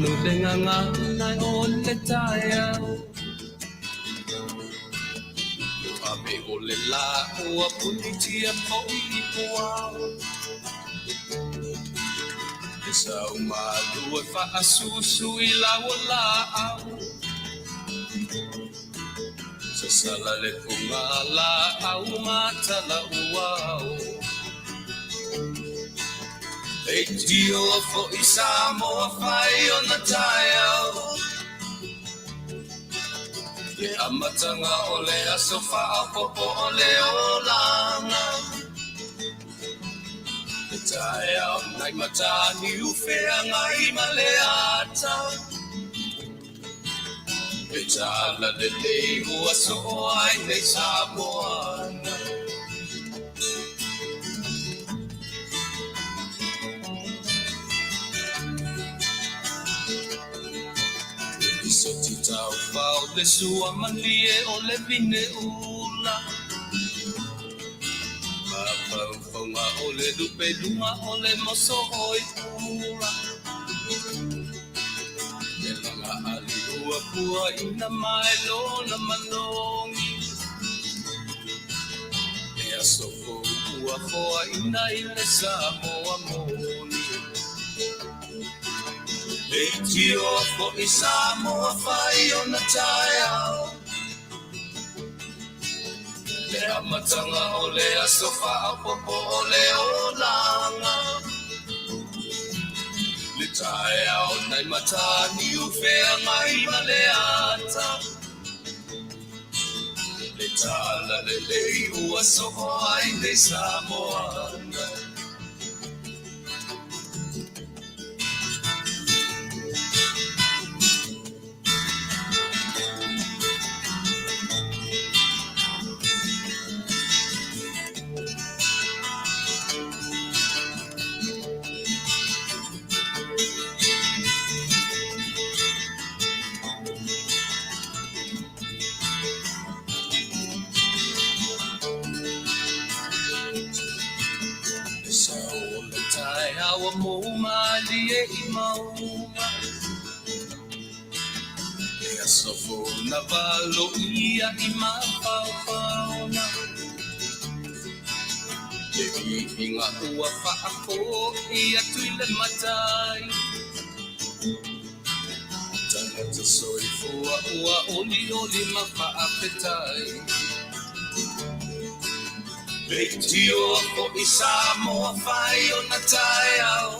Manu le gagana o le taeao. Ave o le lā ua punitia foi i puao. E sau malu e faasusu i lau o laau. Sasala le fuga laau ma talauao. Leitio foi Samoa fai ona taeao. Le amataga o le aso faaopoopo o le olaga. Le taeao nai Mataniu Feagai ma le ata. Le talalelei ua soo ai nei Samoa. Soti taufao le sua malie o le vine ula. Mafaufauga o le lupeluga o le moso oi pula. Le laga ali ua pua ina mai lona malogi. Le aso fou ua foaina i le Samoa moni. Leitio foi Samoa fai ona taeao. Le amataga o le aso faaopoopo o le olaga. Le taeao nai Mataniu Feagai ma le ata. Le talalelei ua soo ai nei Samoa. Le sao o le taeao ua mou malie i mauga. Le aso fou na valoia i mafaufauga. Le viiga ua faafoi atu i le Matai. Tagata soifua ua olioli ma faafetai. Leitio foi Samoa fai ona taeao.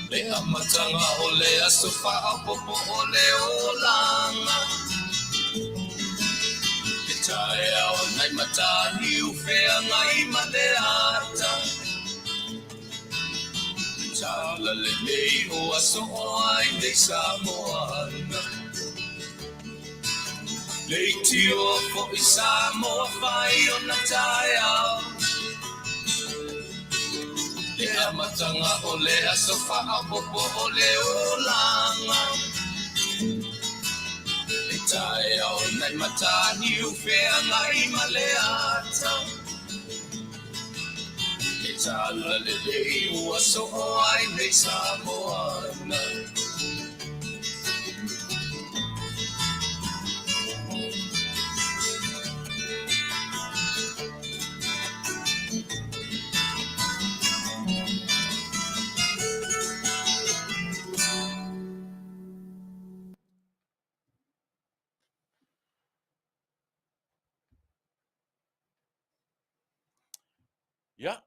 Le amataga o le aso faaopoopo o le olaga. Le taeao nai Mataniu Feagai ma le ata. Le talalelei ua soo ai nei Samoa. Leitio foi Samoa fai ona taeao. Le amataga o le aso faaopoopo o le olaga. Le taeao nai Mataniu Feagai ma le ata. Le talalelei ua soo ai nei Samoa. Ia,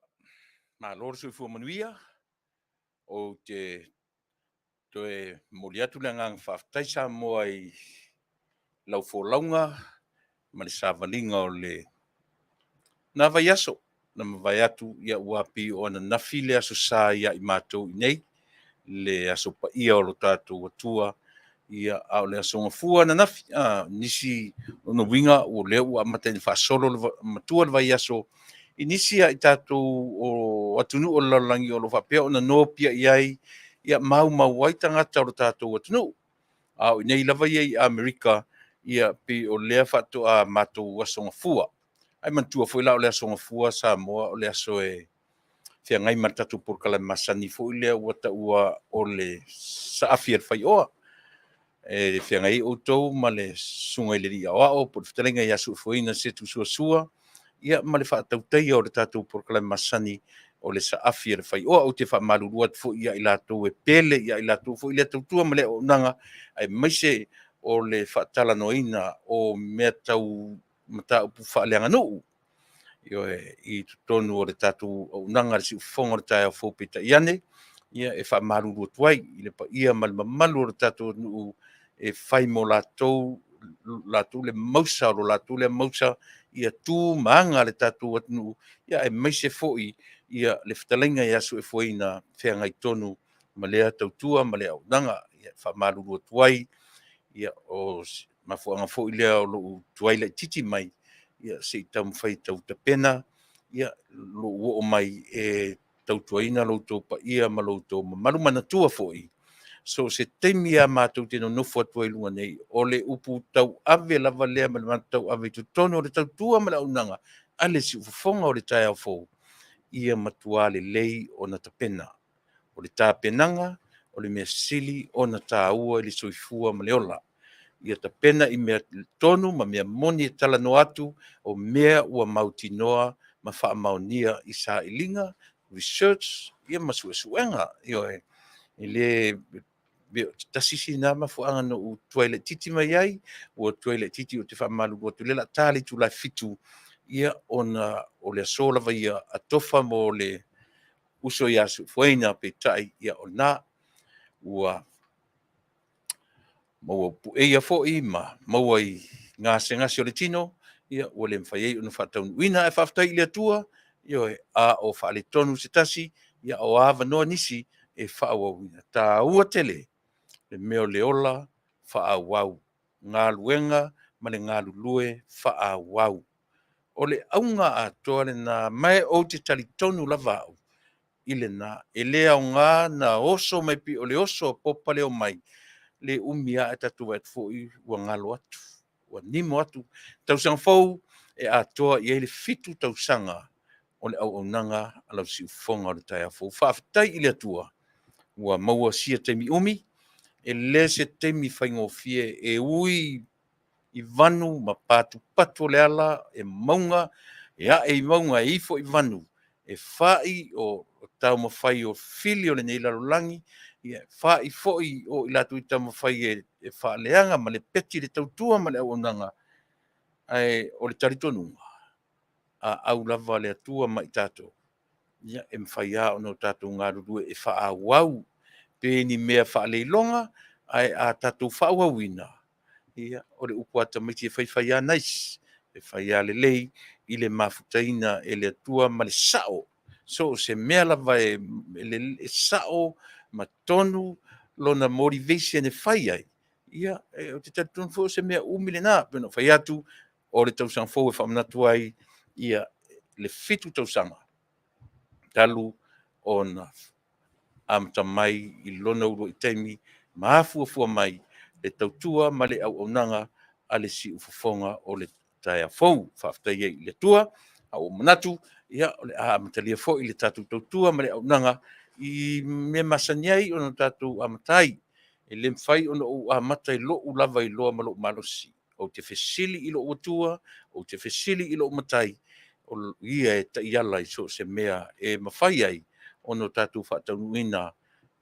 malo le soifua manuia. Ou te toe momoli atu le agaga faafetai Samoa i lau folauga ma le savaliga o le na vaiaso na mavae atu, ia ua pei o ananafi le aso sa ia i matou i nei, le aso paia o lo tatou Atua, ia a o le aso gafua ananafi. Nisi lona uiga o lea ua amata ina faasolo le matua le vaiaso i nisi ia i tatou o atunuu o le lalolagi o lo o faapea ona nopiai ai, ia maumau ai tagata o lo tatou atunuu. A o i nei lava ia i Amerika, ia pei o lea faatoa matou aso gafua. Ae manatua foi la o le aso gafua Samoa o le aso e feagai ma le tatou polokalame masani foi lea ua taua o le saafi a le faioa. E feagai ai outou ma le susuga i le Alii Aoao po o le fetalaiga ia Soofoeina Setu Suasua, ia ma le faatautaia o le tatou polokalame masani o le saafi a le faioa. Ou te faamalulu atu foi ia i latou e pele ia i latou foi lea tautua ma le auaunaga, aemaise o le faatalanoaina o mea tau mataupu faaleaganuu, ioe, i totonu o le tatou auaunaga le siufofoga o le taeao fou. Peitai ane, ia e faamalulu atu ai i le paia ma le mamalu o le tatou atunuu e fai mo latou latou le mausa o lo latou lea mausa ia tu ma aga le tatou atunuu, ia aemaise foi ia le fetalaiga ia Soofoeina feagai tonu ma lea tautua ma le auaunaga. Ia e faamalulu atu ai, ia o se mafuaaga foi lea o lou tuai laitiiti mai, ia se i taumafai e tau tapena ia lou oo mai e tautuaina lo outou paia ma lo outou mamalu. Manatua foi, so o se taimi lava matou te nonofo atu ai i luga nei, o le upu tauave lava lea ma le matou tauave i totonu o le tautua ma le auaunaga a le siufofoga o le taeao fou, ia matua lelei ona tapena. O le tapenaga o le mea sili ona taua i le soifua ma le ola. Ia tapena i mea tonu ma mea moni e talanoa atu, o mea ua mautinoa ma faamaonia i sailiga, research, ia ma suesuega. Ioe, e le tasi sina mafuaaga na ou tuai laitiiti mai ai, ua tuai laitiiti ou te faamalulu atu o lea o le a ta le itula e 7, ia ona o le aso lava ia atofa mo le uso ia Soofoeina, peitai ia o lena ua maua pueia foi ma maua i gasegase o le tino, ia ua le mafai ai ona faataunuuina. Ae faafetai i le Atua, ioe, a o faaletonu se tasi, ia o avanoa nisi e faaauauina. E taua tele le mea o le ola faaauau, galuega ma le galulue faaauau. O le auga atoa lena, ma ou te talitonu lava au i lena. E le aoga ona oso mai pei o le oso a Popa le omai, le umi lava ae tatou vaai atu foi ua galo atu, ua nimo atu. Tausaga fou e atoa i ai le 7 tausaga o le auaunaga a lau siufofoga o le taeao fou. Faafetai i le Atua ua maua sia taimi umi, e le se taimi faigofie, e ui i vanu ma patupatu o le ala, e mauga, e ae i mauga e ifo i vanu, e fai o taumafai o fili o lenei lalolagi, e fai foi o i latou e taumafai e faaleaga ma lepeti le tautua ma le auaunaga. Ae o le talitonuga, a au lava le Atua ma i tatou, ia e mafai lava ona tatou galulue e faaauau pe ni mea faaleiloga, ae a tatou faaauauina, ia o le upu a tamaiti, e fai fai lava nice, e fai lava lelei i le mafutaina e le Atua ma le sao. So o se mea lava e sao ma tonu lona motivation e fai ai, ia, ou te talitonu foi o se mea umi lena. E pei ona ou fai atu, o le tausaga fou e faamanatu ai ia le 7 tausaga talu ona amata mai i lona uluai taimi ma afuafua mai le tautua ma le auaunaga a le siufofoga o le taeao fou. Faafetai ai i le Atua. A ua ou manatu, ia, o le a amatalia foi le tatou tautua ma le auaunaga i mea masani ai ona tatou amata ai. E le mafai ona ou amata i lou lava iloa ma lou malosi. Ou te fesili i lou Atua, ou te fesili i lou Matai, o Ia e taiala i so o se mea e mafai ai ona tatou faataunuuina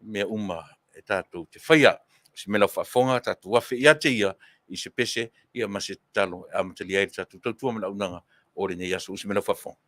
mea uma e tatou te faia. O si mea lau faafofoga, tatou afe ia te ia i se pese ma se tatalo e amatalia ai le tatou tautua ma le auaunaga o lenei aso. Usi mai lau faafofoga.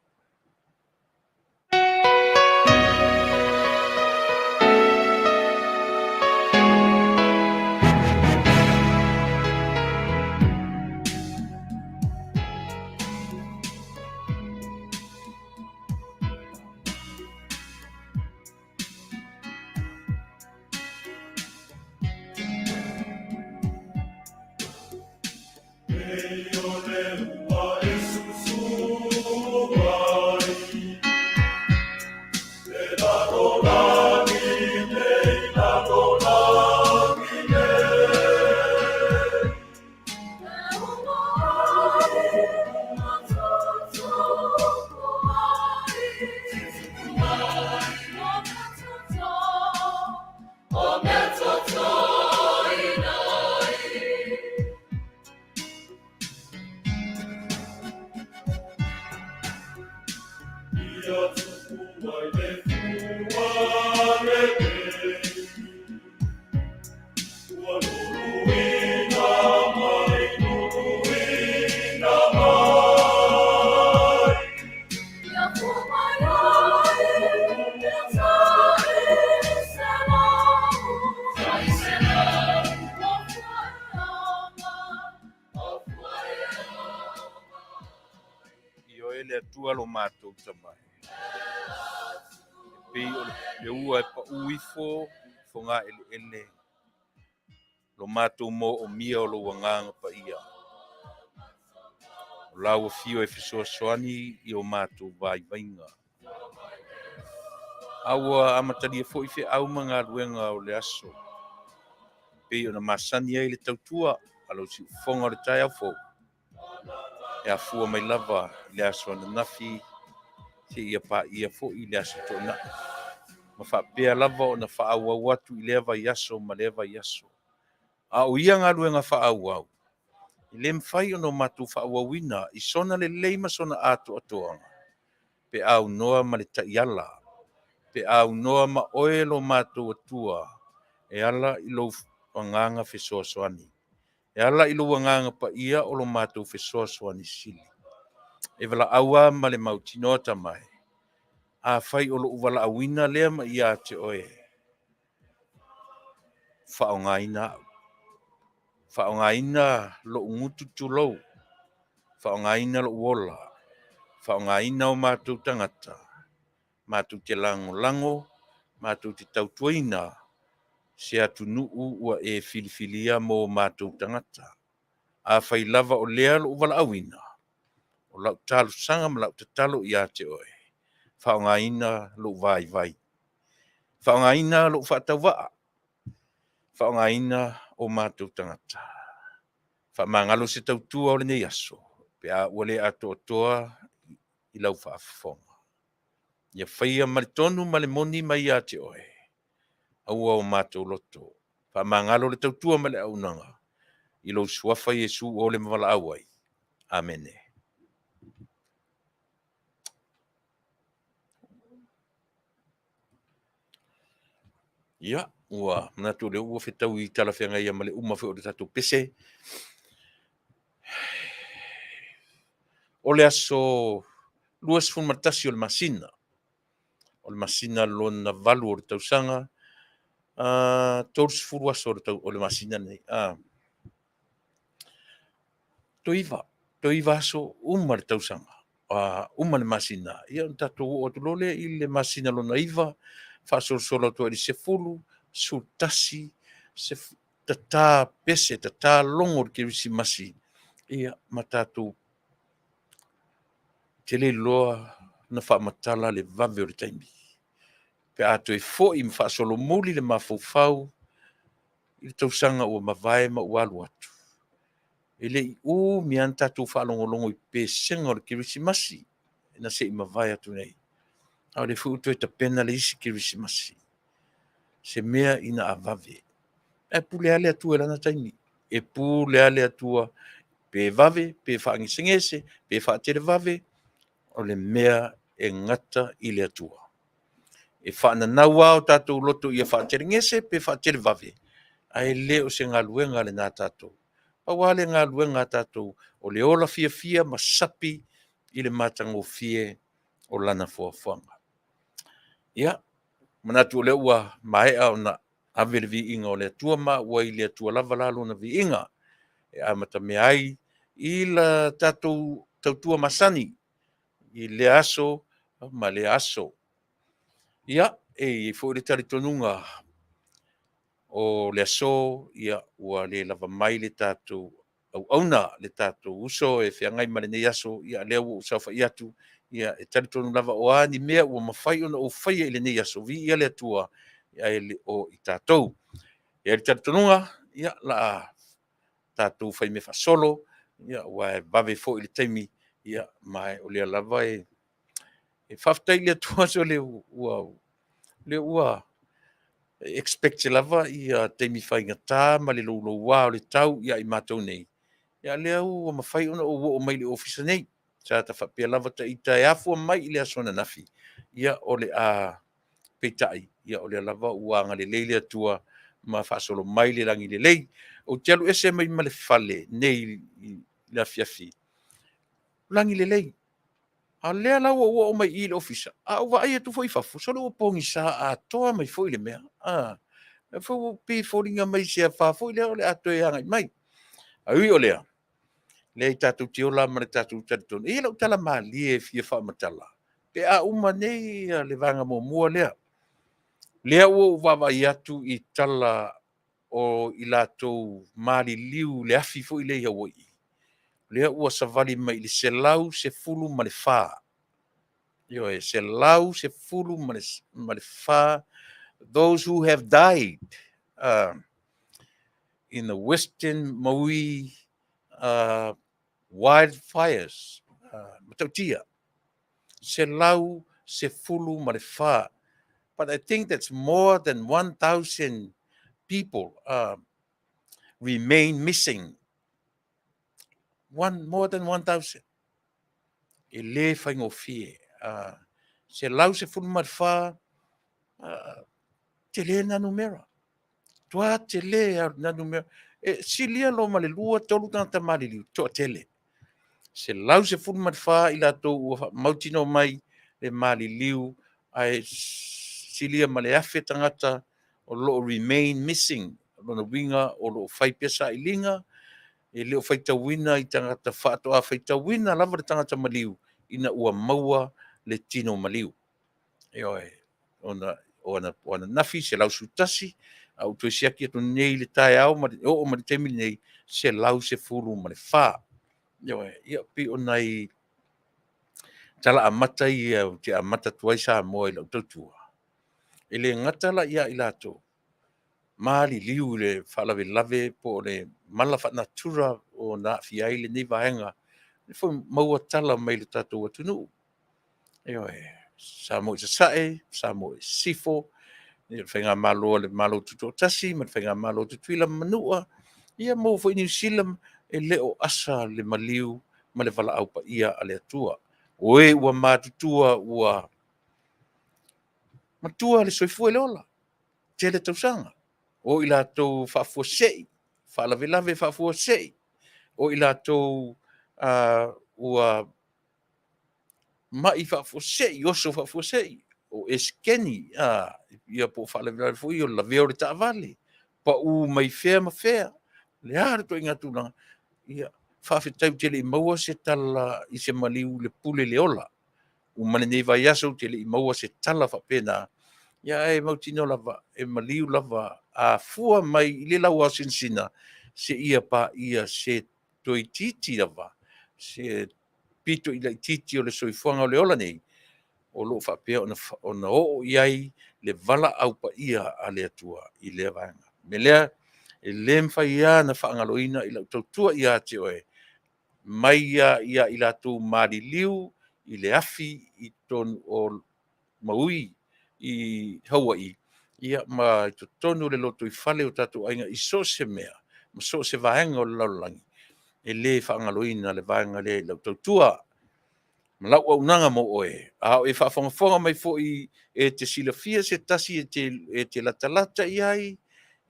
le Atua lo matou Tama e. E pei o le ua e paū ifo i fogaeleele lo matou moomia o lou Agaga Paia. O lau afio e fesoasoani i o matou vaivaiga. A ua amatalia foi feau ma galuega o le aso, pei ona masani ai le tautua a lau siufofoga o le taeao fou, e afua mai lava i le aso ananafi seia paia foi le aso Toonai, ma faapea lava ona faaauau atu i lea vaiaso ma lea vaiaso. A o ia galuega faaauau, e le mafai ona matou faaauauina i sona lelei ma sona atoatoaga, pe a aunoa ma le taiala, pe a aunoa ma oe lo matou Atua e ala i lou agaga fesoasoani, e ala i lou Agaga Paia o lo matou fesoasoani sili. E valaau lava ma le mautinoa, Tama e, afai o lou valaauina lea mai ia te oe, faaaogaina au, faaaogaina lou gutu tulou, faaaogaina lou ola, faaaogaina o matou tagata, matou te lagolago, matou te tautuaina se atunuu ua e filifilia mo matou tagata. Afai lava o lea lou valaauina, o lau talosaga ma lau tatalo ia te oe, faaaogaina lou vaivai, faaaogaina lou faatauvaa, faaaogaina o matou tagata. Faamagalo se tautua o lenei aso pe a ua le atoatoa i lau faafofoga. Ia faia ma le tonu ma le moni mai ia te oe, aua o matou loto. Faamagalo le tautua ma le auaunaga i lou suafa Iesu ua ole ma valaau ai. Amene. Ia, ua manatu o lea ua fetaui talafeagai ma le uma foi o le tatou pese. O le aso 21 o le masina, o le masina lona 8 o le tausaga, 30 aso o le masina lenei. Toe 9 aso uma le tausaga, uma le masina, ia ona tatou oo atu loa lea i le masina lona 9, faasolosolo atu ai i le 10, 11, tata pese, tata logo le Kerisimasi, ia ma tatou tele loa na faamatala le vave o le taimi. Pe a toe foi ma faasolomuli le mafaufau i le tausaga ua mavae ma ua alu atu, e le i umi lava ona tatou faalogologo i pesega o le Kerisimasi na se i mavae atu nei, a o lea foi ua toe tapena le isi Kerisimasi, se mea ina a vave. Ae pule lava le Atua i lana taimi, e pule lava le Atua pe vave pe faagesegese pe faatelevave, o le mea e gata i le Atua. E faananau lava o tatou loto ia faatelegese pe faatelevave, ae le o se galuega lena a tatou. Pau lava le galuega a tatou, o le ola fiafia ma sapi i le matagofie o Lana foafoaga. Ia, manatu o lea ua maea ona ave le viiga o le Atua, ma ua i le Atua lava la lona viiga, e amatamea ai i la tatou tautua masani i lea aso ma lea aso. Ia, e i ai foi le talitonuga o le aso, ia, ua le lava mai le tatou auauna, le tatou uso e feagai ma lenei aso, ia o lea ua ou saofai atu, ia e talitonu lava o a ni mea ua mafai ona ou faia i lenei aso, viia le Atua, ae le o i tatou. E i ai le talitonuga, ia, o le a tatou faimea faasolo, aua e vave foi le taimi, ma o lea lava e faafetai i le Atua, sole o lea ua expect lava taimi faigata ma le louloua o le tau ia i matou nei, a o lea ua mafai ona ou oo mai i le ofisa nei. Sa ta faapea lava ita e afua mai i le aso ananafi, ia o le a… peitai, o lea lava ua agalelei le Atua ma faasolo mai le lagi lelei. Ou te alu ese mai ma le fale nei i le afiafi, o lagi lelei, a o lea la ua ou oo mai i i le ofisa, a ou vaai atu foi i fafo, sole ua pogisa atoa mai foi le mea. E pei e foliga mai i se afa foi lea o le a toe agai mai. Ae ui o lea, Leai, tatou te ola ma le tatou talitonu. E i ai lau tala malie e fia faamatala, pe a uma nei le vaega muamua lea. Lea ua ou vaavaai atu i tala o i latou maliliu i le afi foi lea i Hawaii, lea ua savali mai i le 114. Ioe, 114 those who have died in the Western Maui wildfires. Matautia, 114. But I think that's more than 1,000 people remain missing. More than 1,000. E le faigofie. 114, tele na numera. Tua tele na numera. E silia lo ma le lua, tolu tagata maliliu, toatele. 114 i latou ua mautinoa mai le maliliu, ae silia ma le 1,000 tagata o lo o remain missing. Lona uiga o lo o fai pea sailiga, e le o faitauina i tagata, faatoa faitauina lava le tagata maliu ina ua maua le tino maliu. Ioe, ona o ananafi 111, a ua toe siaki atu nei i le taeao ma le oo mai le taimi nei, 114. Ioe, ia pei o nai tala amata ia ou te amata atu ai Samoa i lau tautua. E le gata la ia i latou maliliu i le faalavelave po o le mala faanatura o na aafia ai lenei vaega, e foi maua tala mai le tatou atunuu. Ioe, Samoa i Sasae, Samoa i Sisifo, le Faigamalo a le Malo Tutoatasi ma le Faigamalo a Tutuila ma Manua, ia maua foi i Niu Sila, e le o asa le maliu ma le valaau paia a le Atua. O e ua matutua ua matua le soifua i le ola, tele tausaga, o i latou faafuasei, faalavelave faafuasei, o i latou ua mai faafuasei, oso faafuasei, o esekeni, ia po o faalavelave foi o le lavea o le taavale, pau mai fea ma fea, le a le ituaiga tulaga, ia faafetai ou te le i maua se tala i se maliu i le pule i le ola. Uma lenei vaiaso ou te le i maua se tala faapena, ia ae mautinoa lava, e maliu lava a fua mai i le lauaosinasina seia paia se toeitiiti lava se pito i laitiiti o le soifuaga o le ola nei, o lo o faapea ona oo i ai le valaau paia a le Atua i lea vaega. O le mea lea, e le mafai lava ona faagaloina i lau tautua ia te oe, mai lava ia i latou maliliu i le afi i totonu o Maui i Hawaii, ia ma totonu o le lotoifale o tatou aiga i so o se mea ma so o se vaega o le lalolagi, e le faagaloina le vaega lea i lau tautua ma lau auaunaga mo oe. A o e faafogafoga mai foi e te silafia se tasi e te latalata i ai,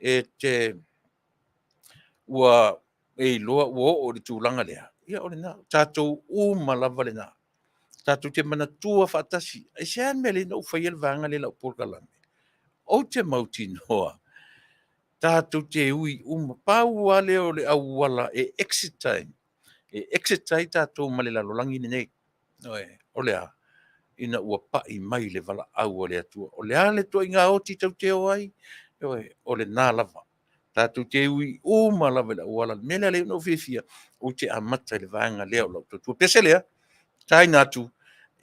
e te ua e iloa ua oo i le tulaga lea, ia o lena, o tatou uma lava lena. Tatou te manatua faatasi. Aisea le mea e ala ai ona ou faia le vaega lea i lau polokalame? Ou te mautinoa tatou te ui uma. Pau lava lea o le auala e exit ai, e exit ai tatou ma le lalolagi lenei. O le a? Ina ua pai mai le valaau a le Atua. O le a le ituaiga oti tou te o ai? Ioe, o lena lava. Tatou te ui uma lava i le auala. O le mea lea e ala ai ona ou fiafia, ou te amata i le vaega lea o lau tautua. Pese lea, taina atu,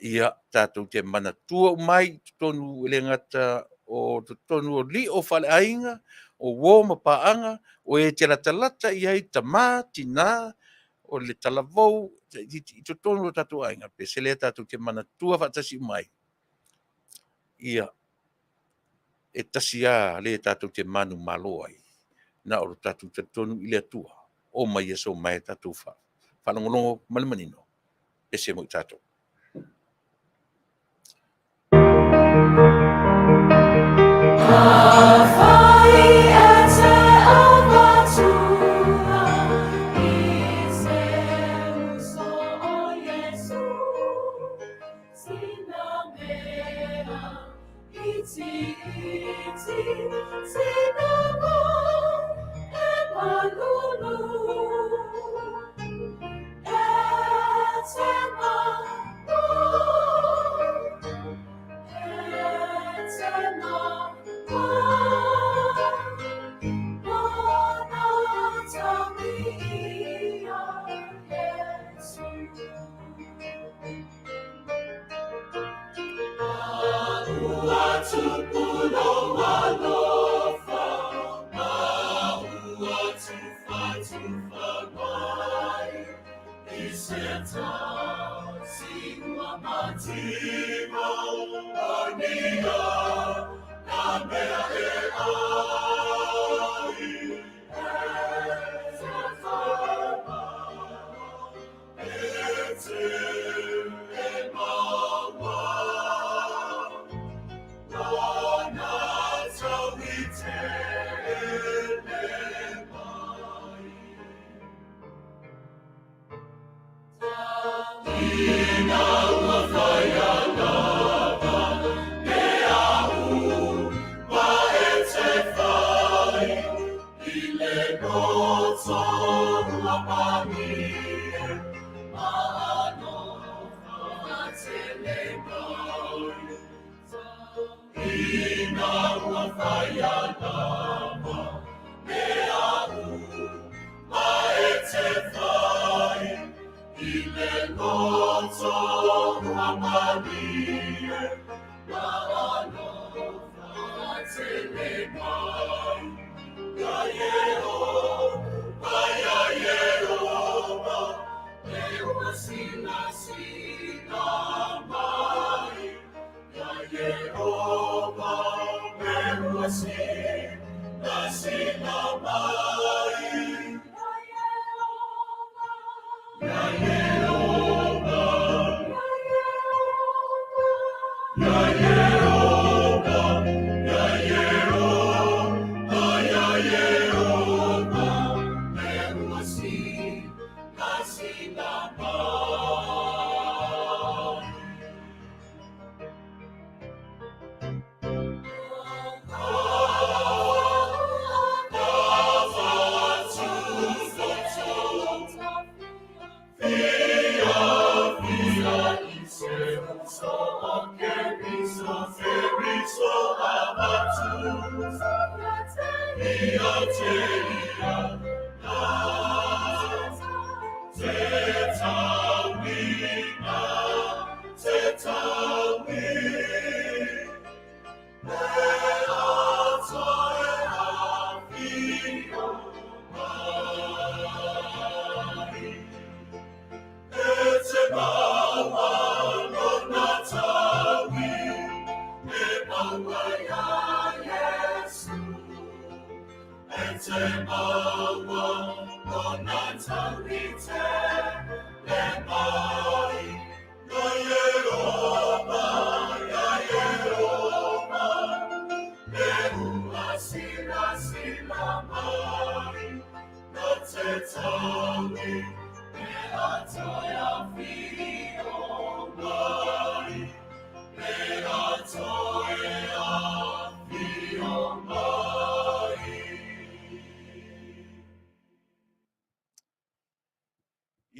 ia tatou te manatua uma ai i totonu, e le gata o totonu o lio faaleaiga, o uo ma paaga, o e te latalata i ai, tama, tina, o le talavou, i totonu o tatou aiga. Pese lea, tatou te manatua faatasi uma ai, ia e tasi lava le tatou te manumalo ai, na o lo tatou talitonu i le Atua. Oo mai aso uma e tatou faalogologo ma le manino, pese moi tatou.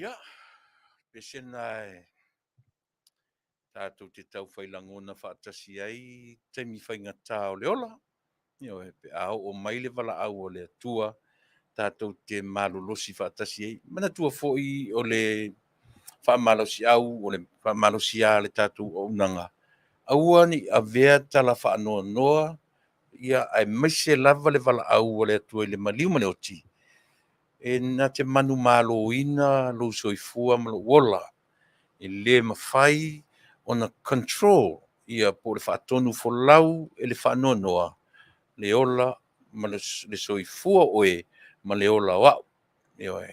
Ia, pesena e tātou te tau whai langona whaatasi ai taimi whaingatā o le ola. Ioe, pe a oo mai le valaau o le Atua, tātou te malolosi whaatasi ai. Manatua foi o le whaamalosiau, o le whaamalosiā le tātou auaunaga. Aua ne i avea tala whaanoanoa, ia aemaise lava le valaau o le Atua i le maliu ma le oti, e na te manumaloina lou soifua ma lou ola. E le mafai ona control ia po o le faatonu folau e le faanoanoa le ola ma le soifua o oe ma le ola o au. Ioe,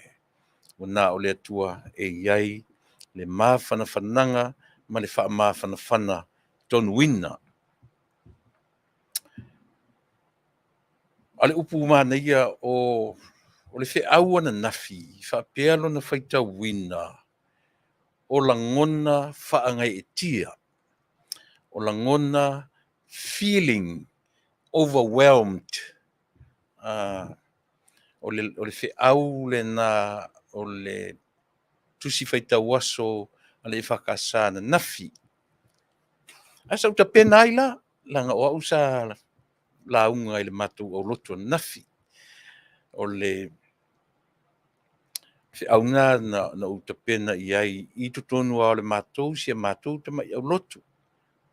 ua na o le Atua e i ai le mafanafanaga ma le faamafanafana tonuina. A o le upu manaia o le feau ananafi, faapea lona faitauina o lagona faagaeetia, o lagona feeling overwhelmed. O le feau lena o le Tusi Faitau Aso a le EFKS ananafi. Ae sa ou tapena ai la, leaga o au sa lauga i le matou aulotu ananafi. O le feau lena na ou tapena i ai i totonu lava o le matou, si a matou tamai aulotu.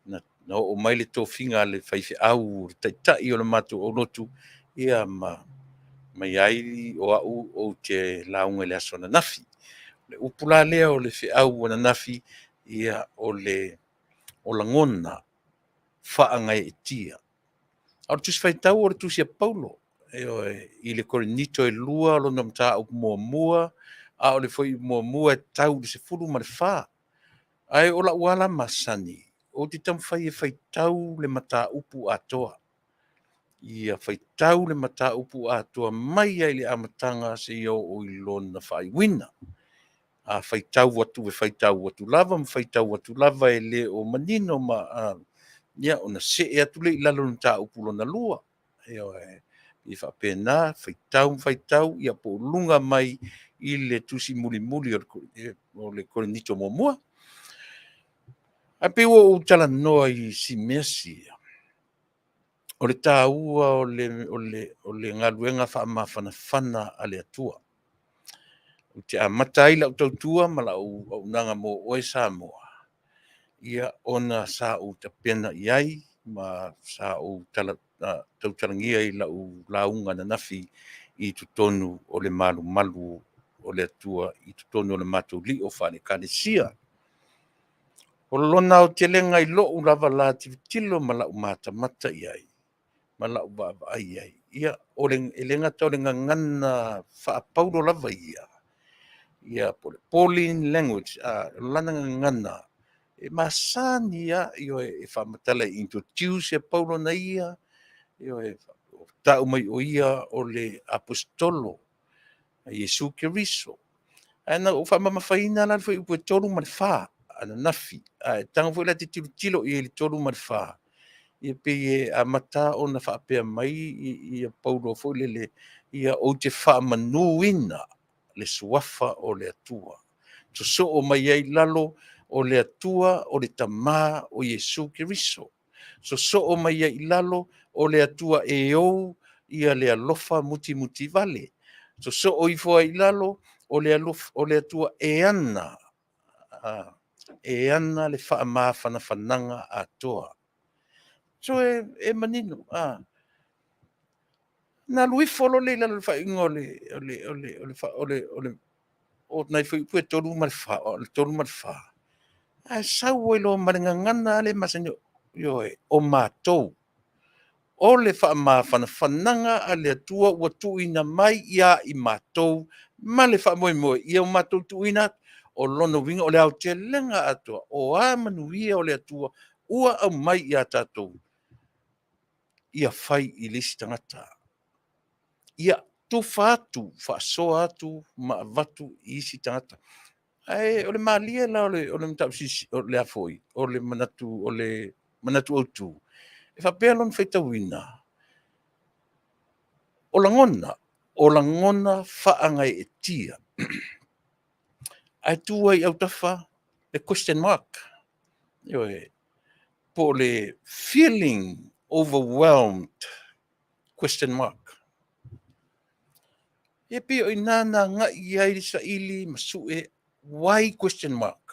Na oo mai le tofiga a le faifeau, o le taitai o le matou aulotu, ia ma mai ai o au ou te lauga i le aso ananafi. O le upu la lea o le feau ananafi, ia o le o lagona faagaeetia. A o le Tusi Faitau o le Tusi a Paulo, ioe, i le Korinito e 2 lona mataupu muamua, a o le fuaiupu muamua e tau i le 14. Ae o lau lava la masani, ou te taumafai e faitau le mataupu atoa. Ia faitau le mataupu atoa mai lava i le amataga seia oo i lona faaiuina. A faitau atu e faitau atu lava ma faitau atu lava e le o manino ma, ia ona see atu lea i lalo i le mataupu lona lua. Ioe. E faapena, faitau ma faitau ia po o luga mai i le tusi mulimuli o le Korinito muamua. Ae pei ua ou talanoa i si mea sia, o le taua o le galuega faamafanafana a le Atua. Ou te amata ai lau tautua ma lau auaunaga mo oe Samoa, ia ona sa ou tapena i ai ma sa ou tautalagia i lau lauga ananafi i totonu o le malumalu o le Atua i totonu o le matou lio faale-Ekalesia. O lona aotelega i lou lava la tilotilo ma lau matamata i ai ma lau vaavaai i ai, ia e le gata o le gagana faa-Paulo lava ia, ia po o le Pauline language, o lana gagana e masani lava, ioe, e faamatala e introduce e Paulo ona ia, ioe, tau mai o ia o le Aposetolo a Iesu Keriso. Ae na ou faamamafaina la le fuaiupu e 3 ma le 4 ananafi, ae tago foi la e te tilotilo i ai i le 3 ma le 4, ia pei e amata ona faapea mai ia Paulo foi lele, ia ou te faamanuina le suafa o le Atua. Sosoo mai ai i lalo, o le Atua o le Tama o Iesu Keriso. Sosoo mai ai i lalo, o le Atua e ou ia le alofa mutimutivale. Sosoo ifo ai i lalo, o le Atua e ana le faamafanafanaga atoa. So e manino, ona alu ifo loa lea i lalo i le faaiuga o nai fuaiupu ia e 3 ma le 4, ae sau ai loa ma le gagana lava lea e masani ai, ioe, o matou, o le faamafanafanaga a le Atua ua tuuina mai ia i matou ma le faamoemoe ia matou tuuina atu. O lona uiga o le aotelega atoa, o a manuia o le Atua ua aumai ia tatou, ia fai i le isi tagata. Ia tufa atu, faasoa atu ma avatu i isi tagata. Ae o le malie la o le mataupu o le a foi, o le manatu autu, e faapea lona faitauina, o lagona, o lagona faagaeetia. Ae tu ai i autafa le question mark, ioe, po o le feeling overwhelmed question mark. E pei o i ina na agai i ai le saili ma sue, why question mark?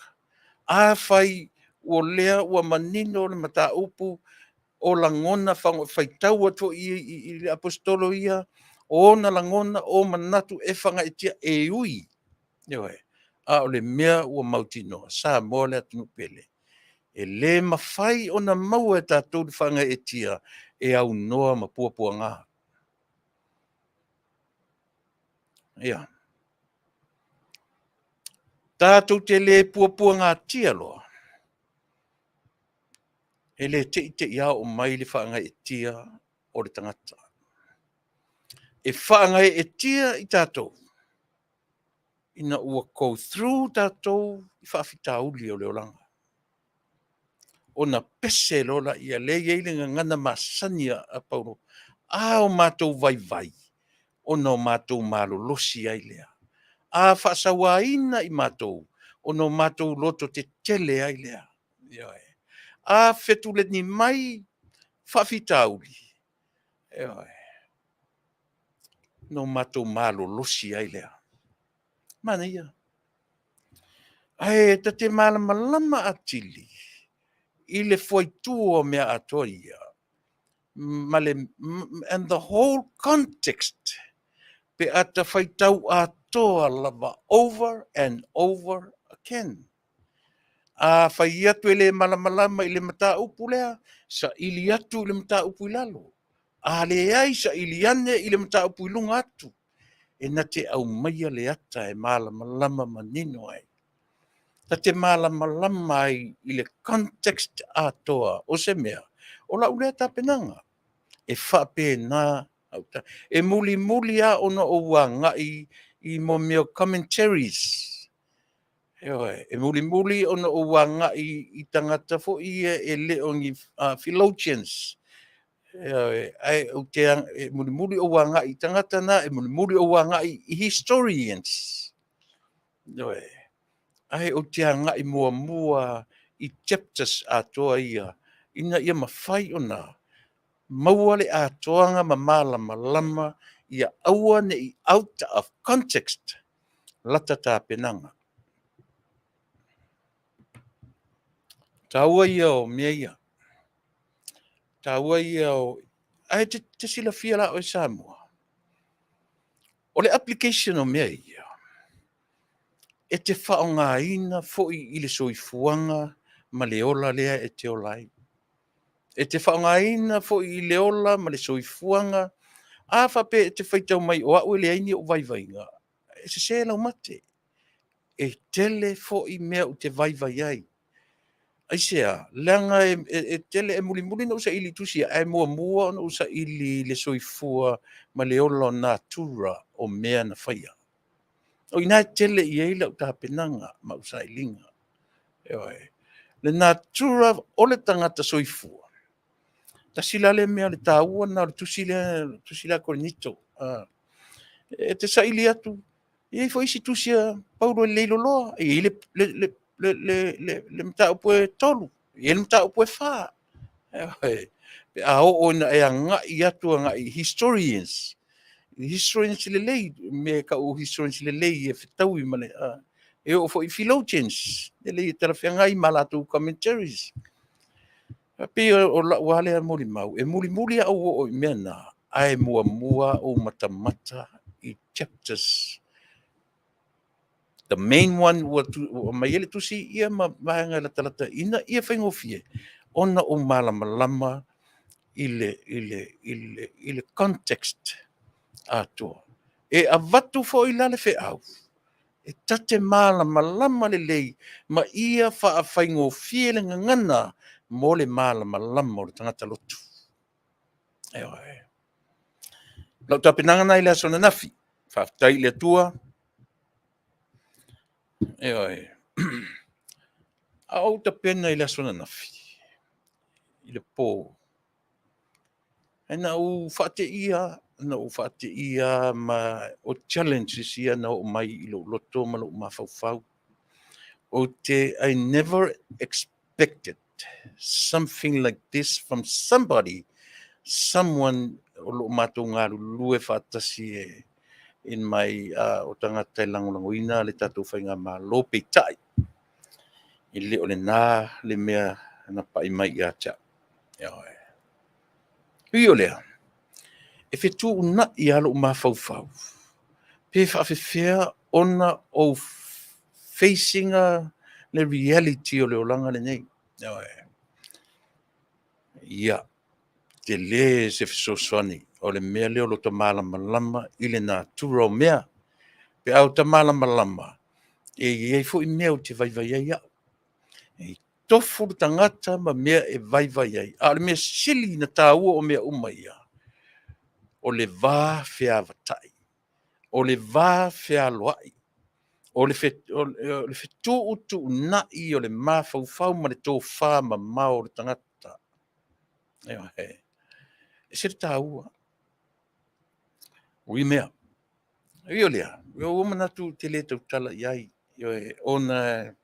Afai o lea ua manino le mataupu o lagona, faitau atu foi i le Aposetolo ia, o ona lagona, o manatu e fagaeetia, e ui, ioe, a o le mea ua mautinoa, Samoa le atunuu pele, e le mafai ona maua e tatou le faagaeetia e aunoa ma puapuaga. Ia. Tatou te le puapuagatia loa, e le te i te i lava oo mai le faagaeetia o le tagata. E faagaeetia i tatou ina ua go through tatou i faafitauli o le olaga, ona pese loa lea, lea e i ai le gagana masani a Paulo, a o matou vaivai, ona o matou malolosi ai lea. A faasauaina i matou, ona o matou lototetele ai lea. Ioe. A fetuleni mai faafitauli, ioe, ona o matou malolosi ai lea. Manaia. Ae ta te malamalama atili i le fuaitu o mea atoa ia, ma le and the whole context. Pe a ta faitau atoa lava over and over again. A fai atu e le malamalama i le mataupu lea, saili atu i le mataupu i lalo. A leai, saili ane i le mataupu i luga atu, e na te aumaia le ata e malamalama manino ai. Ta te malamalama ai i le context atoa o se mea, o lau lea tapenaga. E faapena e mulimuli lava ona ou agai i mea o commentaries. Ioe, e mulimuli ona ou agai i tagata foi ia e le o ni theologians. Ioe, ae ou te e mulimuli ou agai i tagata na, e mulimuli ou agai i historians. Ioe, ae ou te agai muamua i chapters atoa ia, ina ia mafai ona maua le atoaga ma malamalama ia aua ne i out of context lata tapenaga. Taua ia o mea ia. Taua ia o... Ae te silafia la oe Samoa, o le application o mea ia, e te faaaogaina foi i le soifuaga ma le ola lea e te ola ai. E te faaaogaina foi i le ola ma le soifuaga. A faapea e te faitau mai o au e leai ni ou vaivaiga, e sese lau mate. E tele foi mea ou te vaivai ai. Aisea? Leaga e tele, e mulimuli ona ou saili i tusi ia, ae muamua ona ou saili i le soifua ma le ola o natura o mea na faia. O i ina e tele i ai lau tapenaga ma au sailiga. Ioe. Le natura o le tagata soifua, tasi la lea mea o le taua lena o le tusi lea, le tusi lea a Korinito. E te saili atu, e i ai foi isi tusi a Paulo e lelei loloa, e i ai le mataupu e 3, e i ai le mataupu e 4. Pe a oo ina e agai atu agai i historians, historians lelei, mea e tau o historians lelei e fetaui ma le... E oo foi i theologians, lelei e talafeagai ma latou commentaries. E pei o lau lava lea molimau, e mulimuli lava ou oo i mea na, ae muamua ou matamata i chapters. The main one ua aumai ai le tusi ia ma vaega e latalata ina ia faigofie ona ou malamalama i le context atoa. E avatu foi la le feau, e ta te malamalama lelei ma ia faafaigofie le gagana mo le malamalama o le tagata lotu. Ioe. Lau tapenaga lena i le aso ananafi. Faafetai i le Atua. Ioe. A ou tapena i le aso ananafi, i le po, ae na ou faateia lava ma o challenges ia na oo mai i lou loto ma lou mafaufau. I never expected something like this from somebody, someone o lo o matou galulue faatasi e in my o tagata e lagolagoina le tatou faigamalo, peitai, e le o lena le mea na pai mai ia te au. Ioe. Ui o lea, e fetuunai lava lou mafaufau, pe faapefea ona ou face ina le reality o le olaga lenei. Ioe. Ia, tele se fesoasoani o le mea lea o lo o malamalama i le natura o mea. Pe a ou malamalama, e i ai foi mea ou te vaivai ai au. E tofu le tagata ma mea e vaivai ai, a o le mea sili ona taua o mea uma ia, o le va feavatai, o le va fealoai, o le fetuutuunai o le mafaufau ma le tofa mamao o le tagata. Ioe. E ese le taua o ia mea. Ui o lea, ua ou manatu ou te le tautala i ai, ioe, ona e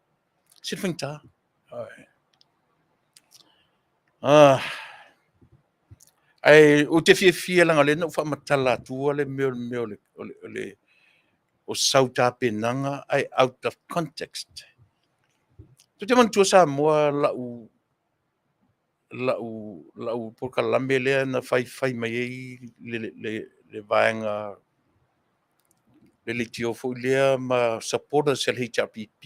ese le faigata. Ae ou te fiafia leaga o lea na ou faamatala atua le mea o sau tapenaga ae out of context. Tou te manatua Samoa lau polokalame lea na fai fai mai ai le vaega le leitio foi lea ma supporters a le HRPP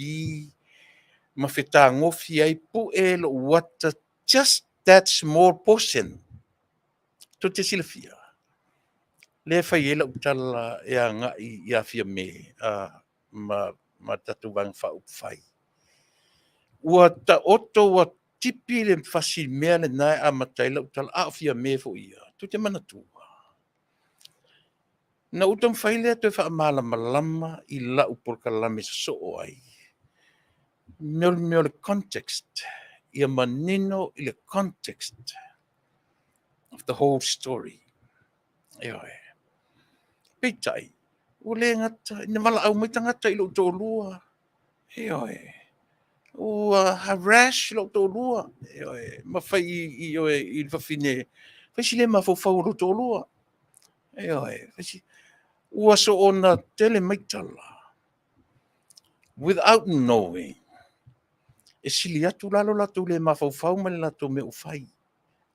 ma fetagofi ai pue lou ata, just that small portion. Tou te silafia, lea e fai ai lau tala e agai ia Fiame ma tatou Vaega Faaupufai. Ua taoto ua tipi le fasi mea lena e amata ai lau tala, a o Fiame foi ia. Tou te manatua, na ou taumafai lea e toe faamalamalama i lau polokalame sosoo ai, mea o le mea o le context, ia manino i le context of the whole story. Ioe. Peitai, ua le gata ina valaau mai tagata i lou toalua. Ioe. Ua harass lou toalua. Ioe. Ma fai ioe, i le fafine, fai si le mafaufau o lou toalua. Ioe. Ua soona tele mai tala, without knowing, e sili atu la lo latou le mafaufau ma le latou mea ua fai.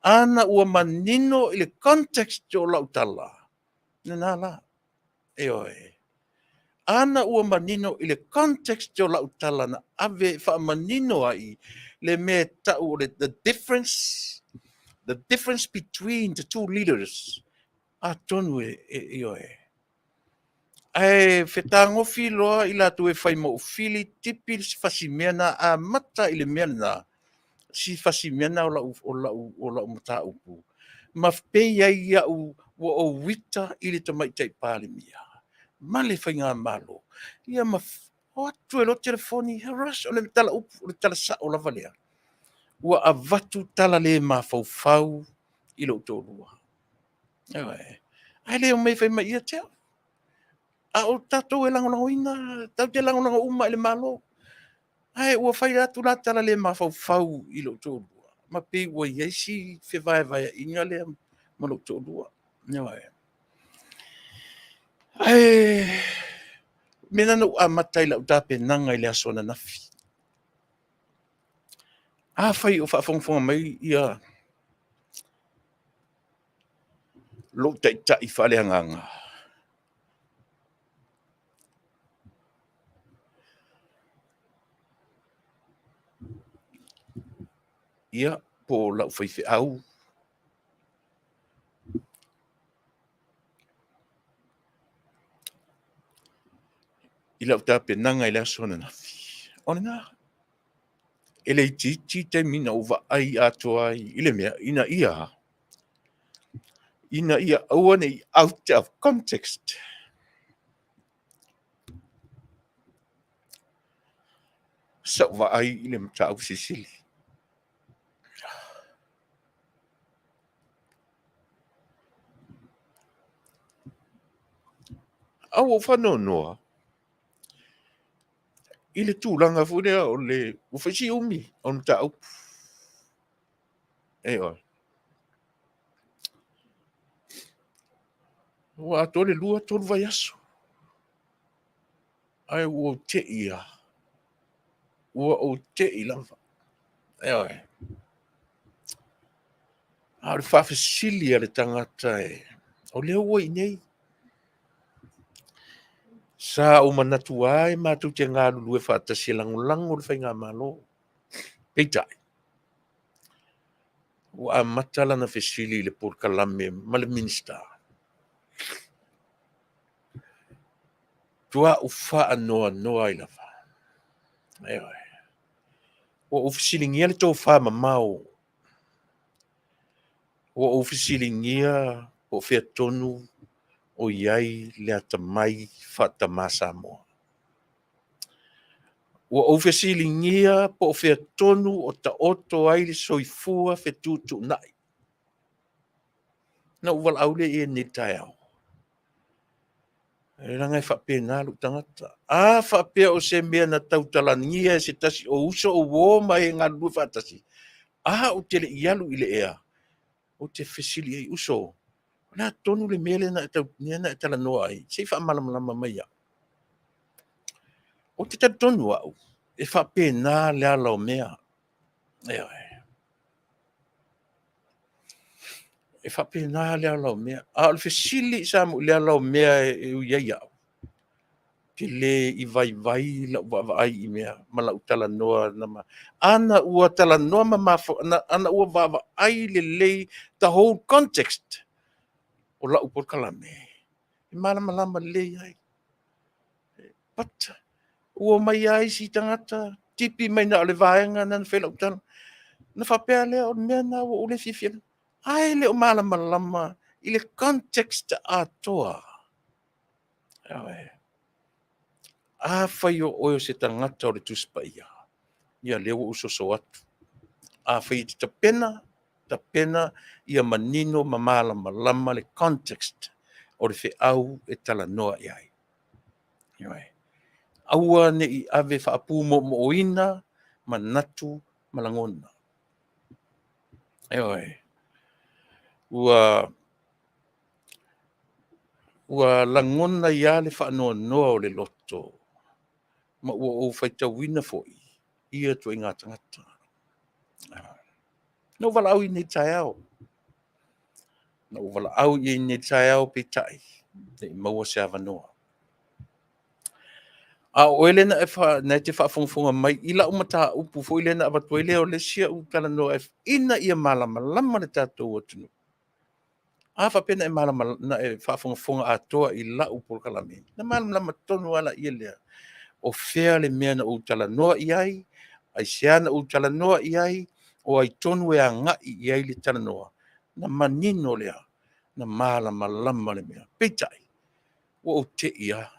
Ana ua manino i le context o lau tala, lena la. Ioe. Ana ua manino i le context o lau tala na ave e faamanino ai le mea e tau o le the difference between the two leaders, atonu e ioe. Ae fetagofi loa i latou e fai ma ou fili, tipi le fasi mea na amata i le mea lena, si fasi mea na o lau mataupu. Ma pei ai au ua ou ita i le Tamaitai Palemia ma le Faigamalo. Ia ma o atu e lo telefoni, harass, o le tala upu, o le tala sao lava lea. Ua avatu tala le mafaufau i lou toalua. Ioe. Ae le omai fai mai ia te au. A o tatou e lagolagoina, tatou te lagolago uma i le Malo. Ae ua fai atu la tala le mafaufau i lou toalua, ma pei ua i ai si fevaevaeaiga lea ma lou toalua. Ioe. Ae mea na ou amata i lau tapenaga i le aso ananafi. Afai o faafogafoga mai ia lou taitai faaleagaga, ia po o lau faifeau, i lau tapenaga i le aso ananafi, o lena, e le itiiti taimi na ou vaai atoa ai i le mea ina ia aua ne i out of context sau vaai i le mataupu silisili. A ua ou faanoanoa i le tulaga foi lea o le ua fai si umi o le mataupu. Ioe. Ua atoa le 2, 3 vaiaso. Ae ua ou te i lava. Ua ou te i lava. Ioe. A o le faafesili a le tagata e, o lea ua i inei. Sa ou manatu ai matou te galulue faatasi e lagolago le Faigamalo. Peitai, ua amata lana fesili i le polokalame ma le Minisita. Tua u faanoanoa ai lava. Ioe. Ua ou fesiligia le tofa mamao. Ua ou fesiligia po o fea tonu o i ai le atamai faatama Samoa. Ua ou fesiligia po o fea tonu o taoto ai le soifua fetuutuunai. Na ou valaau lea i ai nei taeao. E leaga e faapena lou tagata. A faapea o se mea na tautalagia e se tasi o uso o uo ma e galulue faatasi, a ou te le i alu i le ea, ou te fesili ai, uso, o le a tonu le mea lea na e talanoa ai, se i faamalamalama mai au. Ou te talitonu au, e faapena le ala o mea. Ioe. E faapena le ala o mea. A o le fesili sa mo i le ala o mea e ui ai au. te le i vaivai lau vaavaai i mea ma lau talanoa na ma ana ua talanoa ma mafo ana ua vaavaai lelei the whole context o lau polokalame e malamalama lelei ai. But ua omai lava isi tagata tipi mai na o le vaega na fai lau tala, ona faapea lea o le mea lena ua ou le fiafia ai, ae le o malamalama i le context atoa. Afai o oe o se tagata o le Tusi Paia, ia lea ua ou soso atu. Afai e te tapena, tapena ia manino ma malamalama le context o le feau e talanoa i ai. Aua ne i ave faapumoomoina manatu ma lagona. Ioe. Ua lagona ai lava le faanoanoa o le loto, ma ua ou faitauina foi ia ituaiga tagata. Na ou valaau i ai i lenei taeao, na ou valaau i ai i lenei taeao, peitai, e le i maua se avanoa. A o oe lea na e te faafogafoga mai i lau mataupu foi lea na avatu ai lea o le isi au talanoa ina ia malamalama le tatou atunuu. A faapea na e faafogafoga atoa i lau polokalame, ona malamalama tonu lava lea, o fea le mea na ou talanoa i ai, aisea na ou talanoa i ai, o ai tonu e agai i ai le talanoa, ona manino lea, ona malamalama le mea. Peitai, ua ou te i lava,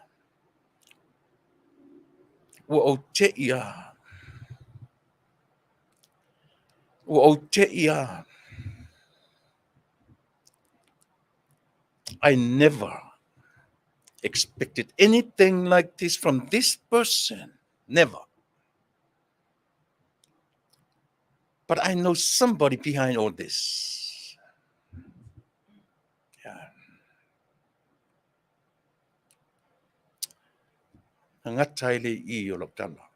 ua ou te i lava, ua ou te i lava. I never expected anything like this from this person. Never. But I know somebody behind all this. Yeah. Na gata ai le i o lau tala.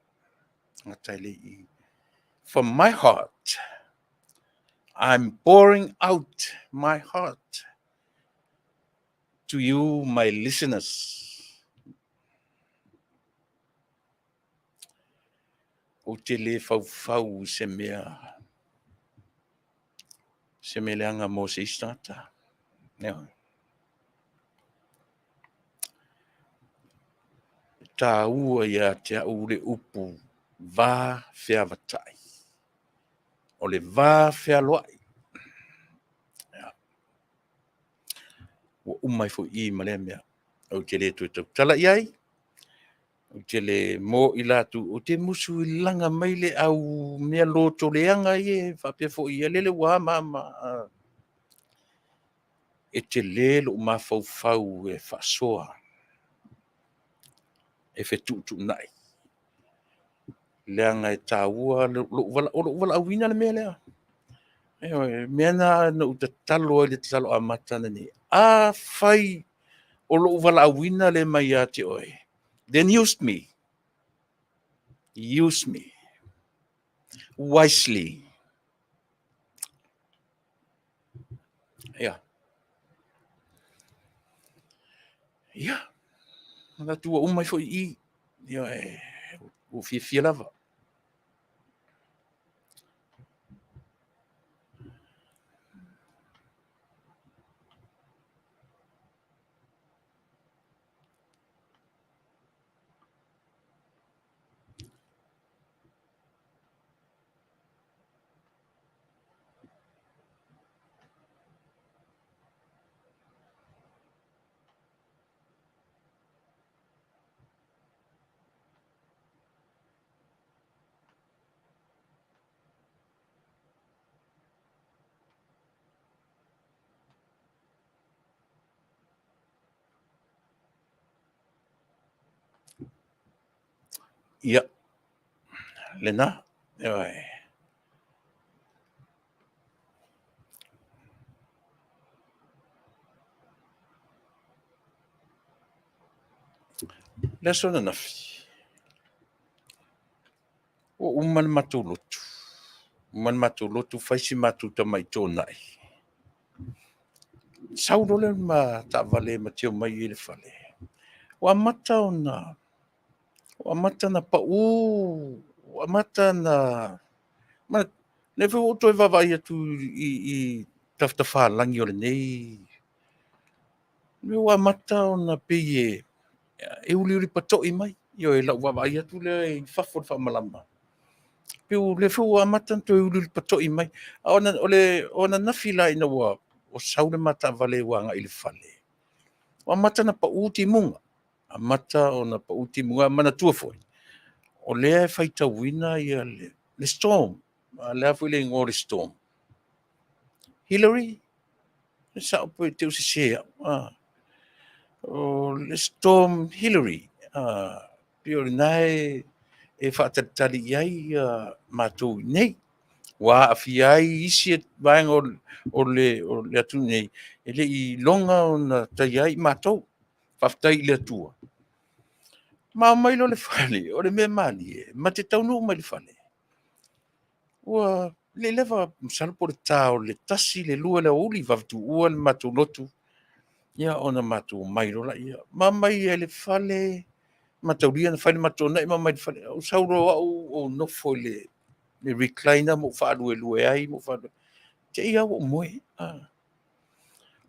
Na gata ai le i. From my heart, I'm pouring out my heart to you, my listeners. Ou te le faufau i se mea leaga mo se isi tagata. E taua ia te au le upu va feavatai. O le va fealoai. Ua uma ai foi i i ma lea mea. Ou te le toe tautala i ai, ou te le mo i latou, ou te musu i laga mai le au mea lotoleaga ia e faapea foi, ia lele ua a ma a ma a. E tele lou mafaufau e faasoa, e fetuutuunai, leaga e taua o lou valaauina le mea lea. Ioe, o le mea lena na ou tatalo ai i le tatalo amata ananei. Afai o lou valaauina lea mai ia te oe, then use me. Use me wisely. Ia. Ia, manatu ua uma ai foi i i. Ioe, ua fiafia lava. Ia, lena. Ioe. Le aso ananafi, ua uma le matou lotu, uma le matou lotu fai si matou tamai tonaai. Sau loa le ma taavale ma teu mai i le fale. Ua amata ona Ua amata ona pau, ua amata ona... lea foi ua ou toe vaavaai atu i tafatafalalagi o lenei, ua amata ona pei e uliuli patoi mai. Ioe, i lau vaavaai atu lea i fafo i le faamalama, pei o lea foi ua amata ona toe uliuli patoi mai. A o ananafi la ina ua sau le ma taavale ua agai i le fale, ua amata ona pau timuga, amata ona pau timuga. Manatua foi, o lea e faitauina le storm. O le a foi le igoa o le storm? Hillary? E sao pe te i ua sese au? O le storm Hillary, pei o lena e faatalitali i ai matou i inei, ua aafia ai isi vaega o le atunuu nei, e le i iloga ona tai ai matou. Faafetai i le Atua. Ma omai loa i le fale, o le mea malie, ma te taunuu mai i le fale, ua le i leva, masalo po o le ta o le 1 i le 2 i le aoauli, vave tuua le matou lotu, ia ona matou omai loa lea. Ma omai ai i le fale, mataulia na fai le matou toonai ma omai i le fale. Ou sau loa o au ou nofo i le recliner ma ou faaluelue ai, te i lava ua ou moe.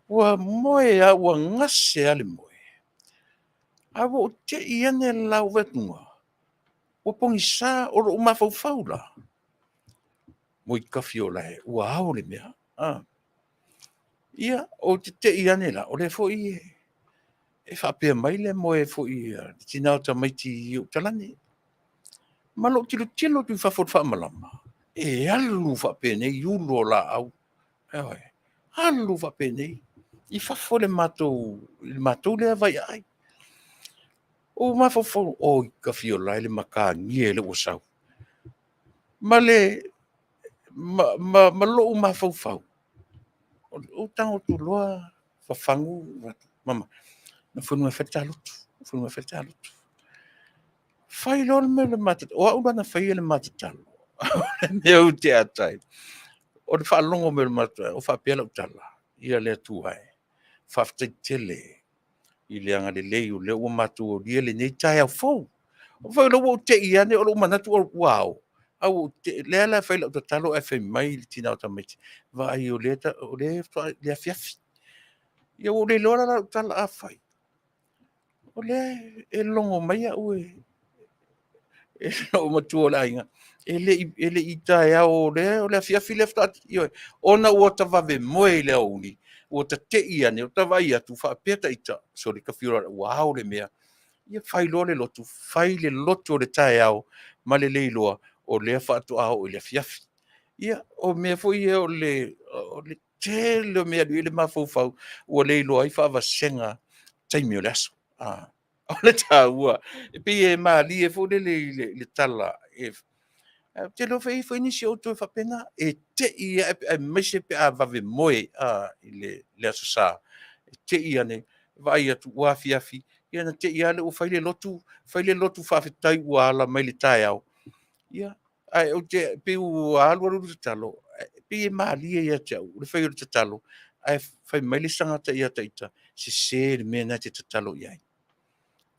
Ua moe lava ua gase lava le moe, ae ua ou te i ane la ua ou vaai atu ua pogisa. O lou mafaufau la, oi tafiolae ua ao le mea. Ia, ou te te i ane la, o lea foi e faapea mai le moe foi a le tina o tamaiti i ou talane. Ma lou tilotilo atu i fafo i le faamalama, e alu faapenei ulu o laau, ioe, alu faapenei i fafo i le matou lea vaiaai. Ou mafaufau, oi tafiolae le matagia lea ua sau. Ma lou mafaufau, ou tago atu loa fafagu, mama, nofo i luga e fai le ta lotu, nofo i luga e fai le ta lotu. Fai loa le ma tatalo, o au la na faia le ma tatalo, o le mea ou te atai, o le faalogo mai o le matou o faapea lau tala, ia le Atua e, faafetai tele i le agalelei o lea ua matou aulia lenei taeao fou. Foi o lea ua ou te i ane o lou manatu ua ao, ae ua ou te i, o lea la e fai lau tatalo ae fai mai le tina o tamaiti, vaai o lea faatoa i le afiafi. Ia ua ou le iloa la lau tala a fai, o lea e logo mai au e lou matua o le aiga, e le i taeao o le afiafi lea faatoa… Ioe, ona ua ta vave moe i le aoauli, ua ta te i ane ou vaai atu faapea ita, sole tafiolae ua ao le mea. Ia fai loa le lotu, fai le lotu o le taeao ma le le iloa o lea faatoa oo i le afiafi. Ia, o mea foi ia o le tele o mea e alu i ai le mafaufau, ua le iloa ai faavasega taimi o le aso. O le taua, e pei e malie foi lele i le tala, ae ou te iloa foi e i ai foi nisi o outou e faapena, e te i lava aemaise pe a vave moe i le Aso Sa, e te i ane vaai atu ua afiafi, ia ona te i lava lea ua fai le lotu, fai le lotu faafetai ua ala mai i le taeao. Ia, ae pei ua alu alu le tatalo, e pei e malie ia te au le fai o le tatalo, ae fai mai le isi tagata ia te ita, sese le mea lena e te tatalo i ai.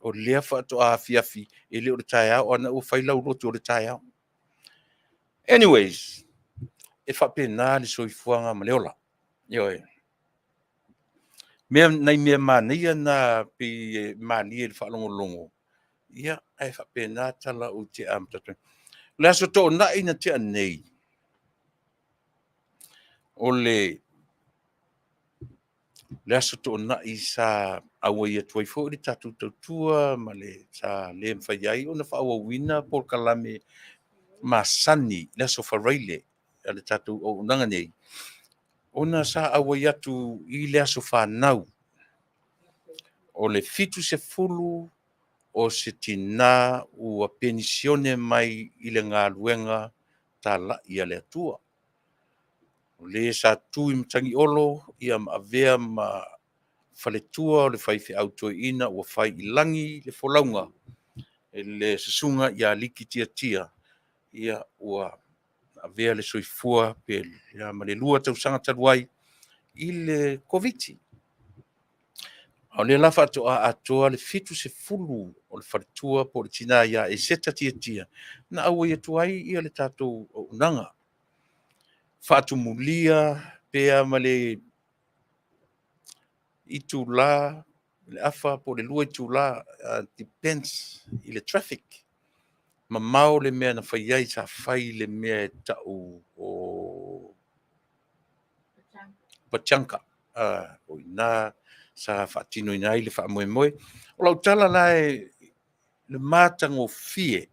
O lea faatoa afiafi, e le o le taeao, a o lena ua fai lau lotu o le taeao. Anyways, e faapena le soifuaga ma le ola. Ioe. O nai mea manaia na pei e malie i le faalogologo, ia, ae faapena tala ou te amata atu ai. O le Aso Toonai na tea nei, o le Aso Toonai sa auai atu ai foi le tatou tautua ma le sa le mafai ai ona faaauauina polokalame masani i le Aso Faraile a le tatou auaunaga nei, ona sa auai atu i le aso fanau o le 70 o se tina ua penisione mai i le galuega talai a le Atua. O le sa tutu i matagi olo ma avea ma faletua o le faifeau toeaina ua fai i lagi le folauga, le susuga ia Aliki Tiatia, ua avea le soifua pe a ma le 2 tausaga talu ai i le Koviti. A o lea la faatoa atoa le 70 o le faletua po o le tina ia Eseta Tiatia na auai atu ai ia le tatou auaunaga. Faatumulia pe a ma le itula le afa po o le 2 itula, depends i le traffic. Mamao le mea na fai ai, sa fai i le mea e tau o Pachanga. O i ina sa faatinoina ai le faamoemoe. O lau tala la i le matagofie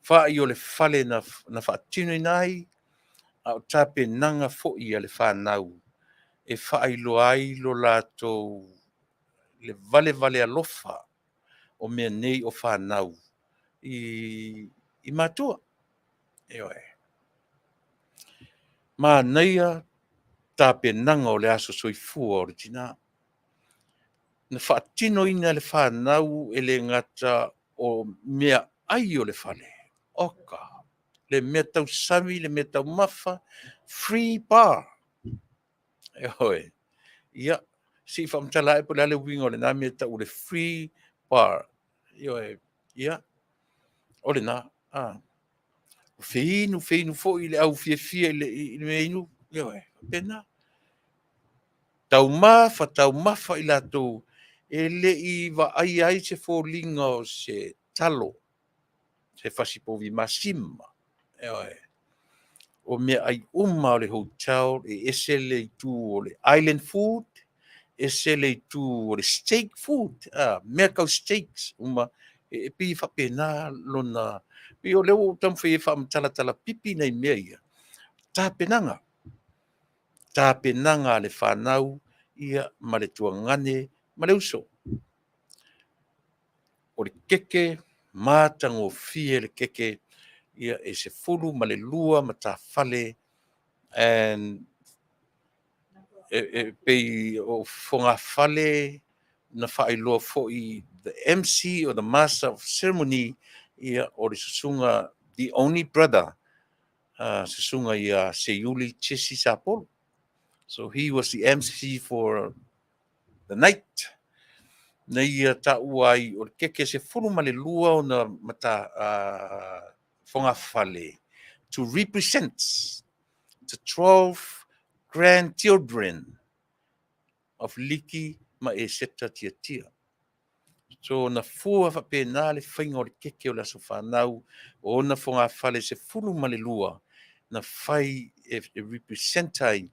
fai o le fale na faatinoina ai, a o tapenaga foi a le fanau e faailoa ai lo latou le valevale alofa o mea nei o fanau i matua. Ioe. Manaia tapenaga o le aso soifua o le tina. Na faatinoina e le fanau e le gata o meaai o le fale, oka, le meatausami, le meataumafa, free bar. Ioe. Ia, se i faamatala ae po o le a le uiga o lena mea e tau o le free bar. Ioe. Ia, o lena. O feinu feinu foi i le au fiafia i le mea inu, ioe, faapena. Taumafa taumafa i latou e le i vaaia ai se foliga o se talo, se fasi povi masima. Ioe. O meaai uma o le hotel, e ese le itu o le island food, ese le itu o le steak food, mea tau steaks uma, e pei e faapena lona. Pei o lea ua ou taumafai e faamatalatala pipi nai mea ia, tapenaga, tapenaga a le fanau ia ma le tuagane ma le uso. O le keke, matagofie le keke, ia e 12 matafale and e pei o fogafale na faailoa foi the MC or the Master of Ceremony, ia o le susuga, the only brother, susuga ia Seiuli Jesse Sapolu. So he was the MC for the night. Na ia taua ai o le keke 12 ona mata fogafale to represent the 12 grandchildren of Liki ma Eseta Tiatia. So na fua faapena le faiga o le keke o le aso fanau o ona fogafale 12 na fai e represent ai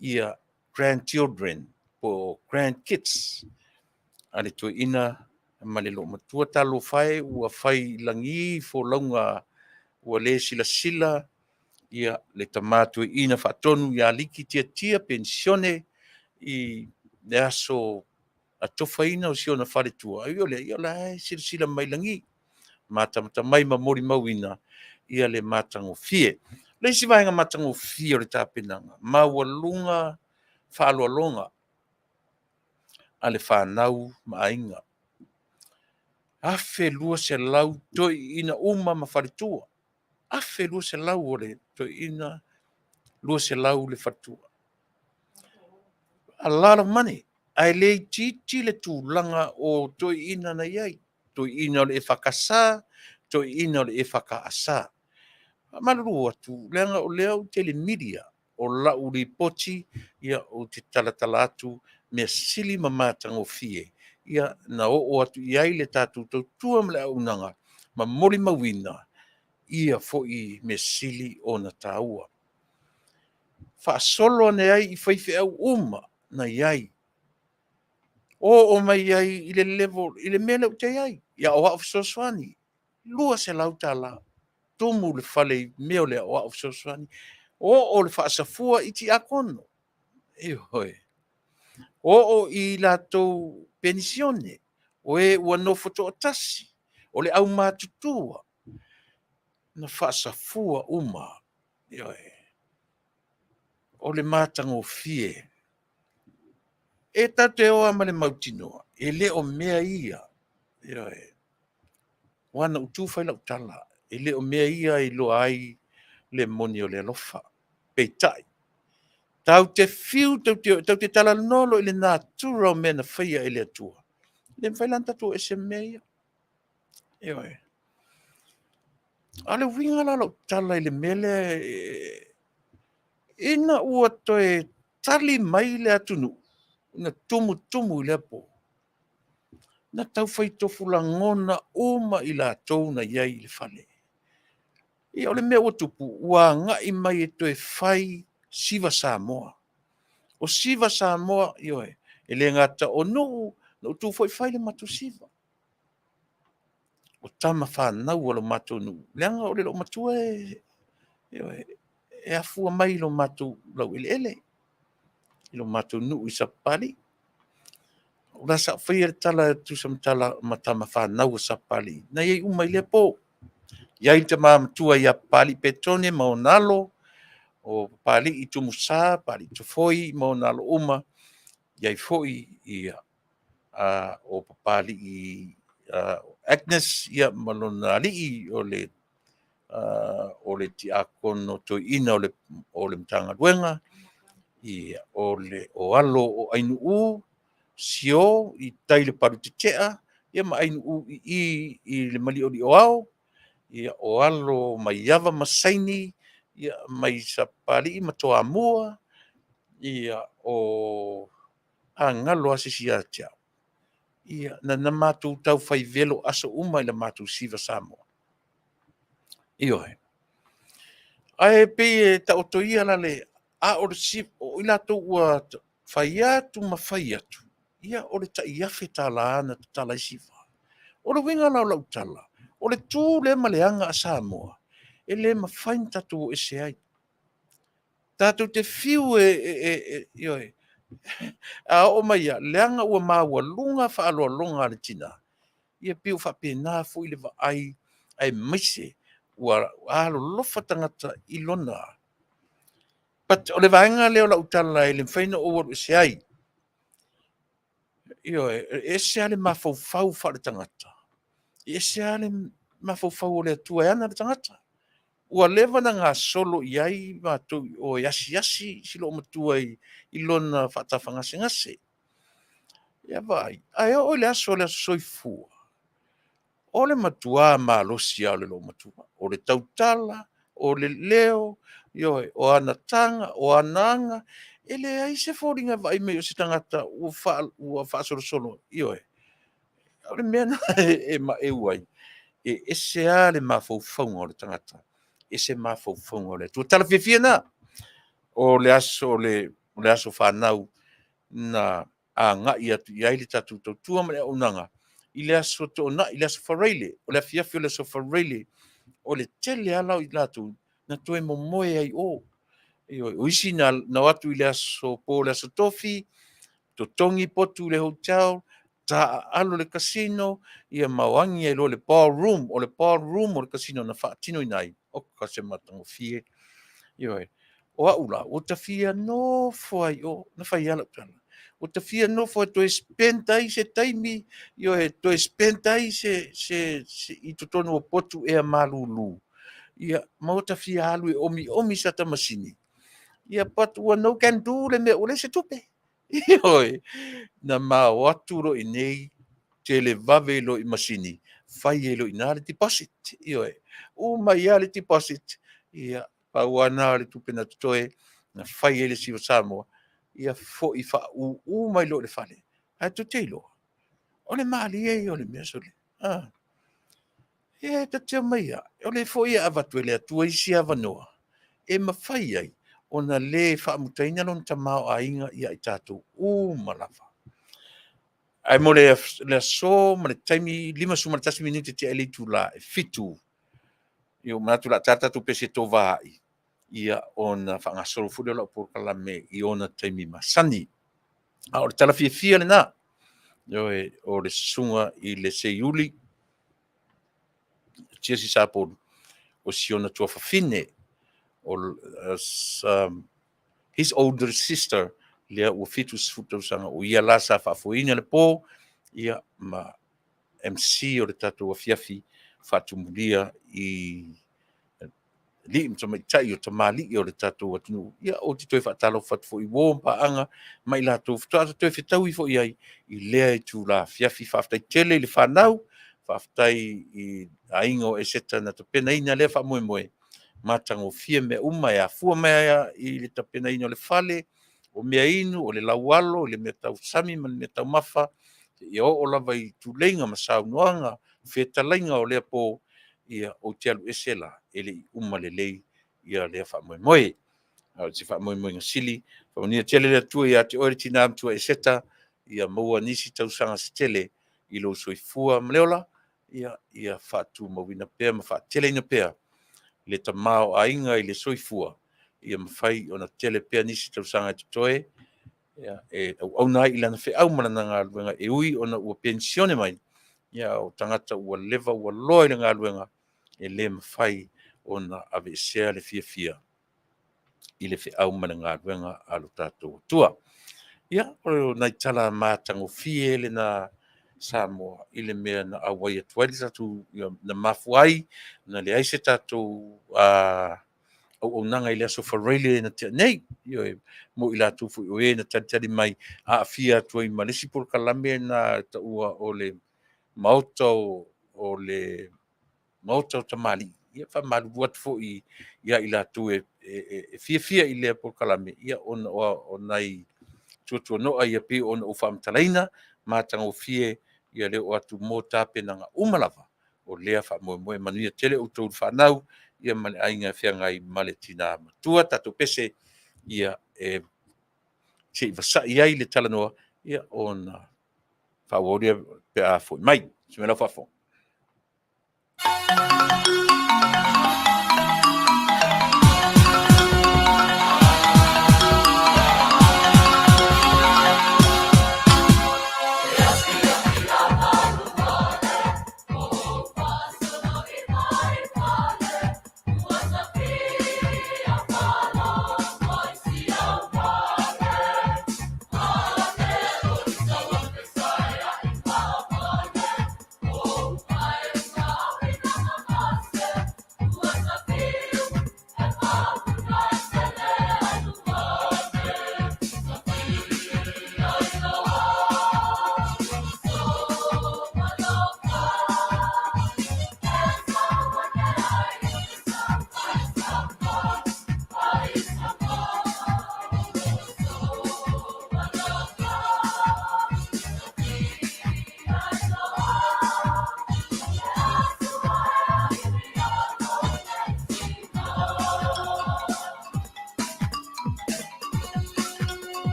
ia grandchildren po o grandkids a le toeaina ma le loomatua. Talofa e, ua fai lagi folauga, ua le silasila ia le tama toeaina faatonu ia Liki Tiatia penisione i le aso atofaina o si ona faletua. Ai o lea, ia o la e silasila mai lagi, matamata mai ma molimauina ia le matagofie. Le isi vaega matagofie o le tapenaga, maualuga faaaloaloga a le fanau ma aiga. 1200 toeaiina uma ma faletua. 1200 o le toeaina, 200 le faletua. A lot of money. Ae le itiiti le tulaga o toeaiina na i ai. Toeaiina o le EFKS, toeaiina o le EFKS. Faamalulu atu, leaga o lea ou te i le media, o lau lipoti, ia ou te talatala atu mea sili ma matagofie, ia na oo atu i ai le tatou tautua ma le auaunaga ma molimauina ia foi mea sili ona taua. Faasolo ane ai i faifeau uma na i ai. Oo mai ai i le level, i le mea lea ou te i ai, i aoao fesoasoani, $200. Tumu le fale i mea o le aoao fesoasoani. Oo le faasafua i tiakono. Ioe. Oo i latou penisione, o e ua nofo toatasi, o le aumatutua, na faasafua uma. Ioe. O le matagofie. E tatou te o lava ma le mautinoa, e le o mea ia. Ioe. Aua na ou tu fai lau tala, e le o mea ia e iloa ai le moni o le alofa. Peitai, Tatou te fiu, tatou te talanoa loa i le natura o mea na faia e le Atua, e le mafai la ona tatou o ese ma mea ia. Ioe. A o le uiga la o lau tala i le mea lea, ina ua toe tali mai le atunuu na tumutumu i lea po, na taufai tofu lagona uma i latou na i ai i le fale. Ia o le mea ua tupu, ua agai mai e toe fai Siva Samoa. O Siva Samoa, ioe, e le gata o nuu, na ou tu foi fai le matou siva. O tama fanau a lo matou nuu, leaga o le loomatua e, ioe, e afua mai i lo matou laueleele, i lo matou nuu i Sapapalii. O la sa ou faia le tala e tusa ma tama fanau a Sapapalii, na i ai uma i lea po. E i ai le tama matua ia Papalii Petone ma ona alo, o Papalii Tumusā, Papalii Tofoi ma ona alo uma, e i ai foi o Papalii Agnes ma lona alii o le Tiakono Toeaina o le Matagaluega, o alo o Ainuuu Sio i tai i le palu tetea ma Ainuuu i i le Maliolioao, o alo o Maiava ma Saini mai Sapapalii ma Toamua, a galo lava se isi ia te au. Ia, na matou taufai velo aso uma i le matou Siva Samoa. Ioe. Ae pei e taoto ia la le… a o i latou ua fai atu ma fai atu, ia o le tai $1,000 na tatala ai Siva. O le uiga la o lau tala, o le tu lea ma le aga a Samoa, e le mafai ona tatou o ese ai. Tatou te fiu e, ioe, a oo mai lava, leaga ua maualuga faaaloaloga a le tina, ia pei ua faapena foi le vaai, aemaise ua alolofa tagata i lona… But o le vaega lea o lau tala e le mafai ona ou alu ese ai. Ioe, e ese lava le mafaufau faaletagata, e ese lava le mafaufau o le Atua e ana le tagata. Ua leva ona gasolo i ai matou i o e asiasi si loomatua i lona faatafa gasegase. Ia vaai, ae oo i le aso Soifua, o le matua malosi lava o le loomatua. O le tautala, o le leo, ioe, o ana taga, o ana aga, e leai se foliga e vaai mai o se tagata ua faasolosolo. Ioe. O le mea lena e maeu ai, e ese lava le mafaufauga o le tagata, ese mafaufauga o le Atua. O le tala fiafia lena, o le aso fanau na agai atu i ai le tatou tautua ma le auaunaga i le aso Toonai, le aso Faraile. O le afiafi o le aso Faraile, o le tele lava la o i latou na toe momoe ai i o. Ioe. O isi na o atu i le aso po o le aso Tofi, totogi potu i le hotel, taaalo i le casino, ia ma o agi ai loa i le ballroom. O le ballroom o le casino na faatinoina ai, oka se matagofie. Ioe. O au la, ua ta fia nofo lava i o, na fai lava lau tala, ua ta fia nofo e toe spend ai se taimi, ioe, toe spend ai se i totonu o potu ea malulu, ia, ma ua ta fia alu e omiomi sata masini, ia, but ua no can do le mea ua leai se tupe. Ioe. Na ma o atu loa i inei, televave ai loa i masini, fai ai loa i ina le deposit. Ioe. Uma ai lava le deposit, ia, pau lava lena o le tupe na totoe na fai ai le Siva Samoa, ia foi faauu mai loa i le fale. Ae tou te iloa, o le malie ia o le mea sole. Ia ta te omai lava, o lea foi e avatu e le Atua isi avanoa e mafai ai ona le faamutaina lona tamaoaiga ia i tatou uma lava. Ae mo le aso ma le taimi, 51 minute tea ai le itula e 7, ia ua manatu o le a ta le tatou pese e tovaai, ia ona faagasolo foi lea o lau polokalame i ona taimi masani. A o le tala fiafia lena, ioe, o le susuga i le Seiuli Siasi Sapolu, o si ona tuafafine, his older sister, lea ua 70 tausaga, o ia la sa faafoeina le po, ia ma MC o le tatou afiafi faatumulia i alii ma tamaitai o tamalii o le tatou atunuu. Ia, ou te toe faatalofa atu foi i uo ma paaga ma i latou faatoa toe fetaui foi ai i lea itula afiafi. Faafetai tele i le fanau, faafetai i aiga o Eseta na tapenaina lea faamoemoe, matagofie mea uma e afua mai lava i le tapenaina o le fale, o meainu, o le laualo, le meatausami ma le meataumafa, seia oo lava i tuleiga ma saunoaga, fetalaiga o lea po. Ia, ou te alu ese la e le i uma lelei lea faamoemoe. A o se faamoemoega sili, faamanuia tele le Atua ia te oe le tina matua Eseta, ia maua nisi tausaga se tele i lou soifua ma le ola, ia faatumauina pea ma faateleina pea le tamaoaiga i le soifua, ia mafai ona tele pea nisi tausaga e totoe e auauna ai i lana feau ma lana galuega, e ui ona ua penisione mai, a o tagata ua leva ua loa i le galuega, e le mafai ona aveesea le fiafia i le feau ma le galuega a lo tatou Atua. Ia, o nai tala matagofie lena Samoa i le mea na auai atu ai le tatou, na mafua ai ona leai se tatou auaunaga i le Aso Faraile na tea nei. Ioe, mo i latou foi o e na talitali mai, aafia atu ai ma le isi polokalame lena e taua o le Maota o Tamalii. Ia e faamalulu atu foi ia i latou e fiafia i lea polokalame, ia ona o nai tuatuano'a ia pei ona ou faamatalaina, matagofie le oo atu mo tapenaga uma lava o lea faamoemoe. Manuia tele outou le fanau ma le aiga e feagai ma le tina matua. Tatou pese ia e se i vasai ai le talanoa ona faaauau lea pe a foi mai. Manuia lau faafofoga.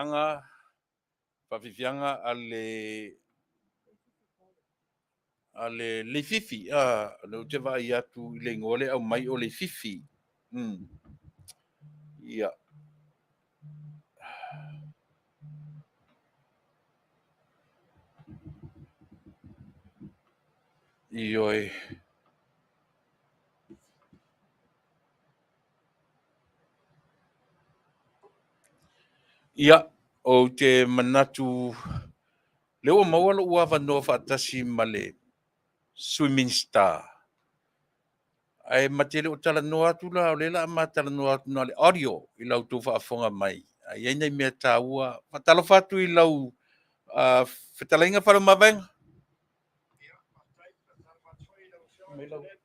faafiafiaga faafiafiaga a le a le Leififi, a, o lea ou te vaai atu i le igoa lea e aumai o Leififi. Ia. Ioe. Ia, ou te manatu lea ua maua lou avanoa faatasi ma le Sui Minisita. Ae ma te le o talanoa atu la, o lea la a ma talanoa atu na o le audio i la outou faafofoga mai. Ae i ai nai mea taua. Faatalofa atu i lau fetalaiga Faleomavaega. Malo le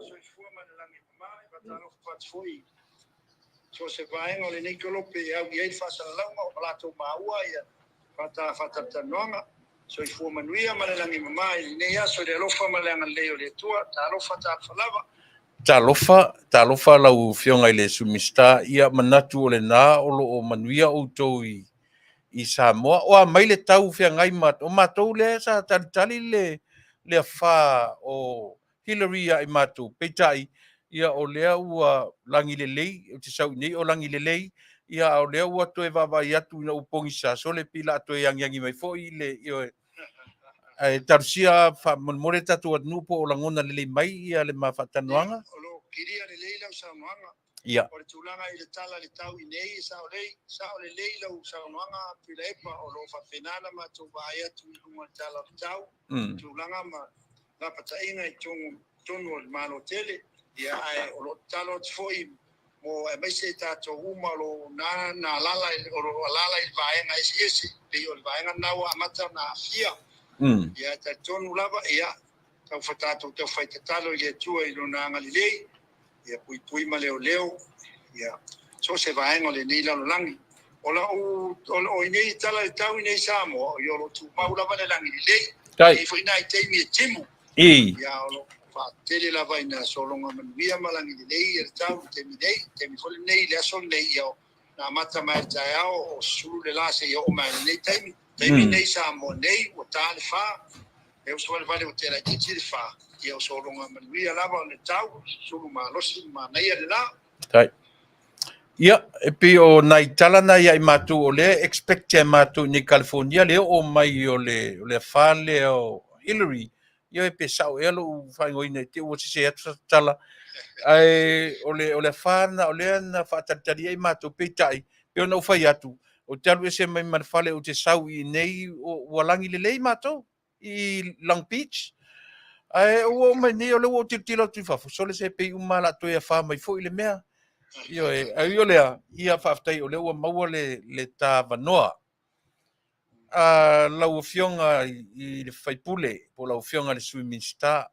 soifua ma le lagi e mama. E faatalofa atu foi i so o se vaega o lenei kolope e au i ai le faasalalauga o latou maua ia faatalatalanoaga. Soifua manuia ma le lagi e mama i lenei aso i le alofa ma le agalelei o le Atua. Talofa, talofa lava. Talofa, talofa lau Afioga i le Sui Minisita. Ia manatu o lena o lo o manuia outou i Samoa. O a mai le tau feagai ma o matou lea sa talitali le afa o Hillary ia i matou, peitai, ia o lea ua lagi lelei, ou te sau i inei o lagi lelei, ia a o lea ua toe vaavaai atu ina ua pogisa, sole pei o le a toe agiagi mai foi le, ioe. Ae talosia faamolemole le tatou atunuu po o lagona lelei mai ia le ma faatalanoaga. O lo o kilia lelei lau saunoaga. Ia. O le tulaga i le tala i le tau i nei, e sao lelei, sao lelei lau saunoaga Tuilaepa, o lo o faapena ona matou vaai atu i luga o le tala o le tau, tulaga ma lapataiga i totonu o le Malo tele. Ia, ae o lo o tatalo atu foi mo aemaise tatou uma o lo o na na alala o lo o alala i vaega eseese, pei o le vaega lena ua amata ona aafia. Ia, e talitonu lava, ia, tau tatou taufai tatalo i le Atua i lona agalelei, ia puipui ma leoleo, ia, so o se vaega o lenei lalolagi. O lau o i nei tala i le tau i nei Samoa, o lo o tumau lava le lagi lelei. E i ai foi nai taimi e timu. Ia, o lo o faatele lava ina sologa manuia ma lagi lelei ia le tau i le taimi nei. Taimi foi lenei, le aso lenei, ia, na amata mai le taeao o sulu le la seia oo mai lenei taimi. Taimi nei Samoa nei, ua ta le 4, e uso valevale ua te laitiiti le 4, ia o sologa manuia lava o le tau, sulu malosi ma manaia le la. Tai. Ia, e pei o nai tala na ia i matou o lea e expect e matou i nei California le oo mai o le afa lea o Hillary. Ia e pe sao ea lou faaigoaina i te i ua sese atu sa tala. Ae o le afa na o lea na faatalitali ai matou, peitai, pei ona ou fai atu, ou te alu ese mai ma le fale ou te sau i inei ua lagi lelei matou i Long Beach. Ae ua oo mai nei o lea ua ou tilotilo atu i fafo, sole se pei uma lava o le a toe afa mai foi le mea. Ioe, ae ui o lea, ia faafetai o lea ua maua le ta avanoa. Lau Afioga i le sui usufono po o lau Afioga i le Sui Minisita,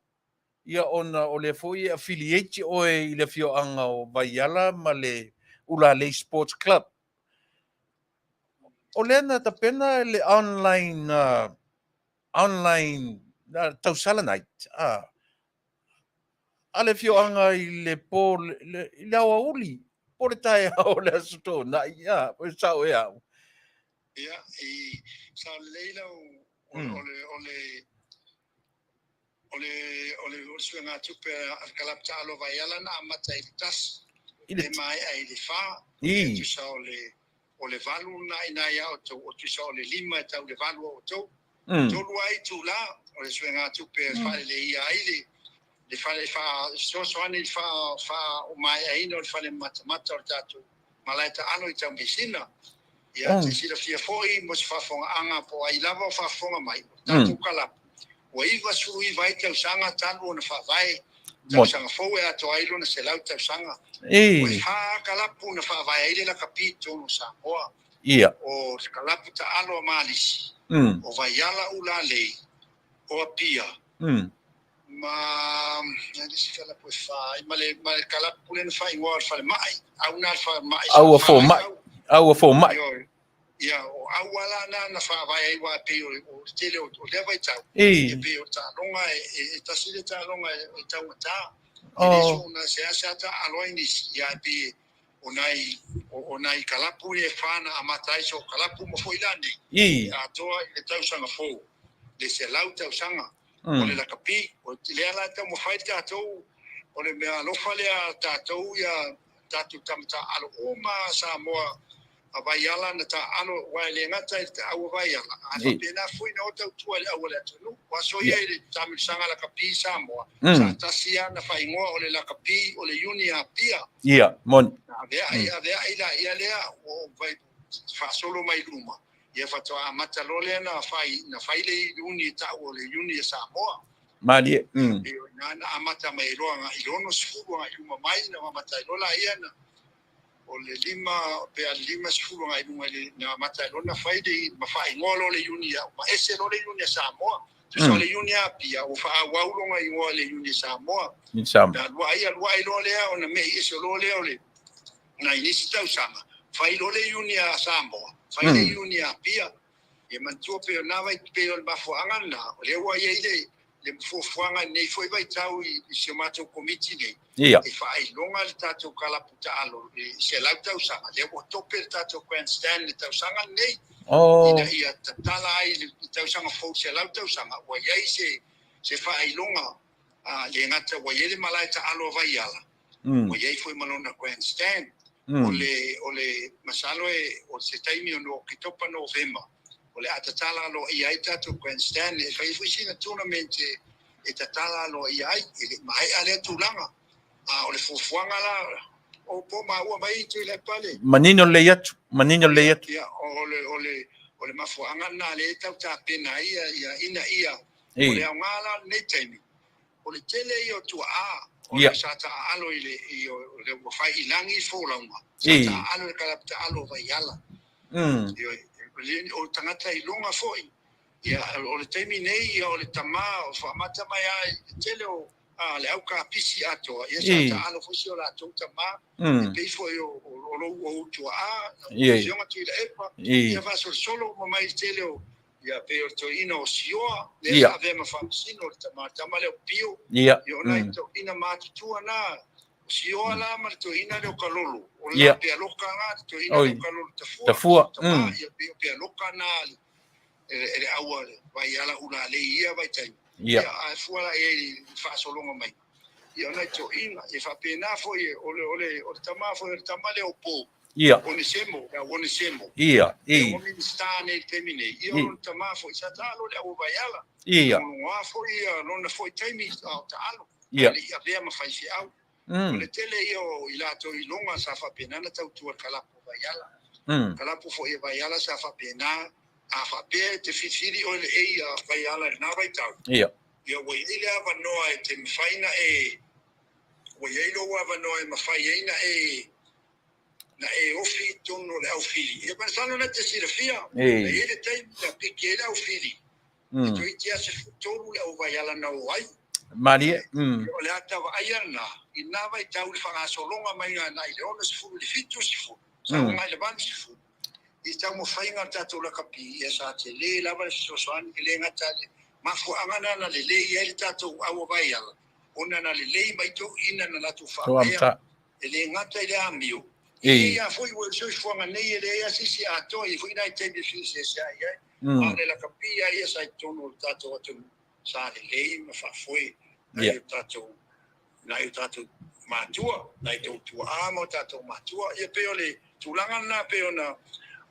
ia ona o lea foi e affiliate oe i le afioaga o Vaiala ma le Ulalei Sports Club. O lea na tapena le online tausala night a le afioaga i le po i le aoauli po le taeao o le Aso Toonai, e sao ea au? Ia, i sao lelei lau o le suiga tupe a le kalapu taalo a Vaiala na amata i le 1 e maea i le 4. E tusa o le 8 na ina ia outou, o tusa o le 5 e tau le 8 o outou. Tolu ai itulā o le suiga tupe e faaleleia ai le fale fesoasoani i le faamaeaina o le fale matamata o le tatou malae taalo i Taumeasina. Ia, te silafia foi mo se faafofogaaga po o ai lava o faafofoga mai, o le tatou kalapu, ua 99 ai tausaga talu ona faavae, tausaga fou e atoa ai lona 100 tausaga. Ua 4 kalapu na faavae ai le lakapi i totonu o Samoa. O le kalapu taalo a Malisi, o Vaiala Ulalei, o Apia, ma le isi kalapu e 4, ma le kalapu lea na faaigoa o le falemai, au na le falemai. Au a fomai. Au a fomai. Ia, o auala na faavae ai wa pei o le tele o lea vaitau. E pei o taaloga e tasi le taaloga e taugata. E le soona seasea taalo ai nisi, ia e pei o nai o nai kalapu ia e fa na amata ai so kalapu ma foi lanei atoa i le tausaga fou le 100 tausaga o le lakapi. O lea la taumafai tatou, o le mea alofa lea tatou ia tatou tama taaalo uma Samoa a Vaiala na taaalo, aua e le gata i le taau a Vaiala, ae faapena foi na o tautua i le au o le atunuu. O aso ia i le taamilosaga lakapi i Samoa, sa tasi lava na faaigoa o le lakapi o le Iuni Apia. Ia, moni. Na aveai aveai laia lea ua faasolo mai luma, ia faatoa amata loa lea na fai na fai le Iuni e tau o le Iuni a Samoa. Malie. E o ina na amata mai loa agai i le 60 agai i luma mai, na amata ai loa laia na o le lima pe a le 50 agai i luga i le na amata ai loa na fai le ma faaigoa loa le Iuni ma ese loa le Iuni a Samoa. Tusa o le Iuni a Apia ua faaauau lona igoa i le Iuni a Samoa. Na alu ai alu ai loa lea ona me'i ese loa lea o le nai nisi tausaga, fai loa le Iuni a Samoa, fai le Iuni a Apia. Ia manatua pei o lena vai pei o le mafuaaga lena o lea ua i ai le fuafuaga i lenei foi vaitau i si o matou Komiti nei e faailoga le tatou kalapu taalo i 100 tausaga, lea ua tope le tatou grandstand i le tausaga lenei ina ia tatala ai le tausaga fou 100 tausaga, ua i ai se faailoga, le gata ua i ai le malae taalo a Vaiala, ua i ai foi ma lona grandstand. O le masalo e o se taimi o no Oketopa, Novema o le a tatala aloaia ai tatou grandstand, e fai foi sina tournament e tatala aloaia ai, e le maea lea tulaga. A o le fuafuaga la o po maua mai Tuilaepa le Manino lelei atu, manino lelei atu. Ia, o le mafuaaga lena lea e tau tapena ai ia ina ia o le aoga la lenei taimi, o le tele ia o tuaa o le sa taaalo i le i o le ua fai i lagi folauga sa taaalo i le kalapu taalo o Vaiala. O tagata i luga foi ia o le taimi nei, ia o le tama o faamata mai ai le tele o le au kapisi atoa ia sa taalo foi si o latou tama, e pei foi o lou ou tuaa afioga Tuilaepa, ia faasolosolo uma mai le tele o ia pei o le toeaina o Sioa lea sa avea ma faamasino, le tama tama lea o Pio. Ia o nai toeaina matutua na o Sioa la ma le toeaina lea o Kalolo o le Pealoka na, le toeaina lea o Kalolo Tafua. Tafua. Tama ia pei o Pealoka na e le aua le Vaiala ulalei ia vaitaimi. Ia ae fua la i ai i faasologa mai ia o nai toeaina ia faapena foi o le tama foi o le tama lea o Po Onesemo, ia Onesemo. Ia o Minista nei i le taimi nei, ia o lona tama foi sa taalo le au Vaiala. Lologoa foi ia lona foi taimi a o taalo. Le i avea ma faifeau. O le tele ia o i latou i luga sa faapena na tautua le kalapu o Vaiala. Kalapu foi e Vaiala sa faapena, a faapea e te filifili oe le ei a Vaiala i lena vaitau. Ia ua i ai le avanoa e te mafai na e ua i ai lou avanoa e mafai ai na e ofi i totonu o le aufili. Ia masalo na te silafia. E i ai le taimi na piki ai le aufili. E toeitiiti lava 13 le au Vaiala na o ai. Malie. O le ata vaaia lena, i lena vaitau i le faagasologa mai agai i le 60 i le 70, sa agai i le 80, i taumafaiga o le tatou lakapi, ia sa tele lava le fesoasoani, e le gata i le mafuaaga na na lelei ai le tatou au a Vaiala, ona na lelei mai toeaiina na latou faapea, e le gata i le amio. Ia foi ua soifuaga nei e leai lava se isi atoa, i foi nai taimi e feeseeseai ai. A o le lakapi lava ia sa i totonu o le tatou atunuu, sa lelei ma faafoe nai o tatou nai o tatou matua, nai tou tuaa ma o tatou matua. Ia pei o le tulaga lena pei ona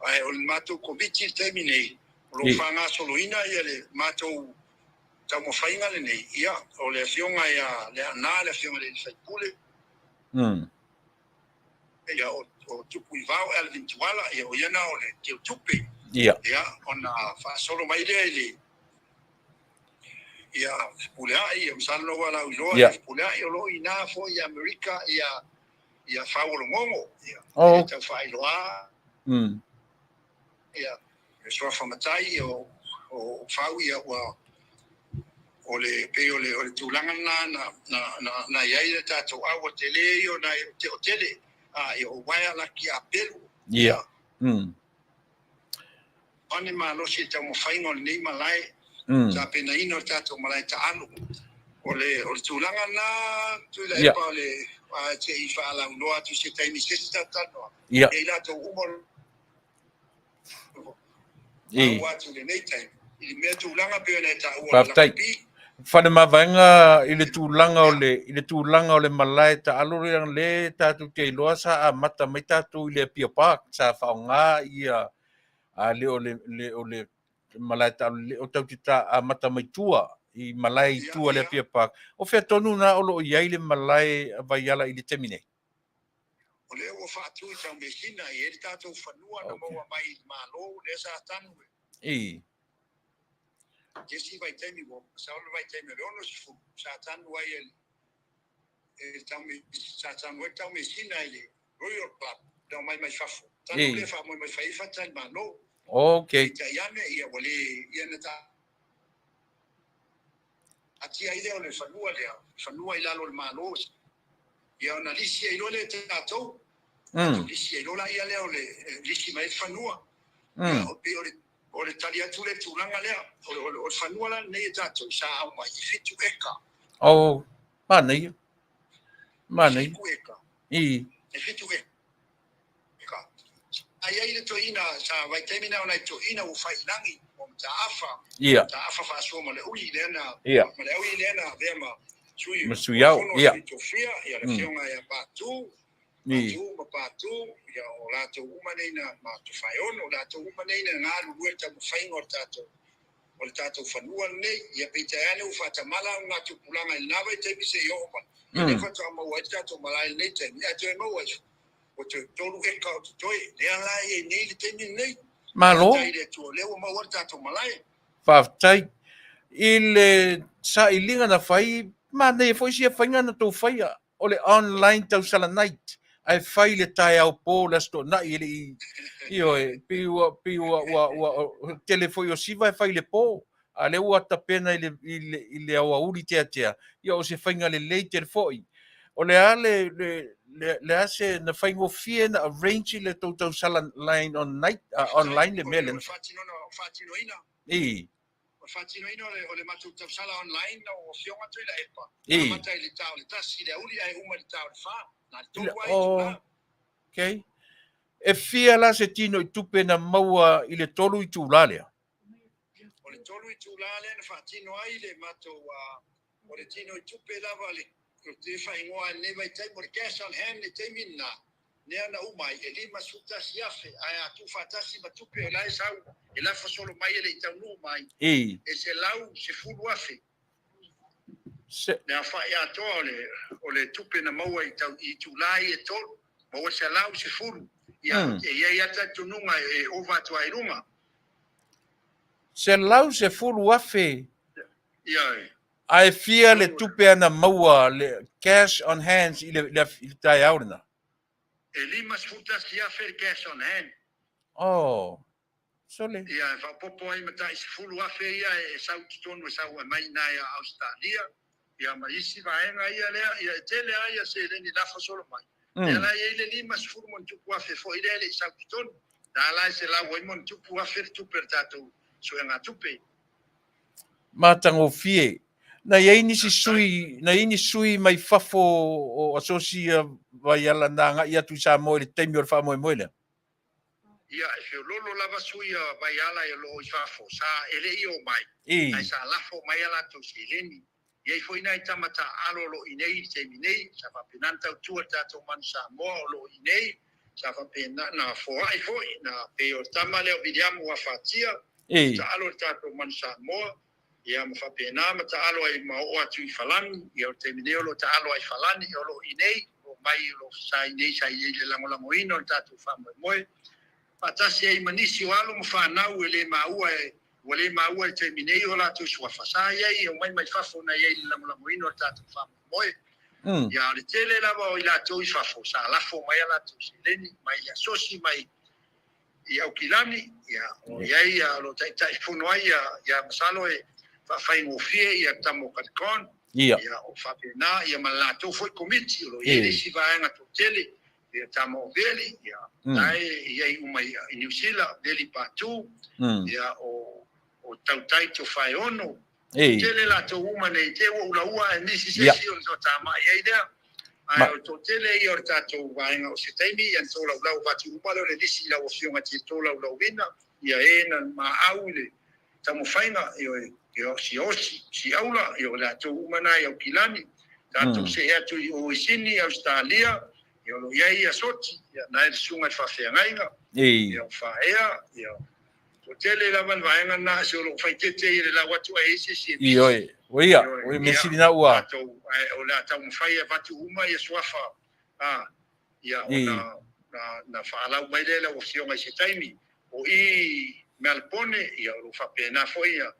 ae o le matou komiti i le taimi nei, o lo o faagasoloina ia le matou taumafaiga lenei. Ia o le afioga ia Leaana, le afioga i le sui usufono, ia o Tupuivao Alvin Tuala, ia o ia na o le teutupe. Ia ona faasolo mai lea i le ia Fepuleai, ia masalo na ua lauiloa ia Fepuleai o lo o i ina foi i Amerika ia Fauologogo ia tau faailoa ia le suafa matai o Fau ia ua o le pei o le tulaga lena na i ai le tatou aua tele ia o nai o tele a ia o Uaea Laki Apelu. Ane malosi i taumafaiga o lenei malae, tapenaina o le tatou malae taalo. O le tulaga lena Tuilaepa o le ae se i faalauiloa atu i se taimi i se isi talatalanoaga. Ia. Ia i latou uma o lo I. maua atu i lenei taimi i le mea tulaga pei ona e taua o le Faafetai. lakapi. Falemavaega i le tulaga o le i le tulaga o le malae taalo lea le tatou te iloa sa amata mai tatou i le Apia Park sa faaaoga ia a le o le le o le malae taalo le o tau te ta amata mai tua i malae i Ia, tua le ia. Apia Park. O fea tonu na o lo o i ai le malae Vaiala i le taimi nei? O lea ua faatu i Taumeasina, e i ai le tatou fanua na maua mai i le Malo lea sa tanu e I. se isi vaitaimi, ua masalo le vaitaimi o le 60 sa tanu ai e e Taume, sa tanu ai Taumeasina i le Royal Club na omai mai fafo. Tanu I. lea faamoe mai fai ai fata i le Malo. Okay. Peitai ane, ia ua le, ia na taatia ai lea o le fanua lea, fanua i lalo o le Malo. Ia ona lisi ai loa lea e tatou, tatou lisi ai loa laia lea o le lisi mai ai le fanua. Ia, o pei o le o le tali atu lea i le tulaga lea. O le, o le, o le fanua la lenei e tatou sa aumai e 7 eka. Oh, manaia. Manaia. 7 eka. I. E 7 eka. Sa i ai le toeaina, sa vaitaimi na o nai toeaina ua fai i lagi, o Mataafa, Ia. Mataafa Faasoa ma le Uli lea na, Ia. ma le Aui lea na avea ma sui Ma sui ao. fono Ia. sui tofia, ia le afioga ia Patu, I. Patu ma Patu, ia o latou uma nei na ma Tofaeono, o latou uma nei na galulue le taumafaiga o le tatou o le tatou fanua lenei. Ia peitai ane ua faatamala augatupulaga i lena vaitaimi seia oo mai. Ia lea faatoa maua ai le tatou malae i lenei taimi, ae toe maua ifo ua toe 3 eka o totoe. Lea la e i ai nei le taimi lenei. Malo. Faafetai i le Atua o lea ua maua le tatou malae. Faafetai. I le sailiga na fai, manaia foi sia faiga na tou faia, o le online tausala night, ae fai le taeao po le Aso Toonai e le i, ioe, pei ua, pei ua, ua, ua, tele foi o siva e fai i le po, a lea ua tapena i le, i le, i le aoauli teatea, ia o se faiga lelei tele foi. O le a le, le, le, le a se na faigofie na arrange le tou tausala line on night, online le O mea le, lea o na le faatinoina. I. O le faatinoina o le matou tausala online lau Afioga Tuilaepa, I. amata i le ta o le 1 i le aoauli ae uma i le ta o le 4. Na le tolu ai O, itula. okay. E fia la se tino i tupe na maua i le tolu itula lea? O le tolu itula lea na faatino ai le matou, o le tino i tupe lava le te faaigoa i lenei vaitaimi, o le cash on hand le taimi lena, lea na uma ai e 51,000, ae a tuufaatasi ma tupe o la e sau, e lafo solo mai e le i taunuu mai, I. e 110,000. Se. Le aofai atoa o le, o le tupe na maua i tau, i itula ia e tolu, maua 110. Ia, e i ai lava le talitonuga e ova atu ai i luga. 110,000. Ioe. Ae fia le tupe ana maua, le cash on hands i le, le, i le taeao lena? E 51,000 le cash on hand. Oh, sole. Ia, e faaopoopo ai ma tai 10,000 ia e sau i totonu e sau ai mai i ina ia Ausetalia, ia ma isi vaega ia lea, ia e tele lava ia seleni lafo solo mai. Lea la e i ai le 50 ma ona tupu afe foi lea e le i sau i totonu. La la e selau ai ma ona tupu afe le tupe a le tatou suegatupe. Matagofie. Na i ai nisi sui, na i ai ni sui mai fafo o Asosi Vaiala na agai atu i Samoa i le taimi o le faamoemoe lea? Ia, e feoloolo lava sui a Vaiala o lo o i fafo, sa e le i omai, ae sa lafo mai a latou seleni. E i ai foi nai tama taaalo o lo o i inei i le taimi nei, sa faapena ona tautua i le tatou Manu Samoa o lo o i inei, sa faapena na foai foi, na pei o le tama lea o Viliamu Afatia, taalo i le tatou Manu Samoa, ia ma faapena ma taalo ai ma oo atu i Falani, ia o le taimi nei o lo o taalo ai i Falani, o lo o i inei, o mai o lo o sa i inei, sa i ai i le lagolagoina o le tatou faamoemoe, faatasi ai ma nisi o alo ma fanau e le maua e, ua le maua i le taimi nei o latou suafa, sa i ai e omai mai fafo na i ai i le lagolagoina o le tatou faamoemoe. Ia, o le tele lava o i latou i fafo, sa lafo mai a latou seleni, mai i asosi, mai i Aukilani, ia, o i ai o lo o taitaifono ai ia, ia masalo e faafaigofie ia Tamo Kalikon, ia, o faapena, ia ma le latou foi komiti, o lo o i ai le isi vaega toatele, ia Tamo Veli, ia, la e i ai uma i Niu Sila, Veli Patu, ia, o, o Tautai Tofaeono, tele latou uma nei, te ua ulaua ae misi se isi ona toatamai ai lea. Ae o le toatele ia o le tatou vaega o se taimi ia na tolaulau avatu uma lea o le lisi i lau Afioga e te tolaulauina ia e na maau i le taumafaiga, ioe, ia Siaosi, Siaula, ia o latou uma na i Aukilani, tatou see atu i o i Sini, Ausetalia, ia o lo o i ai ia Soti, ia na e le susuga i le faafeagaiga, ia o Faaea, ia toatele lava le vaega lena, se o lo o faitete ia le lau atu ai se isi e misi. Ioe, o ia, o le mea sili na ua. Tatou, ae o le a taumafai e avatu uma ia suafa, a, ia ona na, na faalau mai lea lau Afioga i se taimi. O i Melbourne, ia o lo o faapena foi ia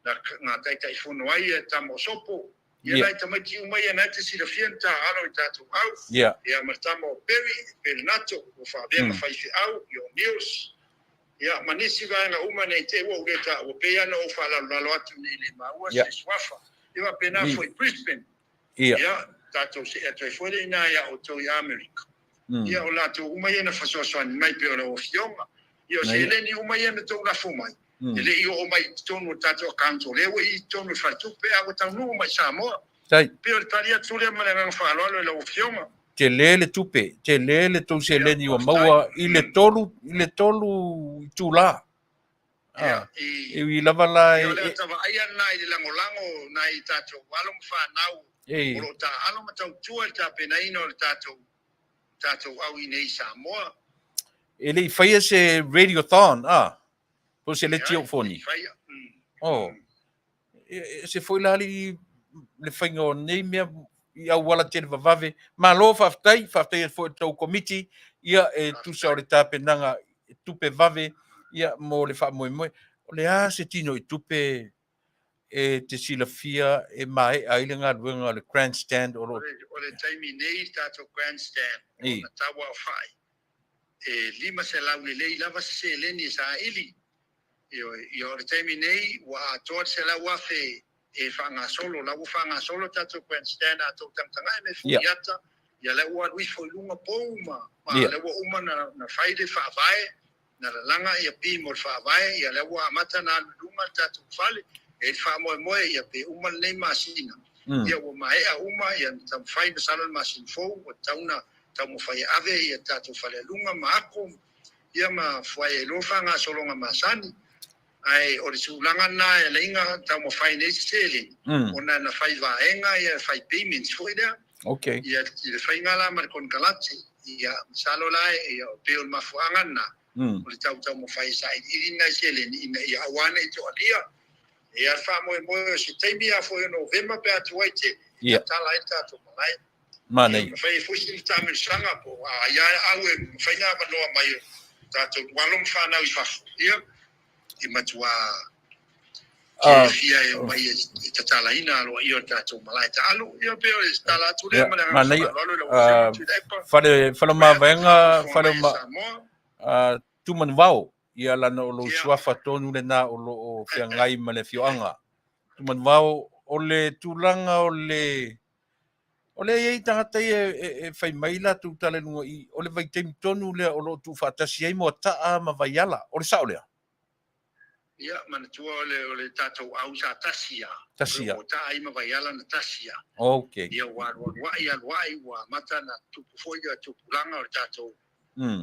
na, na Taitaifono ai ia tama o Sopo. Ia nai tamaiti uma ia na te silafia na taaalo i tatou au. Ia ma le tama o Perry, Perenato, ua faavea ma faifeau, ia o Niels. Ia ma nisi vaega uma nei te ua ou le taua, pei lava ona ou faalalolalo atu nei le maua se suafa. Ia faapena foi Brisbane. Ia tatou see atu ai foi le ina ia outou i Amerika. Ia o latou uma ia na fesoasoani mai pei o lau Afioga. Ia o seleni uma ia na tou lafo mai, e le i oo mai i totonu o le tatou account, o lea ua i totonu o le faletupe a ua taunuu mai i Samoa. Tai. Pei o le tali atu lea ma le agaga faaaloalo i lau Afioga. Tele le tupe, tele le tou seleni ua maua i le 3, i le 3 itula. Ia, E ui lava la e. Ia, o le ata vaaia lena i le lagolago o nai tatou alo ma fanau o lo o taaalo ma tautua i le tapenaina o le tatou tatou au i inei i Samoa. E le i faia se radiothon, a? Po o se leti Leai, o foni? e le i faia. Oh. E ese foi la alii le faiga o nei mea i auala televavave. Malo faafetai, faafetai atu foi i le tou komiti, ia e tusa o le tapenaga tupe vave ia mo le faamoemoe. O le a se tino i tupe e te silafia e maea ai le galuega o le grandstand o lo o. O le taimi nei le tatou grandstand ona tauaofai e 500 lelei lava se seleni e saili. Ioe, ia o le taimi nei ua atoa le 100,000 e faagasolo, la ua faagasolo tatou grandstand a tou tagatagai me Fuiata, ia la ua alu ifo i luga pou ma, ma la ua uma na, na fai le faavae, na lalaga ia beam o le faavae, ia la ua amata na alu i luga le tatou fale, e i le faamoemoe ia pe uma lenei masina, ia ua maea uma, ia na taumafai masalo le masina fou, ua tatau na taumafai e ave ia tatou fale a luga ma ako, ia ma fuaeloa faagasologa masani. Ae o le tulaga lena e alai na taumafai nei se seleni, ona na fai vaega ia fai payments foi lea. Ia i le faiga la ma le konekarate, ia masalo la ia pei o le mafuaaga lena, o le tau taumafai e sailiili nai seleni ina ia aua ne i toalia. E i ai le faamoemoe o se taimi lava foi o Novema pe a tuai tele, e tatala ai le tatou malae. Manaia. Mafai ai foi sina taamilosaga po o a ia au e mafai na avanoa mai o tatou alo ma fanau i fafo, ia, e matuā fiafia e omai e tatalaina aloaia o le tatou malae taalo. Ia, pei o le tala atu lea ma le agaga faaaloalo i lau Afioga Tuilaepa. Fale, fale o mavaega, fale o ma, Tumanuvao, ia lana o lou suafa tonu lena o lo o feagai ma le afioaga. Tumanuvao, o le tulaga o le O lea e i ai tagata ia e fai mai latou tala i luga i, o le vaitaimi tonu lea o lo o tuufaatasi ai Moataa ma Vaiala. O le sao lea? Ia, manatua o le, o le tatou au sa tasi lava. Tasi lava. O Moataa ai ma Vaiala na tasi lava. Okay. Ia, ua alualuai, aluai, ua amata ona tupu foi ia tupulaga o le tatou,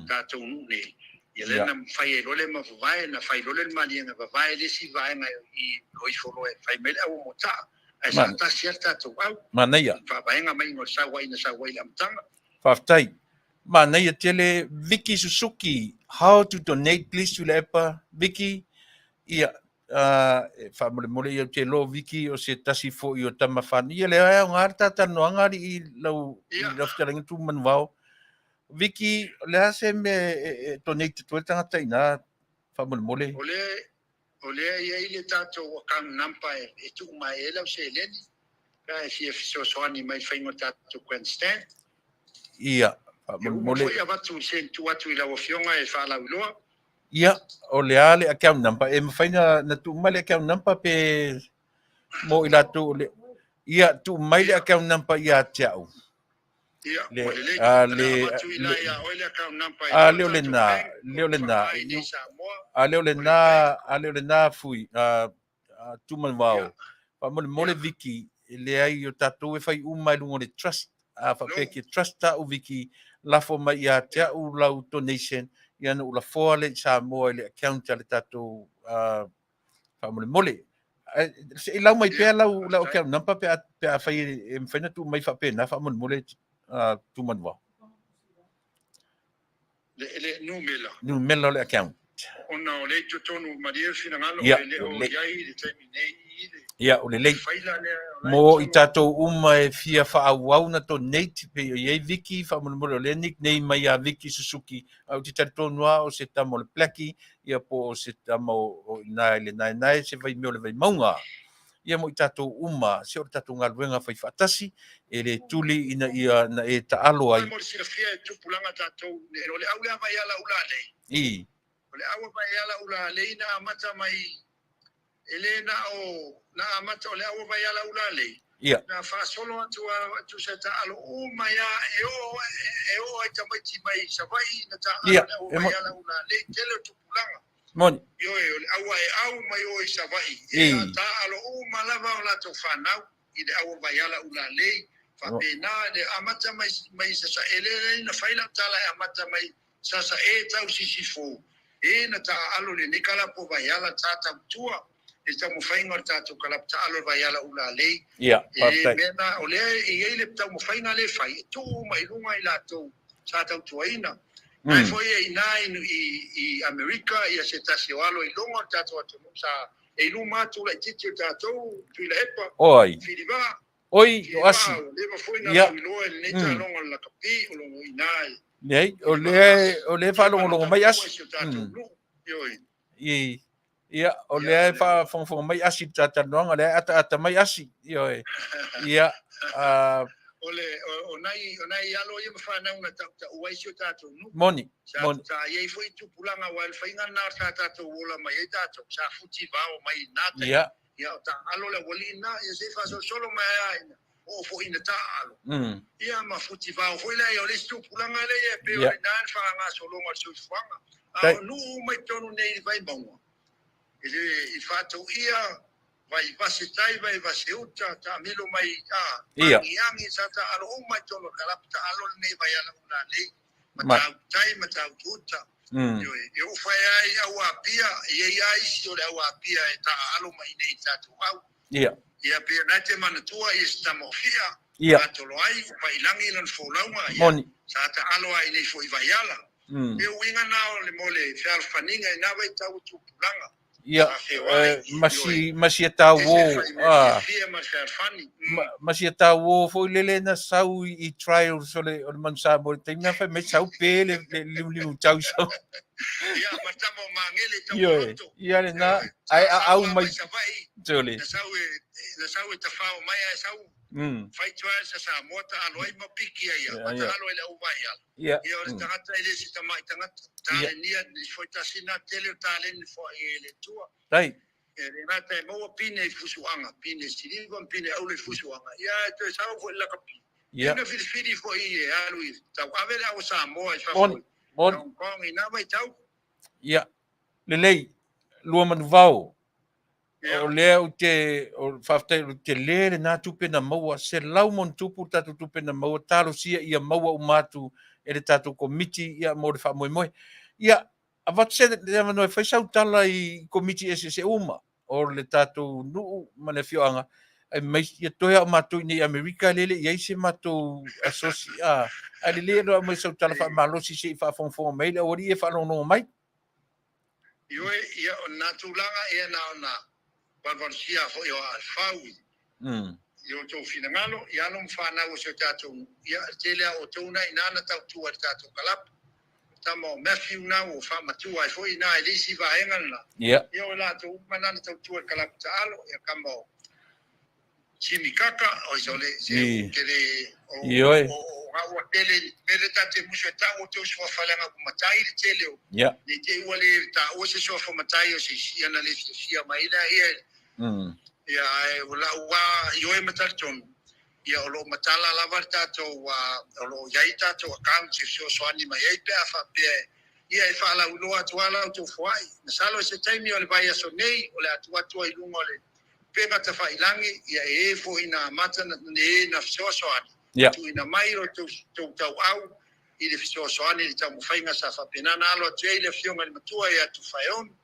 tatou nuu nei. Ia lea na fai ai loa le mavae, na fai loa le maliega vavae le isi vaega i o ifo loa e fai mai le au o Moataa. Ae sa tasi lava le tatou au. Manaia. Faavaega mai o le sau ai na sau ai i le amataga. Faafetai. Manaia tele Vicky Susuki, how to donate please Tuilaepa. Vicky, ia, e faamolemole ia ou te iloa o Vicky o se tasi foi o tama whānau. Ia lea e aoga le tātalanoaga alii i lau, i lau fetalaiga Tumanuvao. Vicky, o le a se mea e donate atu ai le tagata inā faamolemole? O lea, o lea e i ai le tatou account number e tuu mai ai lau seleni pe a e fia fesoasoani mai i le faiga o le tatou grandstand. Ia, faamolemole. E uma foi avatu se tuu atu i lau Afioga e faalauiloa. Ia, o le a le account number? E mafai na tuu mai le account number pe mo i latou o le... Ia, tuu mai le account number ia te au. Ia, Le, ua lelei. a, O le le, a avatu i le, ina ia oe le account number e a, lua le o tatou lena, bank, le o lena, faaaoga i inei i Samoa, a, le o o le lena, bank. a, le o lena fui, a, a, Tumanuvao. Ia, Faamolemole ia. Vicky, e leai o tatou e fai uma i luga o le trust. A faapea e te trust au Viki, lafo mai ia te au lau donation, ia ona ou lafoa lea i Samoa i le account a le tatou faamolemole. Se i lau mai pea lau lau account number pe a pe afai e mafai ona tuu mai faapena faamolemole, Tumanuvao. Le numera. Numera o le account. Ona o lea i totonu, malie le finagalo, e le o i ai i le taimi nei i le Ia, o lelei. faila lea. Mo i tatou uma e fia faaauau na donate, pei o i ai Viki, faamolemole, o lea nickname mai ia Viki Susuki, ae ou te talitonu lava o se tama o le Blackie, ia po o se tama o i ina i le Naenae, se vaimea o le Vaimauga. Ia mo i tatou uma, se o le tatou galuega fai faatasi, e le tuli ina ia na e taalo ai. Mo le silafia e tupulaga tatou, o le au lea Vaiala Ulalei. I. O le au Vaiala Ulalei na amata mai, e le na o, na amata o le au Vaiala Ulalei. Ia. Na faasolo atu atu se taalo uma ia e o ai tamaiti mai Savaii na taalo le au Vaiala Ulalei, tele o tupulaga. Moni. Ioe, o le au e au mai o i Savaii. E taalo uma lava o latou fanau i le au Vaiala Ulalei. Faapena le amata mai mai Sasae le na fai lau tala e amata mai Sasae tau Sisifo. E na taalo lenei kalapu Vaiala sa tautua i taumafaiga o le tatou kalapu taalo Vaiala Ulalei. Ia, E faafetai. Mea na o lea e i ai le taumafaiga le fai e tuu uma i luga i latou sa tautuaina. Ae foi e ina i Amerika ia se tasi o alo i luga o le tatou atunuu sa e i luma atu laitiiti o tatou Tuilaepa. Oi. Filiva. Oi, o Asi. Leva foi na lauiloa i lenei taaloga o le lakapi o lo o i ina i Nei, o lea faalogologo mai Asi. Si o tatou nuu. Ioe. I, ia, o lea e faafogafoga mai Asi i le tatalanoaga, lea e ataata mai Asi. Ioe. Ia, O le o nai alo ia ma fanau na tautau ai si o tatou nuu. Moni. Sa Moni. Sa i ai foi tupulaga aua le faiga lena sa tatou ola mai ai tatou sa futi vao mai i na taimi. Ia o taalo le aualii na ia se i faasolosolo mai ai ina oo foi ina taalo. Ia ma futi vao foi lea o le isi tupulaga lea e pei o lena le faagasologa o le soifuaga. A o nuu uma i totonu nei i Vaimauga i le i faatauia vaivase tai vaivase uta taamilo mai a agiagi sa taalo uma i totonu o le kalapu taalo lenei Vaiala Ulalei Matautai Matautu-uta. Ioe, e oo fai ai au Apia e i ai lava isi o le au Apia e taaalo mai nei i tatou au. Ia pe na te manatua ia se tama o Fia atolo ai pailagi lona folauga ia sa taalo ai nei foi Vaiala. E uiga na o le mo le fealofaniga i na vaitau o tupulaga. Ia, Sa feoai. Ma si e tau o, a fia ma le fealofani. Ma si e tau o foi lele na sau i trials o le Manu Samoa le taimi na fai mai sau pe le liuliu tau sau. Ia ma tama o Magele tau Ioe, loto. Ia le na, ai a au mai Savaii. Tole. Na sau e tafao mai ae sau fai trials sa Samoa taalo ai ma piki ai ia. Ma taalo ai le au Vaiala. Ia o le tagata e le se tamai tagata. Talenia ni foi tasi na tele o taleni foi e le tua. Tai. E le gata e maua pine i fusuaga, pine siliva ma pine aula i fusuaga. Ia e toe sau foi le lakapi. Ina filifili foi e alu i tau ave le au Samoa i fafo. Moni. Moni. Hong Kong i na vaitau. Ia. Lelei, lua manuvao. Ia. O lea ou te, o faafetai o te le lena tupe na maua, 100+le tatou tupe na maua, talosia ia maua uma atu e le tatou komiti ia mo le faamoemoe. Ia, avatu se le avanoa e fai sau tala i komiti eseese uma o le tatou nuu ma le afioaga, ai mai ia toe au matou i nei Amerika lele i ai se matou asosi a ae lelei alo mai sau tala faamalosi se i faafogafoga mai le aualii e faalogologo mai. Ioe, ia o na tulaga ia na ona valuvalusia foi o alafau i o outou finagalo i alo ma fanau o si o tatou nuu. Ia le tele a outou na ina na tautua i le tatou kalapu. Tama o Matthew na ua faamatua ai foi ina i le isi vaega lena. Ia o latou uma na na tautua i le kalapu taalo. Ia kama o Jimmy Kaka, o iso le se tele o o gaua tele pele tate musu e tau o teu suafa leaga ua matai le tele o nei te ua le taua se suafa matai o se isi ia na le fiafia mai lea ia ia ae o lau a ioe ma talitonu ia o loo matala lava le tatou o loo iai tatou account e fesoasoani mai ai pe a faapea ia e faalauiloa atu a la outou foai. Masalo i se taimi o le vaiaso nei o le atu atu ai i luga o le upega tafailagi ia e foi na amata na e na fesoasoani. Tuuina mai lo tou tauau i le fesoasoani i le taumafaiga sa faapena ona alo atu ai le Afioga i le Matua ia Tufaeonu,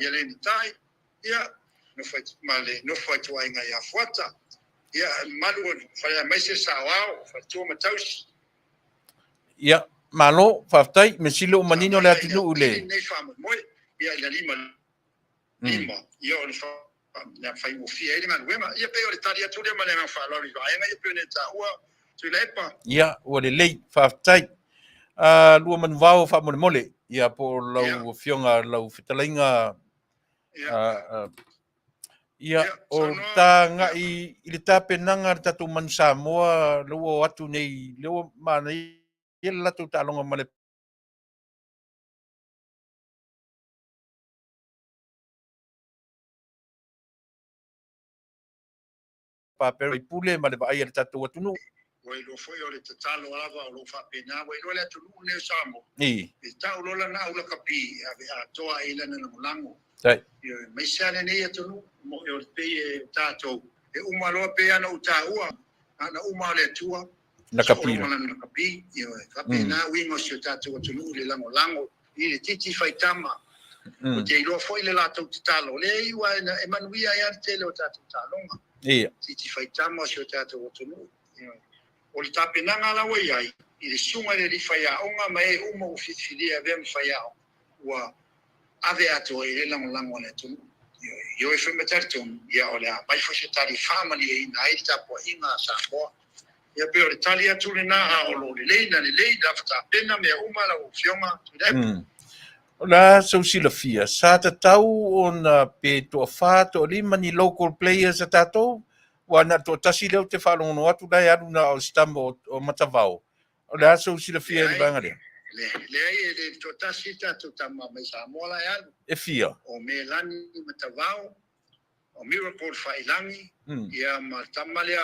ia Lenitai, ia, ma le nofo a ituaiga ia Fuata. Ia, mamalu o le fale aemaise le saoao, faletua ma tausi. Ia, malo, faafetai, mea sili ua manino le atunuu i le Lenei faamoemoe, ia, ina lima lima, ia, o le faigofie ai le galuega. Ia, pei o le tali atu lea ma le agaga faaaloalo i vaega ia pei ona e taua, Tuilaepa. Ia, ua lelei, faafetai. Luamanuvao faamolemole, ia, po o lau Afioga, lau fetalaiga. Ia, o tagai i le tapenaga a le tatou Manu Samoa, lea ua o atu nei, lea ua manaia le latou taaloga ma le Pule ma le vaai a le tatou atunuu. Ua iloa foi o le tatalo lava o lo o faapena, ua iloa le atunuu lenei o Samoa, e tau loa lana au lakapi e ave atoa i lana lagolago. Aemaise lava lenei atunuu, o le pei e tatou, e uma loa pei lava ona ou taua, na uma o le Atua, lakapi ma lana lakapi. Faapena uiga o si o tatou atunuu i le lagolago i le titi faitama. Ou te iloa foi le latou tatalo, lea e iu lava e manuia ai lava le tele o tatou taaloga. Titi faitama o si o tatou atunuu. O le tapenaga la ua i ai, i le susuga i le alii faiaoga ma e uma ua filifilia e avea ma faiaoga, ua ave atoa i le lagolago a le atunuu. Ioe foi ma talitonu, ia o le a aumai foi se tali e faamalieina ai le tapuaiga a Samoa. Ia pei o le tali atu lena, a o lo o lelei na lelei lava tapena mea uma lau Afioga Tuilaepa. O le a sou silafia, sa tatau ona pe toafa, toalima ni local players a tatou, aua na o le toatasi lea ou te faalogologo atu la e alu na o si tama o Matavao. O le a sou silafia i le vaega lea? Leai, e le toatasi tatou tama mai Samoa la e alu. E fia? O Melani Matavao, o Miracle Faiilagi, ia ma le tama lea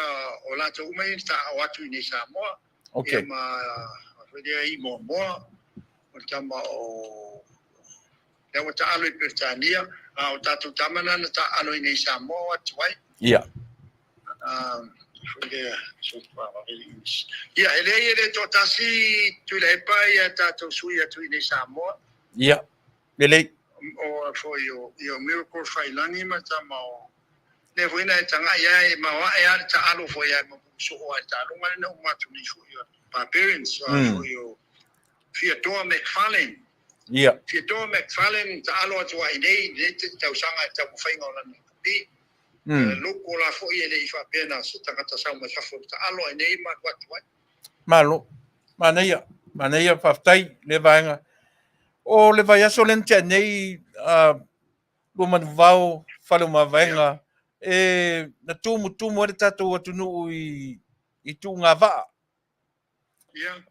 o latou uma ia na taaoo atu i inei i Samoa. Ia ma foi lea i Moamoa, o le tama o lea ua taalo i Peretania, a o tatou tama na na taalo i inei i Samoa o atu ai. Foi lea, ia, e leai e le toatasi Tuilaepa ia tatou sui atu i inei i Samoa. Ia, lelei. O foi o ia Miracle Faiilagi ma tama o lea foi na e tagai ai ma ae a le taalo foi ai ma soo ai taaloga le na uma atu nei foi o Barbarians foi o Fiatoa McFarlane. Fiatoa McFarlane taalo atu ai nei le tausaga e taumafaiga o lana lakapi. Loko la foi e le i faapea na se tagata sau mai fafo taalo ai nei ma alu atu ai. Malo. Manaia. Manaia, faafetai le vaega. O le vaiaso lea na tea nei, Luamanuvao, Fale o Mavaega, e na tumutumu ai le tatou atunuu i tuugavaa.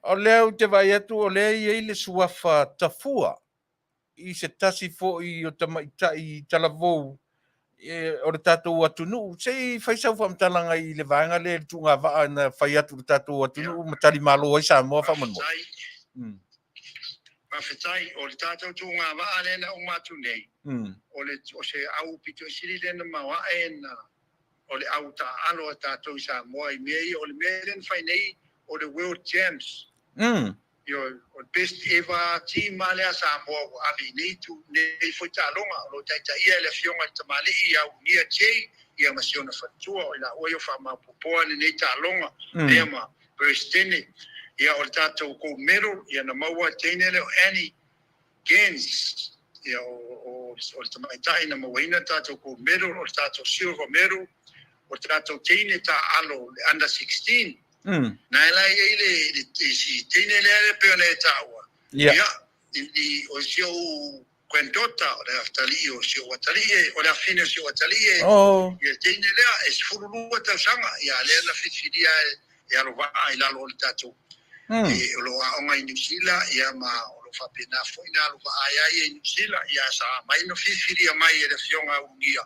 O lea ou te vaai atu o lea e i ai le suafa Tafua i se tasi foi o tamaitai talavou o le tatou atunuu. Se i fai sau faamatalaga i le vaega lea i le tuugavaa na fai atu i le tatou atunuu ma talimalo ai Samoa faamolemole. Faafetai. O le tatou tuugavaa lea na uma atu nei, o se au pito i sili lea na maoae na o le au taaalo a tatou i Samoa i mea ia. O le mea lea na fai nei o le World Champs. Ioe, o le best ever team lava lea a Samoa ua ave i nei itu, nei foi taaloga. O lo o taitaia e le Afioga i le Tamalii ia Ulugia Jay ia ma si ona faletua, o i laua ia o faamaopoopoa lenei taaloga lea ma Peresetene. Ia o le tatou gold medal ia na maua e le teine lea o Annie Gens, ia o le tamaitai na mauaina le tatou gold medal, o le tatou silver medal, o le tatou teine taaalo le under 16. Na e la e i ai le si teine lea e pei ona e taua. Ia, o si ou granddaughter, o le atalii o si ou atalii, o le afafine o si ou atalii, ia le teine lea e 12 tausaga, ia lea na filifilia e alovaa i lalo o le tatou o lo o aoga i Niu Sila, ia ma o lo o faapena foi na alovaa ai ia i Niu Sila, ia sa mai na filifilia mai e le Afioga a Ulugia,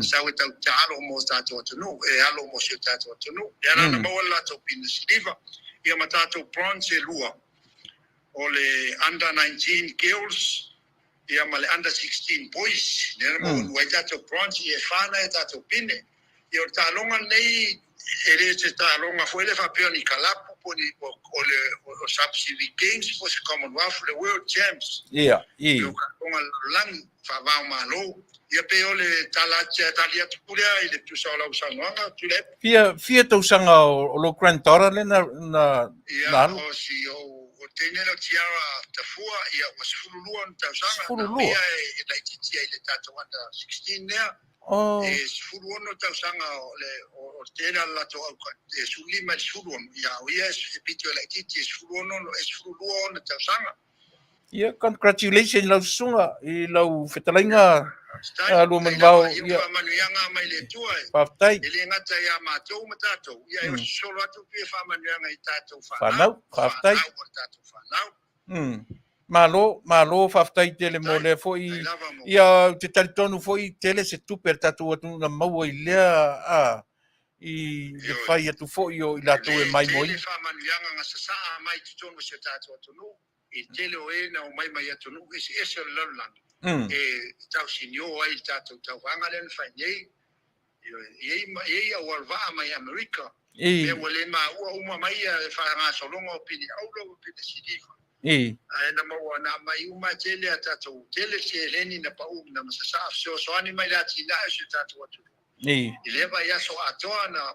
sau e tau taalo mo tatou atunuu, e alo mo si o tatou atunuu. Lea la na maua le latou pine siliva, ia ma tatou bronze e lua, o le under 19 girls, ia ma le under 16 boys, lea na maua lua ai tatou bronze, ia e fa nai a tatou pine. Ia o le taaloga lenei E le se taaloga foi lea faapea o ni kalapu po o ni o le o South Pacific Games po o se Commonwealth, le World Champs. Ia, i. O taaloga a le lalolagi faava-o-Malo. Ia pei o le tala tali atu lea i le tusa o lau saunoaga, Tuilaepa. Fia, fia tausaga o lou granddaughter lea na, na, na alu? Ia, o si ou, o teine lea o Tiara Tafua, ia ua 12 ona tausaga. 12? Na ia e laitiiti ai i le tatou under 16 lea. Oh. E 16 tausaga o le o le tele o le latou au e 15 i le 16, ia o ia e pito e laitiiti e 16 e 12 ona tausaga. Ia, congratulations i lau susuga i lau fetalaiga lua manuvao. Ia, faamanuiaga mai le Atua. Faafetai. E le gata ia matou ma tatou, ia e sosolo atu pia faamanuiaga i tatou fanau. Faafetai. O tatou fanau. Malo, malo, faafetai tele mo lea foi. Ia, ou te talitonu foi tele se tupe a le tatou atunuu na maua i lea a i le fai atu foi o i latou e maimoaina. Tele faamanuiaga na sasaa mai totonu o si o tatou atunuu i le tele o e na omai mai atunuu eseese o le lalolagi e tausinio ai le tatou tauvaga lea na fai nei. E i ai aualavaa mai Amerika, mea ua le maua uma mai le faagasologa o pine auro ma pine siliva. Ae na maua na aumai uma e tele a tatou, tele seleni na pau na masasaa fesoasoani mai le atinae o si o tatou atunuu. I lea vaiaso atoa na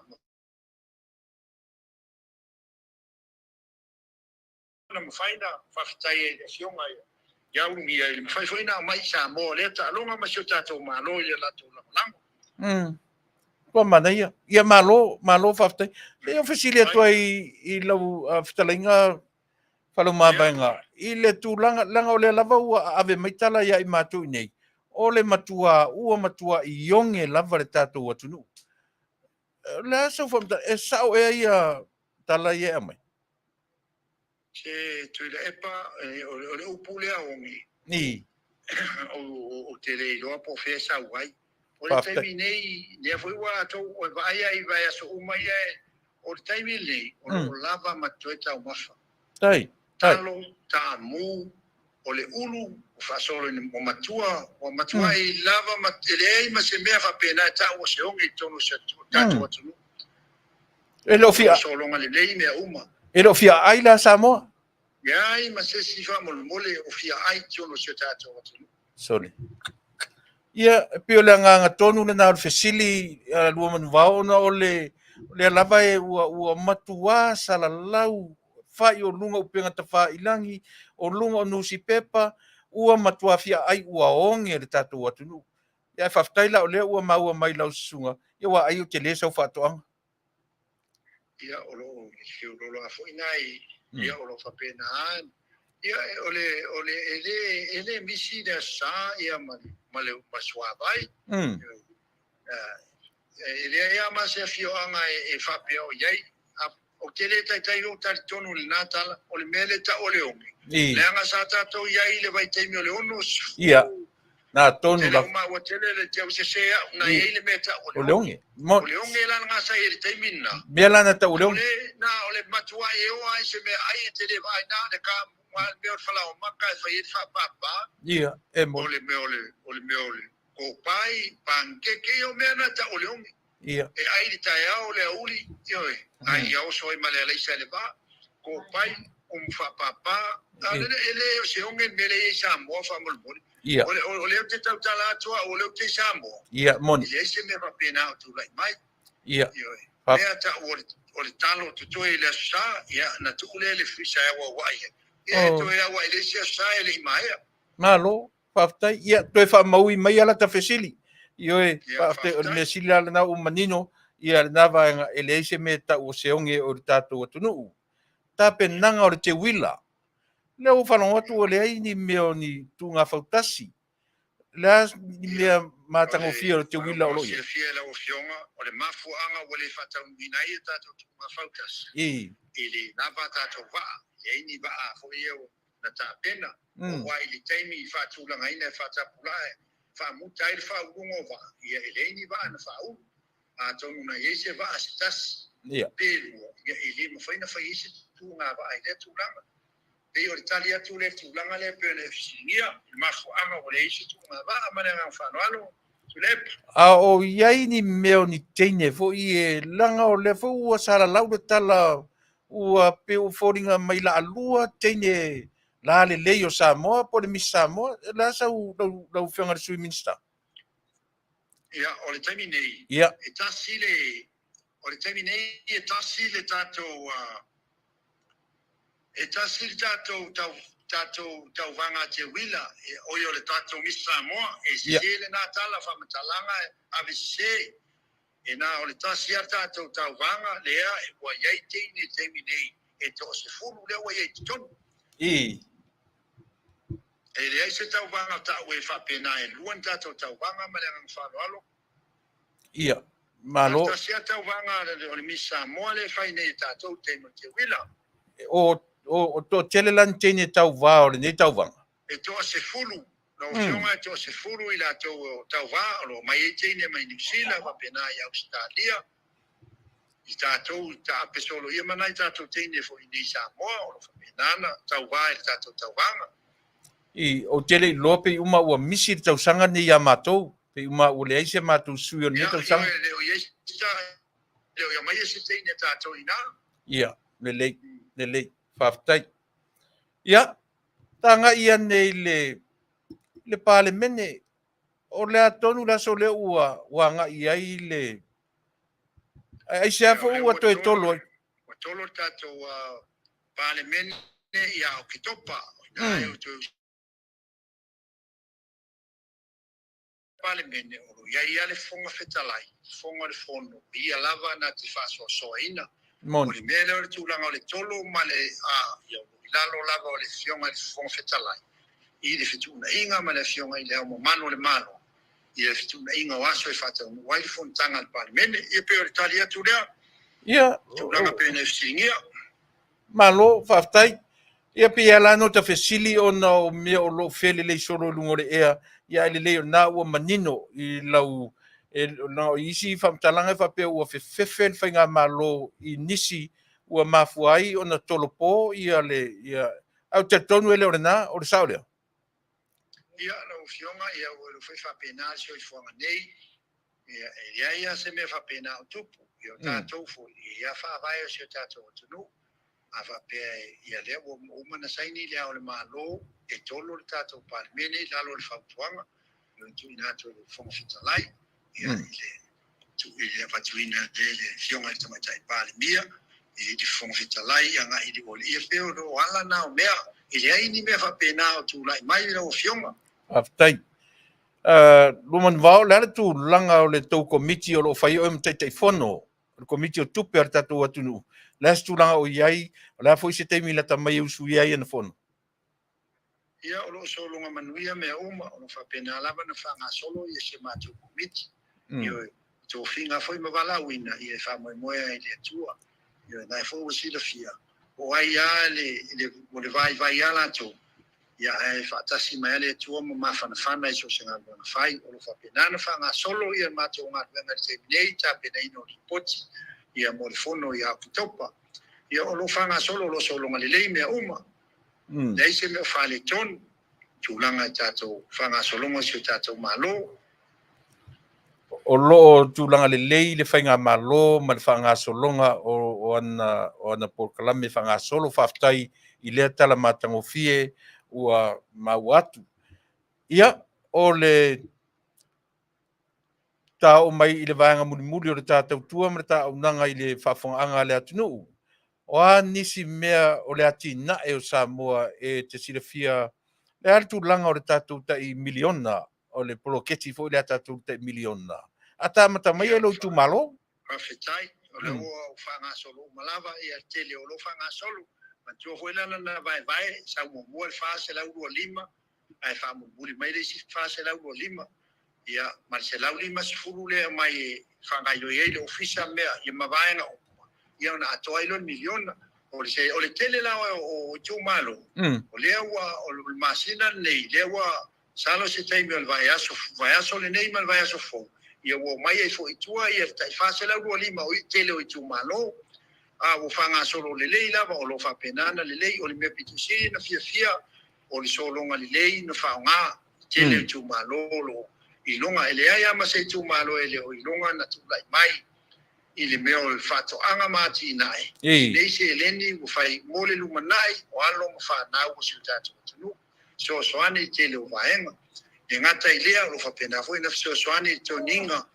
na mafai na faafetai ai i le Afioga ia Ulugia i le mafai foi na aumai i Samoa lea taaloga ma si o tatou Malo i le latou lagolago. Ua manaia. Ia malo, malo faafetai. Se i ou fesili atu ai i lau fetalaiga Faleomavaega i le tulaga, leaga o lea lava ua ave mai tala ia i matou i nei, o le matua, ua matua ioge lava le tatou atunuu. O le a sau faamatalaga, e sao ea ia tala ia e aumai? Se Tuilaepa, o le upu lea oge, ou te le iloa po o fea e sau ai. O le taimi nei, lea foi ua outou vaai ai i vaiaso uma ia, o le taimi lenei, o lo o lava ma totoe taumafa. Talo, taamu, o le ulu, ua faasolo ina ua matua, ua matuai lava ma e leai ma se mea faapena e tau o se oge i totonu o si o tatou atunuu. E le o fia Sologa lelei mea uma. E le o fia ai la Samoa? Leai ma se isi faamolemole o fia ai i totonu o si o tatou atunuu. Sorry. Ia, e pei o le agaga tonu lena o le fesili a lua manuvao ona o le lea lava e ua, ua matuā salalau fai o luga o upega tafailagi, o luga o nusipepa, ua matuā fia ai ua oge le tatou atunuu. Ia, ae faafetai la o lea ua maua mai lau susuga, ia ua ai ou te le sau faatoaga. Ia, o lo o feoloolo foi nai, ia, o lo o faapena. Ia, o le, o le, e le, e le misi le aso Sa, ia, ma, ma le, ma le suavai. E leai lava ma se afioaga e faapea o i ai. Ou te le taitai ou talitonu i lena tala, o le mea lea e tau o le oge, leaga sa tatou i ai i le vaitaimi o le 60. Ia, na tonu lava. Tele o maua tele le tau sese au, na i ai le mea e tau o le oge. O le oge la na sa i le taimi lena. Mea la na tau o le oge. Na o le matuai e oo ai se mea ai e te le vaai na le ka le mea o le falaomaka e fai ai le faapapa. Ia, e mo. O le mea o le, o le mea o le kopai, pankeke, ia o mea na tau o le oge. Ia. E ai le taeao le aoauli, ioe, ai ia oso ai ma le alaisa i le vaa, kopai, umu faapapa, a le, e le o se oge le mea lea e i ai i Samoa faamolemole. Ia. O le, o lea ou te tautala atu au, o lea ou te i Samoa. Ia, moni. E leai se mea faapena o tulai mai. Ia. Ioe. Mea tau o le, o le talo totoe i le Aso Sa, ia, na tuu lea i le freezer e auauai ai. Ia, e toe auai i le isi Aso Sa e le i maea. Malo, faafetai. Ia, toe faamaui mai a lata fesili. Ioe, faafetai, o le mea sili la lena ua manino ia lena vaega, e leai se mea e tau o se oge o le tatou atunuu. Tapenaga o le teuila. Lea ua faalogo atu ua leai ni mea o ni tuuga fautasi. O le a ni mea matagofie o le teuila o lo o i ai? Silafia e lau Afioga, o le mafuaaga ua le faataunuuina ai a tatou tuuga fautasi i le lava a tatou vaa, e leai ni vaa foi ia na tapena, aua i le taimi i faatulagaina e faatapulaa e faamuta ai le faauluga o vaa, ia e leai ni vaa na faaulu. Atonu na i ai se vaa se tasi, pe lua, ia e le mafai ona fai ai se tuuga vaa i lea tulaga. Pei o le tali atu lea i le tulaga lea e pei ona e fesiligia, i le mafuaaga ua leai se tuuga vaa ma le agaga faaaloalo. Tuilaepa. A o i ai ni mea o ni teine foi e leaga o lea foi ua salalau le tala ua pei ua foliga mai laalua teine lalelei o Samoa po o le Miss Samoa. O le a sau lau Afioga i le Sui Minisita? Ia, o le taimi nei, e tasi le, o le taimi nei e tasi le tatou, e tasi le tatou tau, tatou tauvaga a Teuila, o ia o le tatou Miss Samoa, e sese lena tala faamatalaga e ave sese. E na o le tasi lava le tatou tauvaga lea ua i ai teine i le taimi nei, e toasefulu lea ua i ai i totonu. E leai se tauvaga tau e faapena e lua ni tatou tauvaga ma le agaga faaaloalo. Ia, malo. Tasi lava tauvaga o le Miss Samoa lea e fai nei e tatou i taimi o le Teuila. O toatele la ni teine tauvā o lenei tauvaga? E toasefulu, lau Afioga, e toasefulu i latou o tauvā, o lo o mai ai teine mai Niu Sila, faapena i Ausetalia, i tatou i taape solo ia ma nai tatou teine foi i nei Samoa, o lo o faapena ona tauvā i le tatou tauvaga. I, ou te le i iloa pe uma ua misi le tausaga nei ia matou, pe uma ua leai se matou sui o lenei tausaga. Ia, le o i ai le o i mai se teine tatou i ina. Ia, lelei, lelei, faafetai. Ia, tagai ane i le Palemene, o le a tonu le aso lea ua agai ai le... Aisea foi ua toe tolo ai? Ua tolo le tatou Palemene ia Oketopa. O ina e toe Palemene, o lo o i ai lava le Fofoga Fetalai, Fofoga o le Fono, ia lava na te faasoasoaina. O le mea lea o le tulaga o le tolo ma le ia, o i lalo lava o le Afioga i le Fofoga Fetalai, i le fetuunaiga ma le Afioga i le Ao Mamalu o le Malo, i le fetuunaiga o aso e faataunuu ai le fonotaga a le Palemene. Ia pei o le tali atu lea. Ia, tulaga pei ona e fesiligia. Malo, faafetai. Ia pei e ala ona ta fesili ona o mea o lo o felelei solo i luga o le ea, ia ae lelei o lena ua manino i lau na o isi faamatalaga e faapea ua fefefe le faigamalo i nisi ua mafua ai ona tolopo ia le ia ae ou te talitonu e le o lena, o le sao lea. Ia, lau Afioga, ia ua le foi faapena le soifuaga nei. Ia, e leai lava se mea faapena o tupu. Ia, o tatou foi, ia faavae o si o tatou atunuu. A faapea, ia lea ua uma na saini le Ao o le Malo e tolo le tatou Palemene i lalo o le fautuaga i le tuuina atu e le Fofoga Fetalai, ia i le avatuina e le Afioga i le Tamaitai Palemia i le Fofoga Fetalai agai i le ole. Ia pei o lo ala na o mea, e leai ni mea faapena o tulai mai lau Afioga. Faafetai. Luamanuvao, o le a le tulaga o le tou komiti o lo o fai oe ma Taitaifono, o le komiti o tupe a le tatou atunuu? O le a se tulaga o i ai? O le a foi se taimi lata mai e usuia ai ana fono? Ia, o lo o sologa manuia mea uma, o lo o faapena lava na faagasolo ia si a matou komiti. Ia, tofiga foi ma valaauina, ia e faamoemoe ai i le Atua. Ia, na e foi ua silafia, o ai lava o le vaivai lava latou, ia ae faatasi mai le Atua ma mafanafana i so o se galuega fai. O lo o faapena na faagasolo ia matou galuega i le taimi nei, tapenaina o lipoti ia mo le fono ia Oketopa. Ia, o lo o faagasolo, o lo o sologa lelei mea uma. Leai se mea o faaletonu, tulaga i tatou faagasologa o si o tatou Malo. O lo o tulaga lelei le faigamalo ma le faagasologa o ana polokalame faagasolo. Faafetai i lea tala matagofie ua maua atu. Ia, o le taoo mai i le vaega mulimuli o le ta tautua ma le taaunaga i le faafofogaaga a le atunuu. O a nisi mea o le atinae o Samoa e te silafia, le a le tulaga o le tatou tai miliona, o le poloketi foi lea tatou tai miliona? A ta amata mai e lou itumalo. Faafetai, o lea ua ou faagasolo uma lava ia le tele o lo o faagasolo. Manatua foi la na vaevae, sau muamua le 425, ae faamulimuli mai le isi 425. Ia, ma le 150 lea mai e faagaoioi ai le ofisa mea, ia ma vaega uma, ia ona atoa ai loa le miliona. O le tele la o itumalo, o lea ua, o le masina lenei, lea ua salo se taimi o le vaiaso lenei ma le vaiaso fou, ia ua omai ai foi i tua ia le tai 425 o i tele o itumalo. A ua faagasolo lelei lava, o lo o faapena ona lelei. O le mea pito sili na fiafia, o le sologa lelei na faaaoga tele o itumalo o lo o iloga, e leai lava ma se itumalo e le o iloga ona tulai mai i le mea o le faatoaga ma atinae nei seleni ua fai mo le lumanai o alo ma fanau o si o tatou atunuu, fesoasoani i le tele o vaega. E le gata i lea, o lo o faapena foi ona fesoasoani i le toniga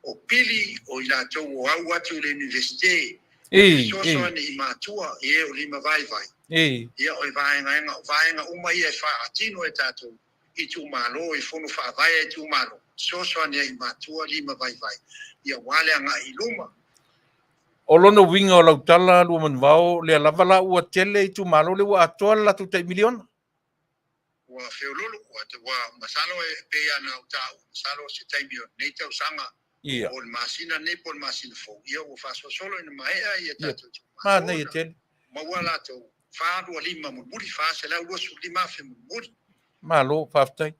o pili o i latou o au atu i le Iunivesite, fesoasoani i matua i e o lima vaivai. Ia, o vaega, vaega uma ia e faatino e tatou itumalo i fono faavae a itumalo, fesoasoani ai i matua lima vaivai, ia aua le agai i luma. O lona uiga o lau tala Luamanuvao, lea lava la ua tele itumalo lea ua atoa le latou tai miliona. Ua feololo, ua masalo e pei ona ou taua, masalo o se taimi o lenei tausaga, po o le masina lenei po o le masina fou, ia ua faasolosolo ina maea ia tatou itumalo. Manaia tele. Maua latou 425 mulimuli, 425,000 mulimuli. Malo, faafetai.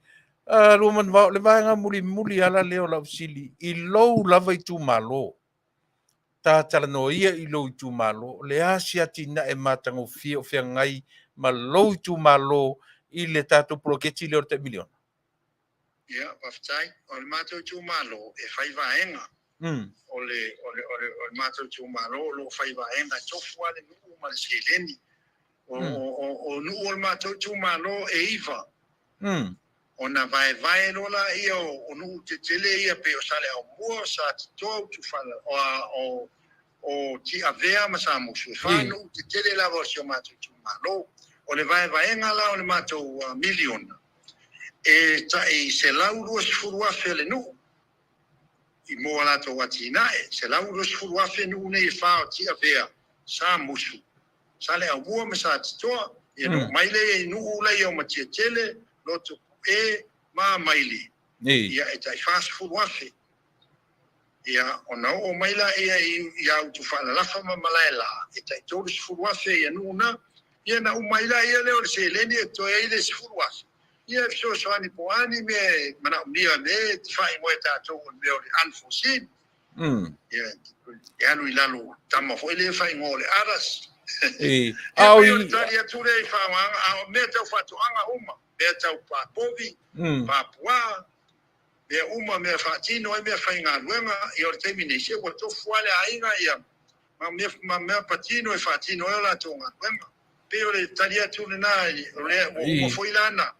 Luamanuvao, le vaega mulimuli ala lea o lau fesili, i lou lava itumalo, ta talanoa ia i lou itumalo, o le a se atinae matagofie o feagai ma lou itumalo i le tatou poloketi lea o le tai miliona? Ia, faafetai. O le matou itumalo e fai vaega. O le matou itumalo o lo o fai vaega, e tofu lava le nuu ma le seleni. O nuu o le matou itumalo e 9. Ona vaevae loa laia o nuu tetele ia pei o Saleaaumua, Satitoa, Utufala, o Tiavea ma Samusu. E 4 nuu tetele lava o si o matou itumalo. O le vaevaega la o le matou miliona, e tai 120,000 le nuu i mo a latou atinae. 120,000 nuu nei e 4 o Tiavea, Samusu, Saleaaumua ma Satitoa. Ia no mai le nuu laia o Matiatele, Loto Pu'e ma Maile. Ia e tai 40,000. Ia ona oo mai laia ia Utufaalalafa ma Malaela, e tai 30,000 ia nuu na. Ia na uma ai laia lea o le seleni e toe ai le 10,000. Ia e fesoasoani po o a ni mea e manaomia me e te faaigoa e tatou o le mea o le unforeseen. Ia e alu i lalo tama foi lea faaigoa o le others. Ia pei o le tali atu lea i faaaogaga, a o mea tau faatoaga uma, mea tau papovi, papuaa, mea uma, mea faatino ai mea faigaluega. Ia o le taimi nei, se ua tofu lava le aiga ia ma mea patino e faatino ai o latou galuega. Pei o le tali atu lena, o lea ua uma foi lana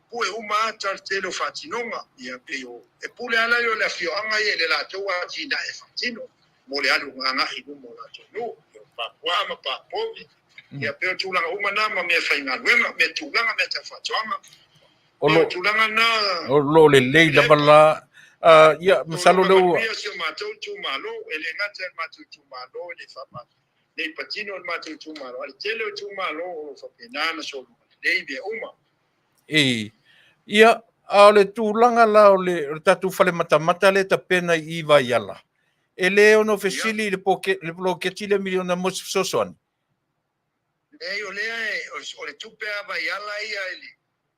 pue uma ata le tele o faatinoga. Ia pei o e pule ala o le afioaga ia i le latou atinae e faatino mo le alu agai i luma o latou nuu, papuaa ma papovi. Ia pei o tulaga uma na ma mea faigaluega, mea tulaga, mea tau faatoaga. O lo tulaga na o lo lelei lava la. Ia masalo lea ua si o matou itumalo, e le gata i le matou itumalo, e le faapā nei patino le matou itumalo, a le tele o itumalo o lo o faapena ona sologa lelei mea uma. Ia, a o le tulaga la o le tatou fale matamata lea e tapena i Vaiala, e le ono fesili i le poloketi le miliona mo se fesoasoani? Leai, o lea o le tupe a Vaiala ia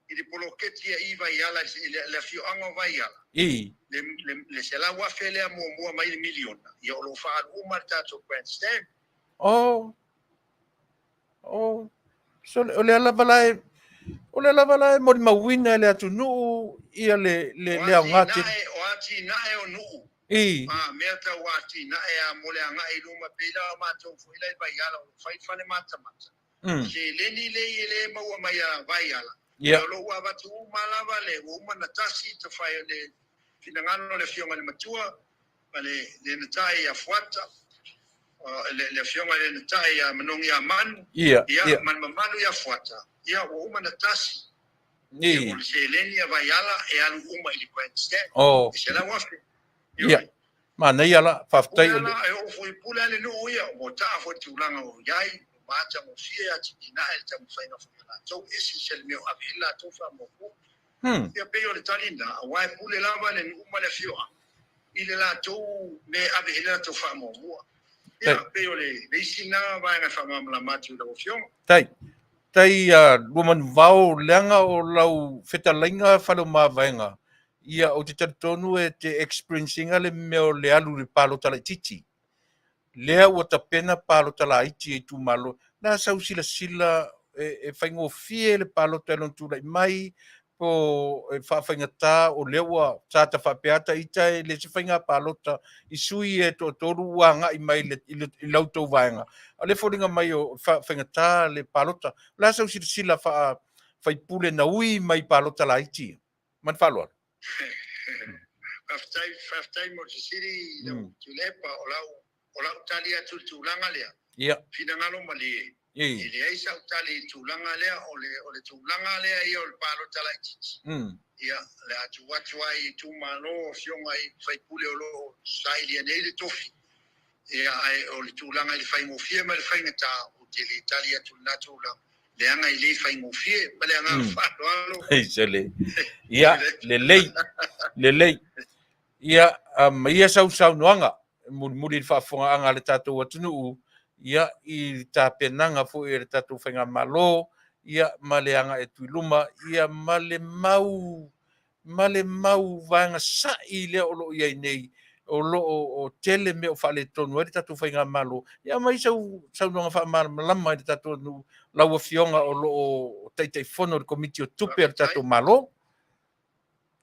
i le poloketi ia i Vaiala, i le afioaga o Vaiala. Le 100,000 lea muamua mai le miliona, ia o lo o faaalu uma le tatou grandstand. So o lea lava la e o lea lava la e molimauina e le atunuu ia le aoga tele. O atinae o nuu. Mea tau atinae a mo le agai i luma, pei la o matou foi la i Vaiala o lo o fai fale matamata. Seleni lei e le maua mai a Vaiala. O lo o ua avatu uma lava le ua uma na tasi tafai o le finagalo o le afioga i le matua ma le lenatai ia Fuata, le afioga i le lenatai ia Manogi ia Manu, ia ma le mamalu ia Fuata, ia ua uma na tasi. Ia o le seleni a Vaiala e alu uma i le grandstand. E 100,000. Ia, manaia la, faafetai. E oo foi pule le nuu ia, o taa foi tulaga o iai, matagofie atinae le taumafaiga foi a latou, e ese le mea o ave i latou faamuamua. Ia pei o le tali lena, aua e pule lava le nuu ma le afioaga i le latou mea e ave i le latou faamuamua. Ia pei o le isi lena vaega e faamalamalama atu i lau afioga. Tai Luamanuvao, leaga o lau fetalaiga Faleomavaega, ia ou te talitonu e te experience ina le mea o le alu i le palota laitiiti. Lea ua tapena palota laiti e itumalo. Na sau silasila e faigofie le palota e lona tulai mai, Po o e faafaigata o lea ua sa ta faapea ata ita e le se faiga palota i sui e toatolu ua agai mai i la outou vaega. A o lea e foliga mai o faafaigata le palota. O le a sau silasila faa faipule na ui mai i palota laiti ia? Ma le faaaloalo. Faafetai, faafetai mo le fesili lau Tuilaepa. O lau tali atu i le tulaga lea, finagalo malie, e leai sau tali i le tulaga lea. O le tulaga lea ia o le palota laitiiti, ia, o le a tuu atu ai i itumalo, afioga i sui usufono o lo o sailia nei le tofi. Ia, ae o le tulaga i le faigofie ma le faigata, ou te le tali atu i lena tulaga, leaga e le faigofie. Ma le agaga faaaloalo. Sele. Ia, lelei, lelei. Ia, ma ia sau saunoaga mulimuli i le faafofogaaga a le tatou atunuu, ia, i le tapenaga foi a le tatou faigamalo, ia, ma le agai atu i luma, ia, ma le mau ma le mau vaega sa'i lea o lo o i ai nei, o lo o tele mea o faaletonu ai le tatou faigamalo. Ia, aumai sau saunoaga faamalamalama i le tatou atunuu, lau Afioga o lo o Taitaifono i le Komiti o Tupe a le tatou Malo.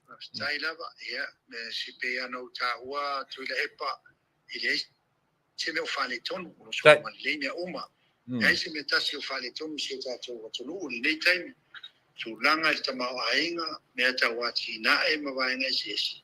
Faafetai lava. Ia, se pei lava ona ou taua Tuilaepa, e leai se mea o faaletonu, o lo o sologa lelei mea uma. Leai se mea tasi o faaletonu i si o tatou atunuu i lenei taimi. Tulaga i le tamaoaiga, mea tau atinae ma vaega eseese,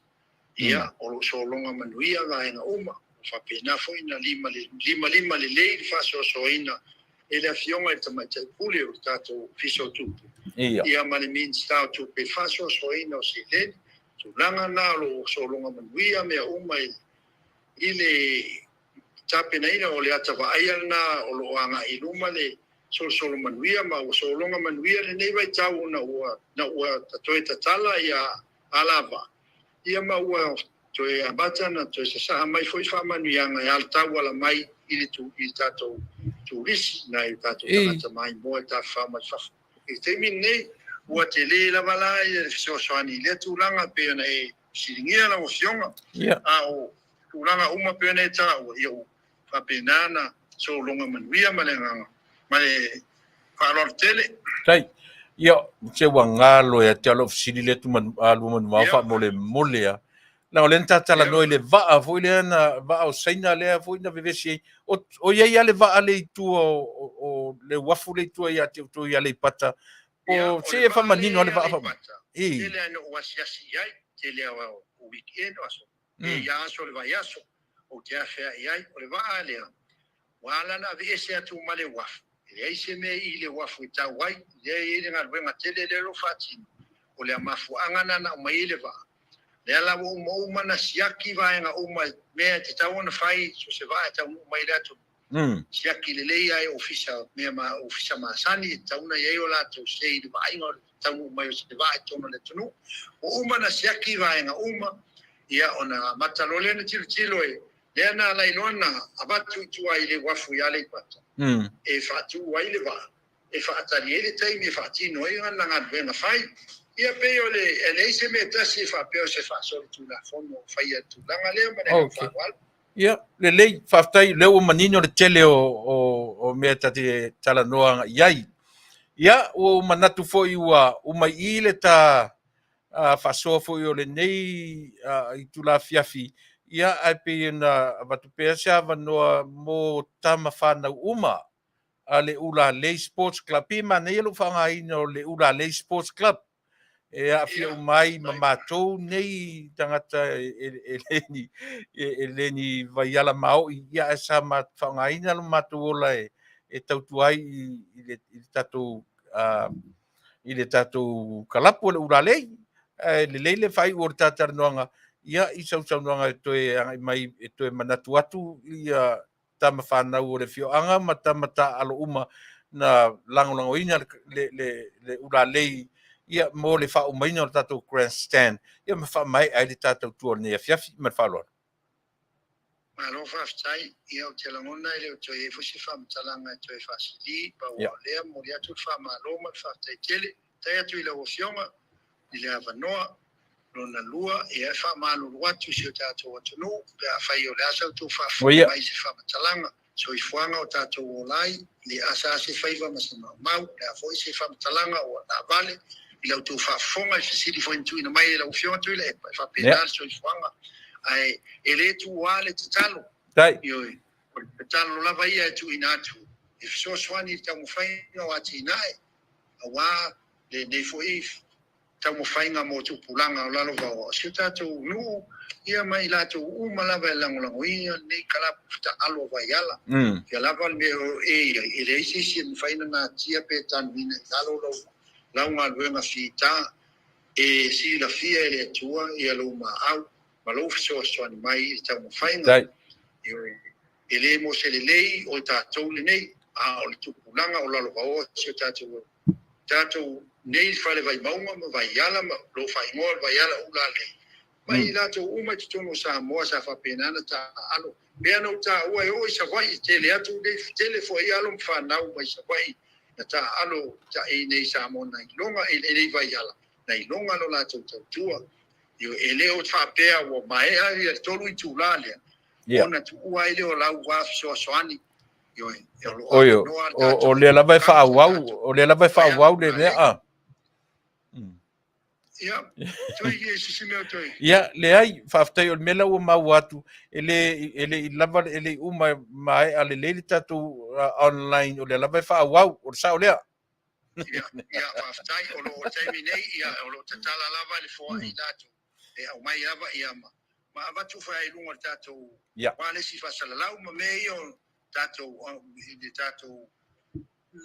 ia, o lo o sologa manuia vaega uma. Ua faapena foi ona limalima lelei le faasoasoaina e le Afioga i le Tamaitai Pule o le tatou Ofisa o Tupe, ia ma le Minisita o Tupe i le faasoasoaina o seleni. Tulaga na o lo o sologa manuia mea uma i le tapenaina o le ata vaaia lena o lo o agai i luma le solosolo manuia, ma ua sologa manuia lenei vaitau ona ua na ua toe tatala ia alavaa, ia ma ua toe amata ona toe sasaa mai foi faamanuiaga e alatauala mai i le i tatou turisi, nai o tatou tagata maimoa e tafafao mai fafo. I le taimi lenei, ua tele lava la le fesoasoani i lea tulaga pei ona e fesiligia lau Afioga. A o tulaga uma pei ona e taua, ia ua faapena ona sologa manuia ma le agaga ma le faaaloalo tele. Tai. Ia, se ua galo ia te au lau fesili lea tu manu, lua manuvao faamolemole a. Leaga o lea na ta talanoa i le vaa foi lea na vaa o Saina lea foi na vevesi ai. O i ai lava le vaa lea i tua o le uafu lea i tua ia te outou i Aleipata. Po se e faamanino lava le vaa faamolemole. Tele lava ina ou asiasi i ai, tele lava o weekend o aso, e ia aso o le vaiaso, ou te afea i ai. O le vaa lea, ua ala ona aveese atu ma le uafu, e leai se mea i le uafu e tau ai, lea e i ai le galuega tele lea o lo o faatino. O le mafuaaga lena na aumai ai le vaa. Lea la ua uma uma ona siaki vaega uma, mea e tatau ona fai, so se vaa e taunuu mai i le atunuu. Siaki lelei lava e ofisa, mea ma ofisa masani e tatau ona i ai o latou sei i le vaaiga o le taunuu mai o se vaa i totonu o le atunuu. Ua uma ona siaki vaega uma, ia ona amata loa lea ona tilotilo e lea na ala ai loa ona avatu i tua i le uafu i Aleipata e faatu ai le vaa, e faatali ai le taimi e faatino ai lana galuega fai. Ia pei o le e leai se mea tasi e faapea o se faasolitulafono o faia i le tulaga lea ma le agaga faaaloalo. Ia, lelei, faafetai, o lea ua manino le tele o mea ta te talanoa i ai. Ia, ua ou manatu foi ua uma i i le ta faasoa foi o lenei itula afiafi, ia, ae pei ona avatu pea se avanoa mo tama fanau uma a le Ulalei Sports Club. Pei e manaia lou faaaogaina o le Ulalei Sports Club e aafia uma ai ma matou nei tagata e le ni vaiala maoi, ia, ae sa faaaogaina lo matou ola e tautua ai i le tatou kalapu o le Ulalei. Ae lelei le faaiu o le ta talanoaga, ia, i sausaunoaga e toe agai mai e toe manatu atu ia tama fanau o le afioaga ma tama taaalo uma na lagolagoina le Ulalei, ia, mo le faaumaina o le tatou grandstand, ia, ma faamaea ai le tatou tua o lenei afiafi. Ma le faaaloalo. Malo faafetai. Ia, ou te lagona e le o toe i ai foi se faamatalaga e toe faasili, pau o lea, momoli atu le faamalo ma le faafetai tele. Faafetai atu i lau Afioga i le avanoa. Lona lua, ia, e faamalulu atu i si o tatou atunuu pe afai o le a sa outou faafofoga mai i se faamatalaga. Soifuaga o tatou ola ai, le asa se faiva ma se maumau, o le a foi se faamatalaga ua taavale. I la outou faafofoga i fesili foi na tuuina mai e lau Afioga Tuilaepa, e faapena le soifuaga, ae e le tuua le tatalo. Ioe, o le tatalo lava ia e tuuina atu e fesoasoani i le taumafaiga o atinae, aua lenei foi taumafaiga mo tupulaga o lalo vaoa o si o tatou nuu, ia ma i latou uma lava e lagolagoina lenei kalapu taaalo a Vaiala. Ia lava le mea o e i ai, e leai se isi e mafai ona natia pe tanuina i lalo lau galuega fita, e silafia e le Atua ia lou maau ma lou fesoasoani mai i le taumafaiga. E le mo se lelei o tatou lenei, a o le tupulaga o lalo vaoa si o tatou nei fale Vaimauga ma Vaiala ma lo faaigoa le Vaiala Ulalei, ma i latou uma i totonu o Samoa sa faapena ona taaalo. Pei ona ou taua e oo i Savaii, tele atu nei, tele foi alo ma fanau mai Savaii na taaalo i nei Samoa na iloga i nei Vaiala, na iloga lo latou tautua. E le o faapea ua maea ia le 3 itula lea, ona tuua ai lea o lau va fesoasoani. Oi, o lea lava e faaauau, o lea lava e faaauau le mea. Ia, toi e sisi mea toi. Ia, leai, faafetai o le mea la ua maua atu, e le i lava, e le i uma maea lelei le tatou online, o lea lava e faaauau, o le sao lea. Ia, faafetai, o lo o taimi nei, ia, o lo o tatala lava le foai latou, e aumai lava, ia, ma avatu foi ai luga o le tatou walesi faasalalau ma mea ia o tatou, le tatou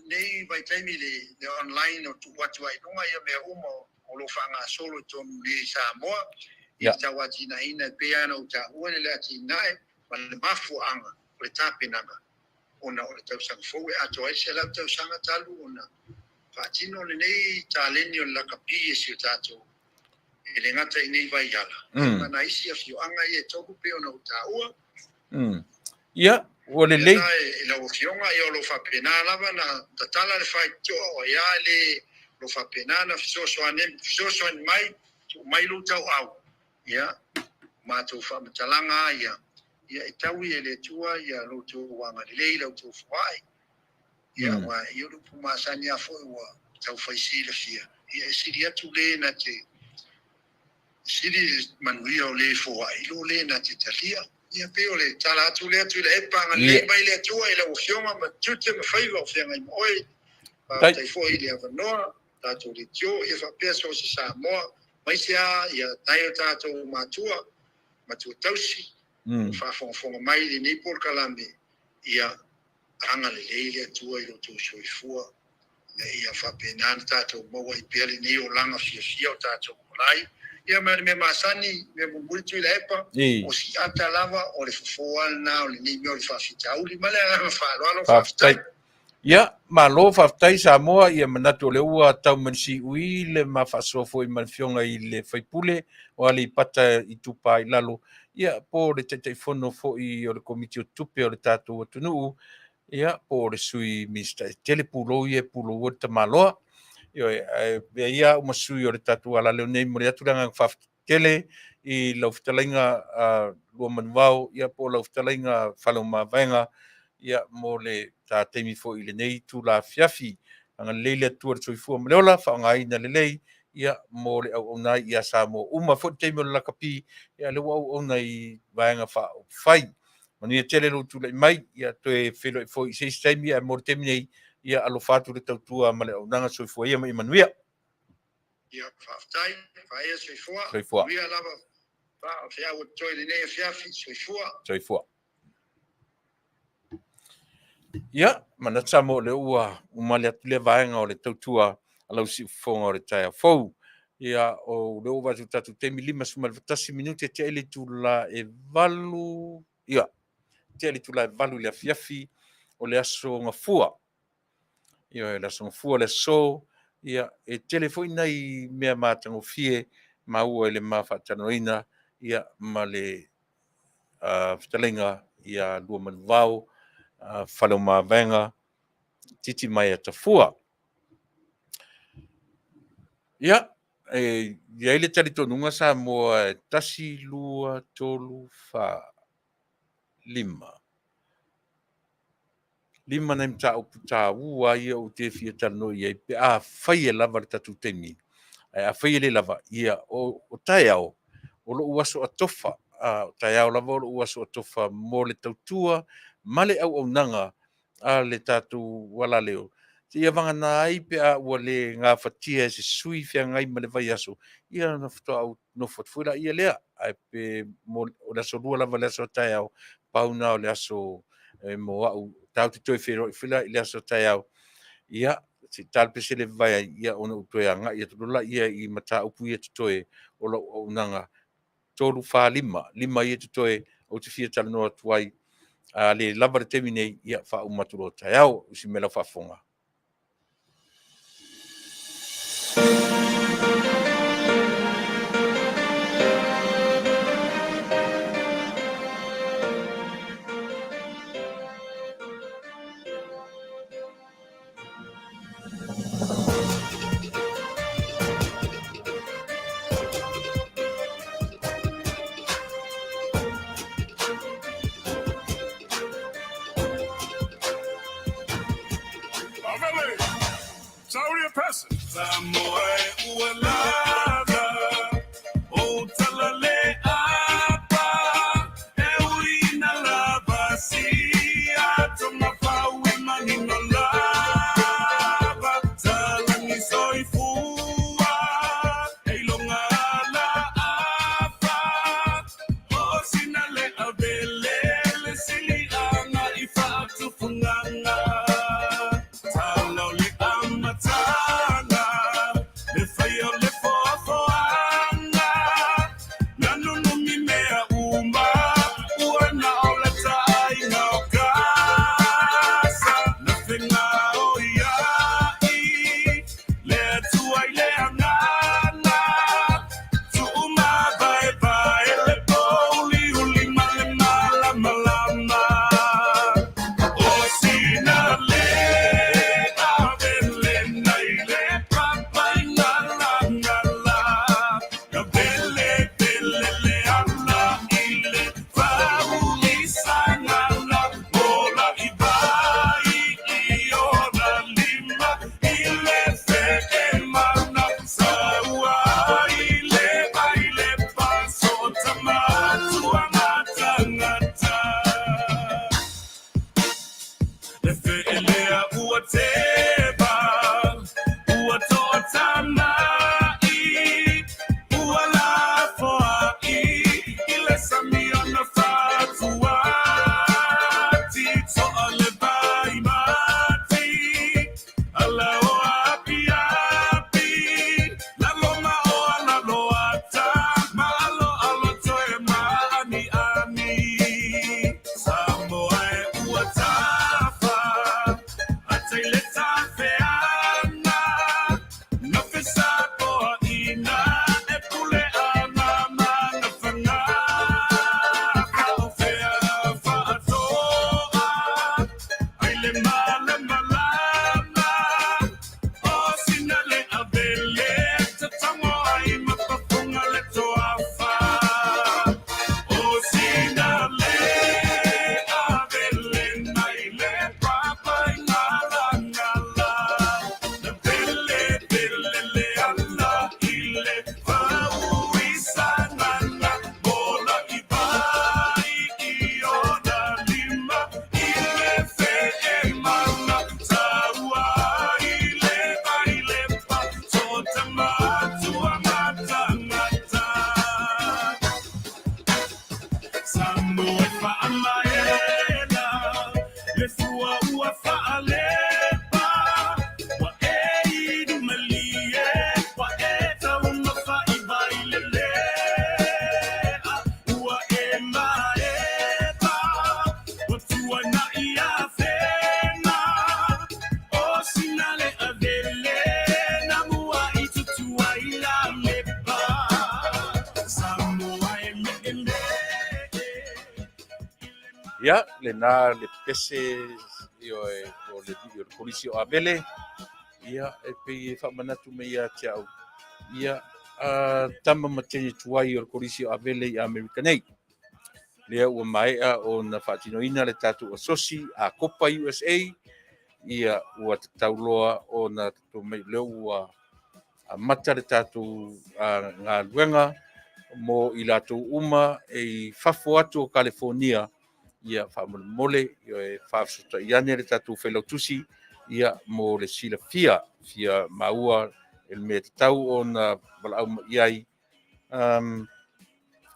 nei vaitaimi le online o tuu atu ai luga ia mea uma o lo faagasolo i totonu nei i Samoa, i le tauatinaeina e pei ona ou taua le atinae ma le mafuaaga o le tapenaga ona o le tausaga fou e atoa ai le 100 tausaga talu ona faatino lenei taleni o le lakapi e si o tatou e le gata i nei Vaiala, ma nai isi afioaga ia e tolu pei ona ou taua. Ia, ua lelei. E lau afioga, ia o lo faapena lava na tatala le faitotoa o ia le lo faapena na fesoasoani mai, tuu mai lou tauau. Ia, matou faamatalaga ia, ia e taui e le Atua ia lo outou agalelei, la outou foai. Ia, ua ia le upu masani a foi ua taufai silafia. Ia e sili atu le na te sili manuia o le foai, lo le na te talia. Ia pei o le tala atu le atu i le epa agalelei mai le Atua i lau afioga ma tiute ma faiva o feagai ma oe. Faafetai foi i le avanoa, tatou leitio, ia faapea so o se Samoa, maise a ia nai o tatou matua, matua tausi, faafogafoga mai i lenei polokalame, ia agalelei le Atua i lo outou soifua, ia faapena na tatou maua ai pea lenei olaga fiafia o tatou olai. Ia ma le mea masani, mea mulimuli tu i le epa, o si ata lava o le fofo lena o lenei mea o le faafitauli. Ma le agaga faaaloalo, faafetai. Ia, malo faafetai Samoa, ia manatu o le ua tau mai le siui le ma faasoa foi ma le afioga i le faipule o Aleipata Itupa i Lalo, ia po le Taitaifono foi o le Komiti o Tupe o le tatou atunuu, ia po o le Sui Minisita e tele pulou ia e pulou le tamaloa. Ia, e ia uma sui o le tatou alaleo nei, momoli atu le agaga faafetai tele i lau fetalaiga Luamanuvao, ia po o lau fetalaiga Faleomavaega, ia mo le ta taimi foi i lenei itula afiafi. Agalelei le Atua i le soifua ma le ola, faaaogaina lelei, ia mo le auauna ai ia Samoa uma foi le taimi o le lakapi, ia lea ua auauna i vaega faaupufai. Manuia tele lou tulai mai, ia toe feiloai foi i se isi taimi, ae mo le taimi nei, ia alofa atu le tautua ma le auaunaga, soifua ia ma ia manuia. Ia, faafetai, faaia soifua. Soifua. Manuia lava, faafeau atu lenei afiafi, soifua. Soifua. Ia, manatu Samoa o lea ua umale atu le vaega o le tautua a lau siufofoga o le taeao fou. Ia, o lea ua vaai atu tatou taimi 51 minute tea i le itula e 8, ia, tea i le itula e 8 i le afiafi o le aso Gafua. Ia, le aso Gafua le aso, ia, e tele foi nai mea matagofie maua i le ma faatalanoaina, ia, ma le fetalaiga ia Luamanuvao, Faleomavaega, Titimaea Tafua. Ia, e i ai le talitonuga Samoa e 1, 2, 3, 4, 5. 5 nai mataupu taua ia ou te fia talanoa i ai pe a fai e lava le tatou taimi. Ae afai e le lava, ia, o taeao, o lou aso atofa, o taeao lava o lou aso atofa mo le tautua ma le auaunaga a le tatou alaleo, seia vagana ai pe a ua le gafatia e se sui feagai ma le vaiaso, ia ona faatoa ou nofo atu foi laia lea. Ae pe o le aso Lua lava i le aso a taeao, pau lena o le aso mo au, tatou te toe feiloai foi la i le aso a taeao, ia, se i ta le pese i le vavae ai, ia ona ou toe agai atu loa lea i mataupu ia e totoe o lau auaunaga 3, 4, 5, 5 ia e totoe ou te fia talanoa atu ai. A le lava le taimi nei, ia faauma atu loa taeao. I si mea lau faafofoga. Ia, lena le pese ioe o le o le Kolisi o Avele, ia, e pei e faamanatu mai ia te au, ia, a tama ma teine tuai o le Kolisi o Avele i Amerika nei. Lea ua maea ona faatinoina le tatou asosi a Kopa USA, ia, ua tatau loa ona tatou mai, lea ua Amata le tatou galuega mo i latou uma e i fafo atu o Kalifonia, ia faamolemole e faafesootai ane le tatou failautusi ia mo le silafia fia maua le mea tatau ona valaau mai i ai.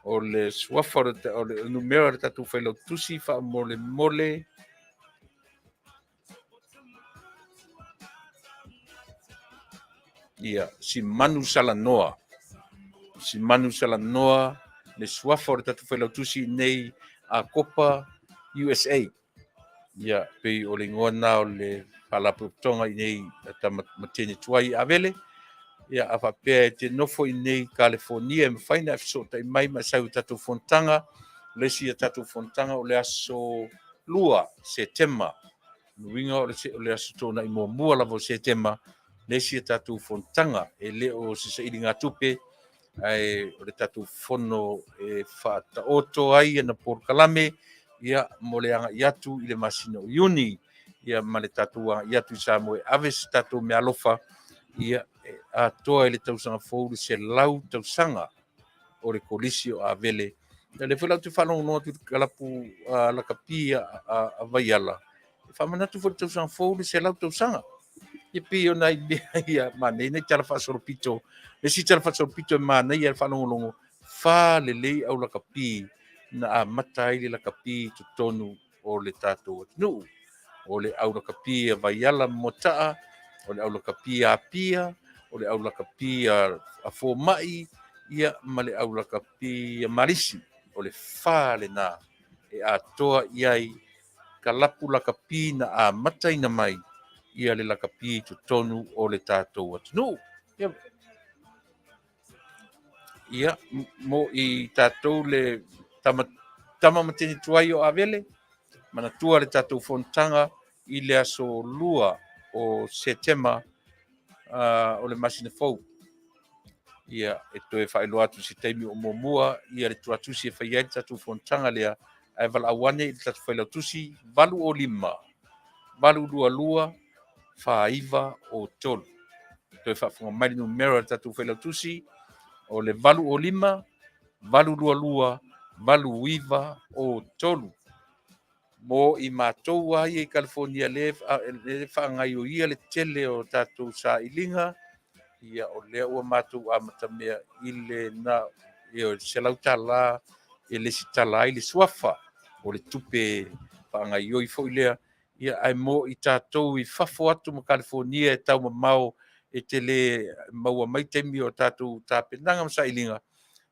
O le suafa o le numera o le tatou failautusi faamolemole. Ia, Simanu Salanoa. Simanu Salanoa, le suafa o le tatou failautusi nei Akopa USA. Ia, pei o le igoa lena o le faalapotopotoga i nei matene tuai Avele. Ia, a faapea e te nofo i nei Kalifonia e mafai ona e fesootai mai ma e sau i tatou fonotaga. O le isi a tatou fonotaga o le aso 2 Setema. O lona uiga o le aso Toonai muamua lava o Setema, le isi a tatou fonotaga. E le o se sailigatupe, ae o le tatou fono e faataoto ai ana polokalame ia mo le agai atu i le masina o Iuni, ia ma le tatou agai atu i Samoa e ave se tatou meaalofa ia e atoa i le tausaga fou le 100 tausaga o le Kolisi o Avele. Ia lea foi la ou te faalogologo atu i le kalapu lakapi a Vaiala, e faamanatu foi i le tausaga fou le 100 tausaga. Ia pei o nai mea ia manaia nai tala faasolopito. Le isi tala faasolopito e manaia le faalogologo, fa lelei au lakapi na amata ai le lakapi i totonu o le tatou atunuu. O le au lakapi a Vaiala ma Moataa, o le au lakapi a Apia, o le au lakapi a Fomai, ia ma le au lakapi a Malisi. O le fa lena e atoa i ai kalapu lakapi na amataina mai ia le lakapi i totonu o le tatou atunuu. Ia, mo i tatou le tama ma teine tuai o Avele, manatua le tatou fonotaga i le aso 2 o Setema o le masina fou. Ia, e toe faailoa atu se taimi o muamua ia le tuatusi e fai ai le tatou fonotaga lea, ae valaau ane i le tatou failautusi 805 822 4903. Toe faafofoga mai le numera o le tatou failautusi o le 805 822 8903. Mo i matou lava ia i Kalifonia lea e faagaioia le tele o tatou sailiga, ia o lea ua matou amatamea i le na o le $100 e lesitala ai le suafa o le tupe faagaioi foi lea. Ia, ae mo i tatou i fafo atu ma Kalifonia e taumamao e te le maua mai taimi o tatou tapenaga ma sailiga,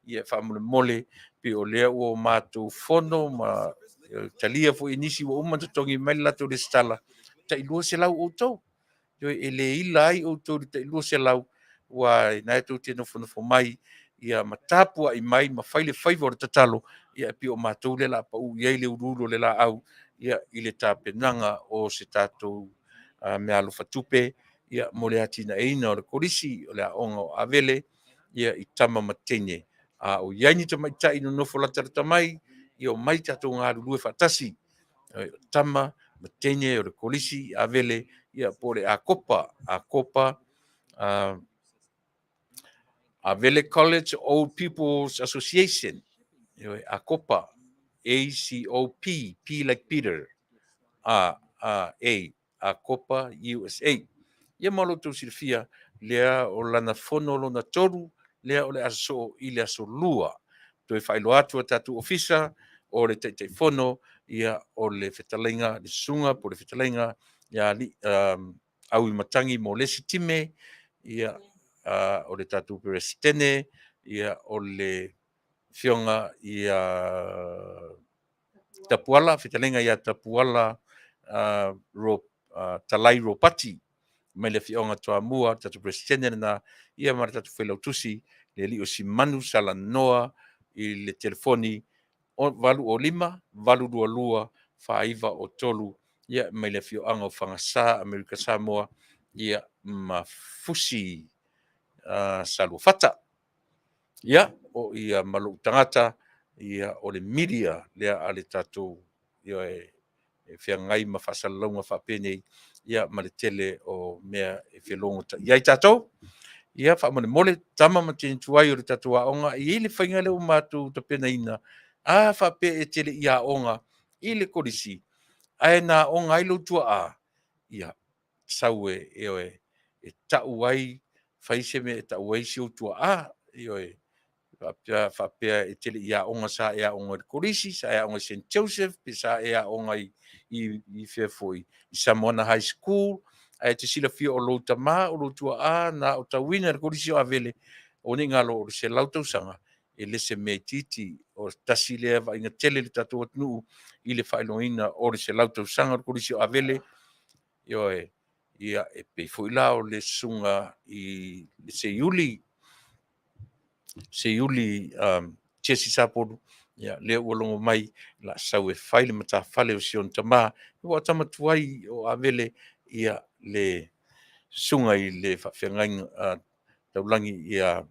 ia faamolemole pei o lea ua matou fono ma talia foi e nisi ua uma ona totogi mai le latou lesitala, tai 200 outou. E le ila ai outou i le tai 200, aua na e tou te nofonofo mai ia ma tapuai mai ma fai le faiva o le tatalo, ia e pei o matou lea o le a pau i ai le uluulu o le laau ia i le tapenaga o se tatou meaalofa tupe ia mo le atinaeina o le Kolisi o le Aoga o Avele ia i tama ma teine. A o i ai ni tamaitai nonofo latalata mai, ia omai tatou galulue faatasi, o tama ma teine o le Kolisi Avele ia po o le Akopa, Akopa Avele College Old People's Association, Akopa, A-C-O-P, P like Peter, A, A, A, Akopa USA. Ia mo lo outou silafia, lea o lana fono lona tolu, lea o le aso soo i le aso 2. Toe faailoa atu a tatou ofisa o le Taitaifono, ia o le fetalaiga, le susuga po o le fetalaiga ia Auimatagi mo le isi time, ia o le tatou Peresetene, ia o le afioga ia Tapuala, fetalaiga ia Tapuala Talai Ropati mai le afioaga Toamua, le tatou Peresetene lena, ia ma le tatou failautusi le alii o Simanu Salanoa i le telefoni 805 822 4903, ia mai le afioaga o Fagasa, Amerika Samoa, ia ma Fusi Saluafata. Ia, o ia ma lou tagata, ia o le media lea a le tatou ia e feagai ma faasalalauga faapenei, ia ma le tele o mea e felogotai ai tatou. Ia, faamolemole, tama ma teine tuai o le tatou aoga, e i ai le faiga lea ua matou tapenaina, a faapea e te le i aoga i le kolisi, ae na aoga ai lou tuaa, ia, sau e, ioe, e tau ai, fai se mea e tau ai si ou tuaa, ioe, faapea, faapea e te le i aoga sa e aoga i le kolisi, sa e aoga i St Joseph, pe sa e aoga i, i, i fea foi, i Samoana High School, ae e te silafia o lou tamā, o lou tuaa na aotauina i le Kolisi o Avele, aua ne i galo o le 100 tausaga, e le se mea itiiti, o se tasi lea vaaiga tele i le tatou atunuu i le faailogaina o le 100 tausaga o le Kolisi o Avele. Ioe, ia e pei foi la o le susuga i le Seiuli, Seiuli Jesse Sapolu, ia lea ua logo mai o le a sau e fai le matafale o si ona tamā, aua o tama tuai o Avele, ia le susuga i le faafeagaiga taulagi ia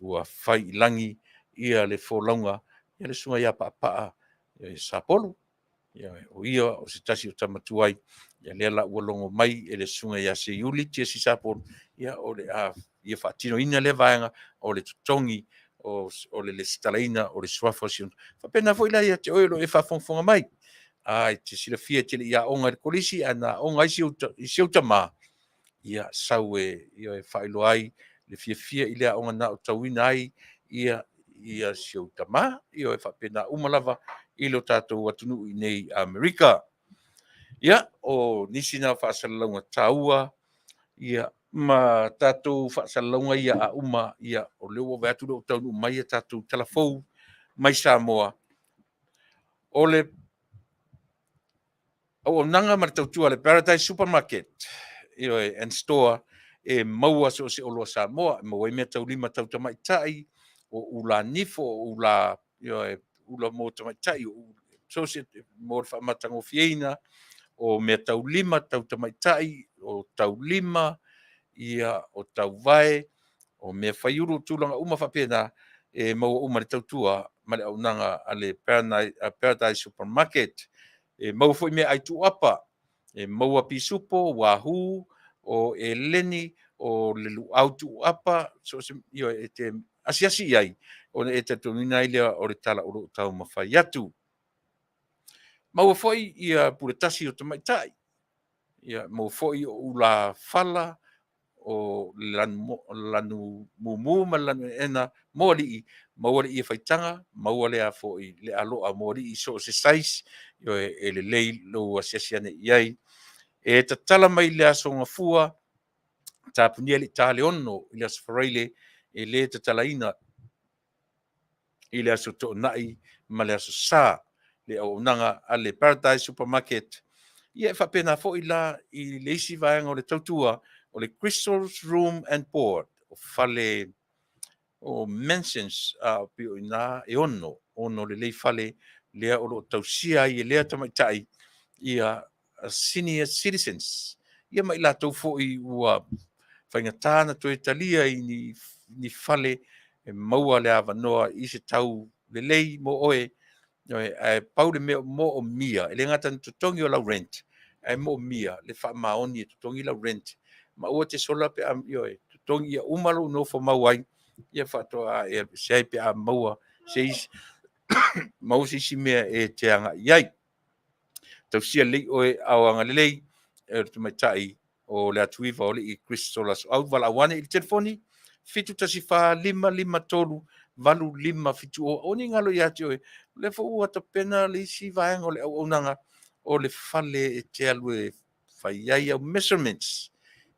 ua fai i lagi ia le folauga, ia le susuga ia Paapaa Sapolu. O ia o se tasi o tama tuai, ia lea la ua logo mai e le susuga ia Seiuli Jesse Sapolu, ia o le a ia faatinoina lea vaega o le totogi o le resitalaina o le suafa o si ona. Faapena foi la ia te oe o lo o e faafogafoga mai. A e te silafia e te le i aoga i le kolisi ae na aoga ai si ou tama, ia sau e, e faailoa ai le fiafia i le aoga na aotauina ai ia ia si ou tama, ia e faapena uma lava i lo tatou atunuu i nei Amerika. Ia, o nisi na o faasalalauga taua, ia ma tatou faasalalauga ia a uma, ia o lea ua vaai atu o lea ua taunuu mai a tatou tala fou mai Samoa. O le auaunaga ma le tautua a le Paradise Supermarket, ioe, and Store, e maua so o se oloa Samoa, e maua ai meataulima tau tamaitai, o ula nifo, o ula, ioe, ula mo tamaitai, so o se mo le faamatagofieina, o meataulima tau tamaitai, o taulima, ia, o tauvae, o mea faiulu, o tulaga uma faapena, e maua uma i le tautua ma le auaunaga a le Paradise Supermarket. E maua foi meaai tuuapa, e maua pisupo, wahoo, o eleni, o le luau tuuapa, so o se, ioe, e te asiasi i ai, ona e talitonuina ai lea o le tala o lo o taumafai atu. Maua foi ia puletasi o tamaitai, ia maua foi o ula fala, o le lanu mumu ma le lanu enaena mo alii, maua le ie faitaga, maua le a foi le aloa mo alii i so o se size, ioe, e lelei lou asiasi ane i ai. E tatala mai le aso Gafua, tapunia i le ita le 6 i le aso Faraile, e le tatalaina i le aso Toonai ma le aso Sa le auaunaga a le Paradise Supermarket. Ia e faapena foi la i le isi vaega o le tautua, o le Crystal's Room and Board, o fale o mansions a o pei o i ina e ono lelei fale lea o lo o tausia ai e lea tamaitai ia senior citizens, ia ma i latou foi ua faigata na toe talia i ni, ni fale e maua le avanoa i se tau lelei mo oe, ae pau le mea moomia, e le gata ina totogi o lau rent, ae moomia le faamaoni e totogi lau rent, ma aua te sola pe a, ioe, totogi ia uma lou nofo mau ai, ia faatoa e alu ese ai pe a maua se isi, maua se isi mea e te agai i ai. Tausia lelei oe ao agalelei e le tamaitai o le Atuiva o Alii Crystal Lasoau. Valaau ane i le telefoni 714 553 8570. Aua ne i galo ia te oe, o lea foi ua tapena le isi vaega o le auaunaga o le fale e te alu e fai ai au measurements,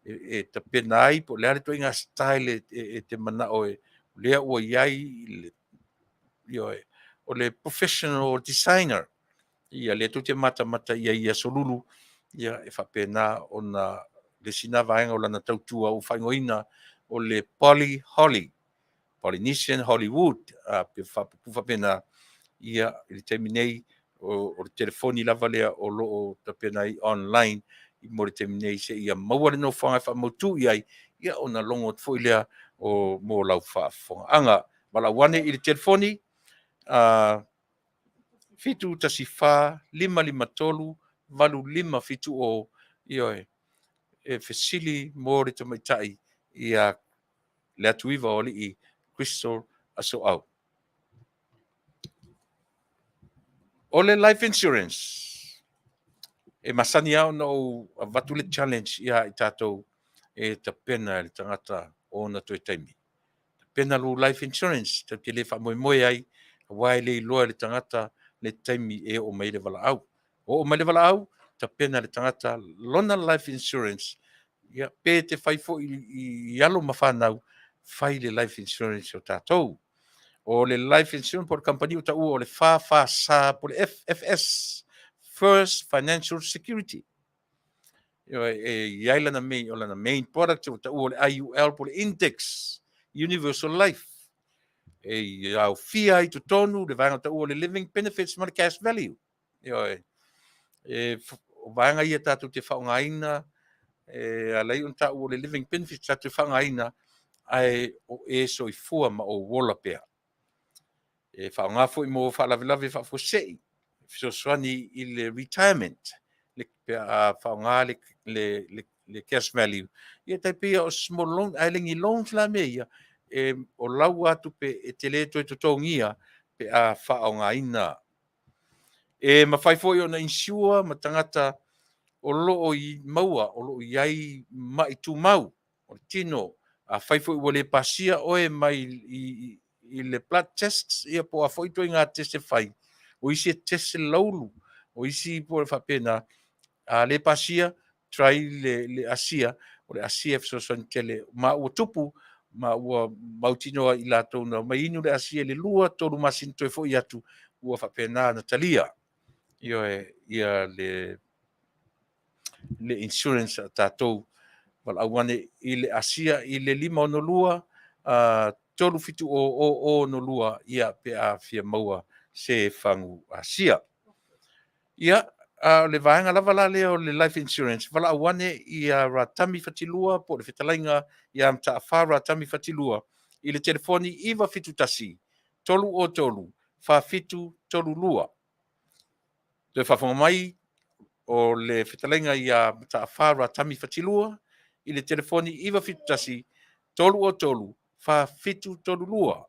e tapena ai po o le a le ituaiga style e te manao e, lea ua i ai le, ioe, o le professional designer, ia lea tou te matamata i ai i aso Lulu, ia e faapena ona le isi lena vaega o lana tautua ua faaigoaina o le Poly Holly, Polynesian Hollywood, a pe faapuupuu faapena. Ia, i le taimi nei, o le telefoni lava lea o lo o tapena ai online mo le taimi nei seia maua le nofoaga e faamautu i ai, ia ona logo atu foi lea o mo lau faafofogaaga. Valaau ane i le telefoni 714 553 8570, ioe, e fesili mo le tamaitai ia Le Atuiva o Alii Crystal Asoau. O le life insurance, e masani lava ona ou avatu le challenge ia i tatou e tapena e le tagata o ona toe taimi. Tapena lou life insurance, tatou te le faamoemoe ai, aua e le iloa e le tagata le taimi e oo mai ai le valaau. Oo mai le valaau, tapena le tagata lona life insurance, ia, pe te fai foi i alo ma fanau, fai le life insurance o tatou. O le life insurance po o le kamupani ua taua o le FFS po o le FFS, First Financial Security. E i ai lana main, o lana main product ua taua o le IUL po o le Index Universal Life. E aofia ai totonu le vaega taua o le Living Benefits ma le Cash Value. Ioe. E, o vaega ia tatou te faaaogaina, e ala ai ona taua o le Living Benefits tatou te faaaogaina ae o e soifua ma ou ola pea. E faaaoga foi mo faalavelave faafuasei, fesoasoani i le retirement, le, pe a faaaoga le cash value. Ia tai pei o small loan, ae le ni loans la mea ia, e, o lau lava tupe e te le toe totogia pe a faaaogaina. E mafai foi ona insure ma tagata o lo o i maua, o lo o i ai mai tumau o le tino. Afai foi ua le pasia oe mai i le blood tests, ia po o a foi ituaiga test e fai, o isi e test le laulu, o isi po o le faapena, a le pasia, try le asia, o le asia e fesoasoani tele. Ma ua tupu, ma ua mautinoa i latou na omai inu le asia i le 2, 3 masina toe foi atu, ua faapena ona talia. Ioe, ia le insurance a tatou. Valaau ane i le asia i le 562 370 0062, ia pe a fia maua se fagu asia. Ia, a o le vaega lava la lea o le life insurance, valaau ane ia Ratami Fatilua po o le fetalaiga ia Mataafa Ratami Fatilua i le telefoni 971 303 4732. Toe faafofoga mai, o le fetalaiga ia Mataafa Ratami Fatilua i le telefoni 971 303 4732.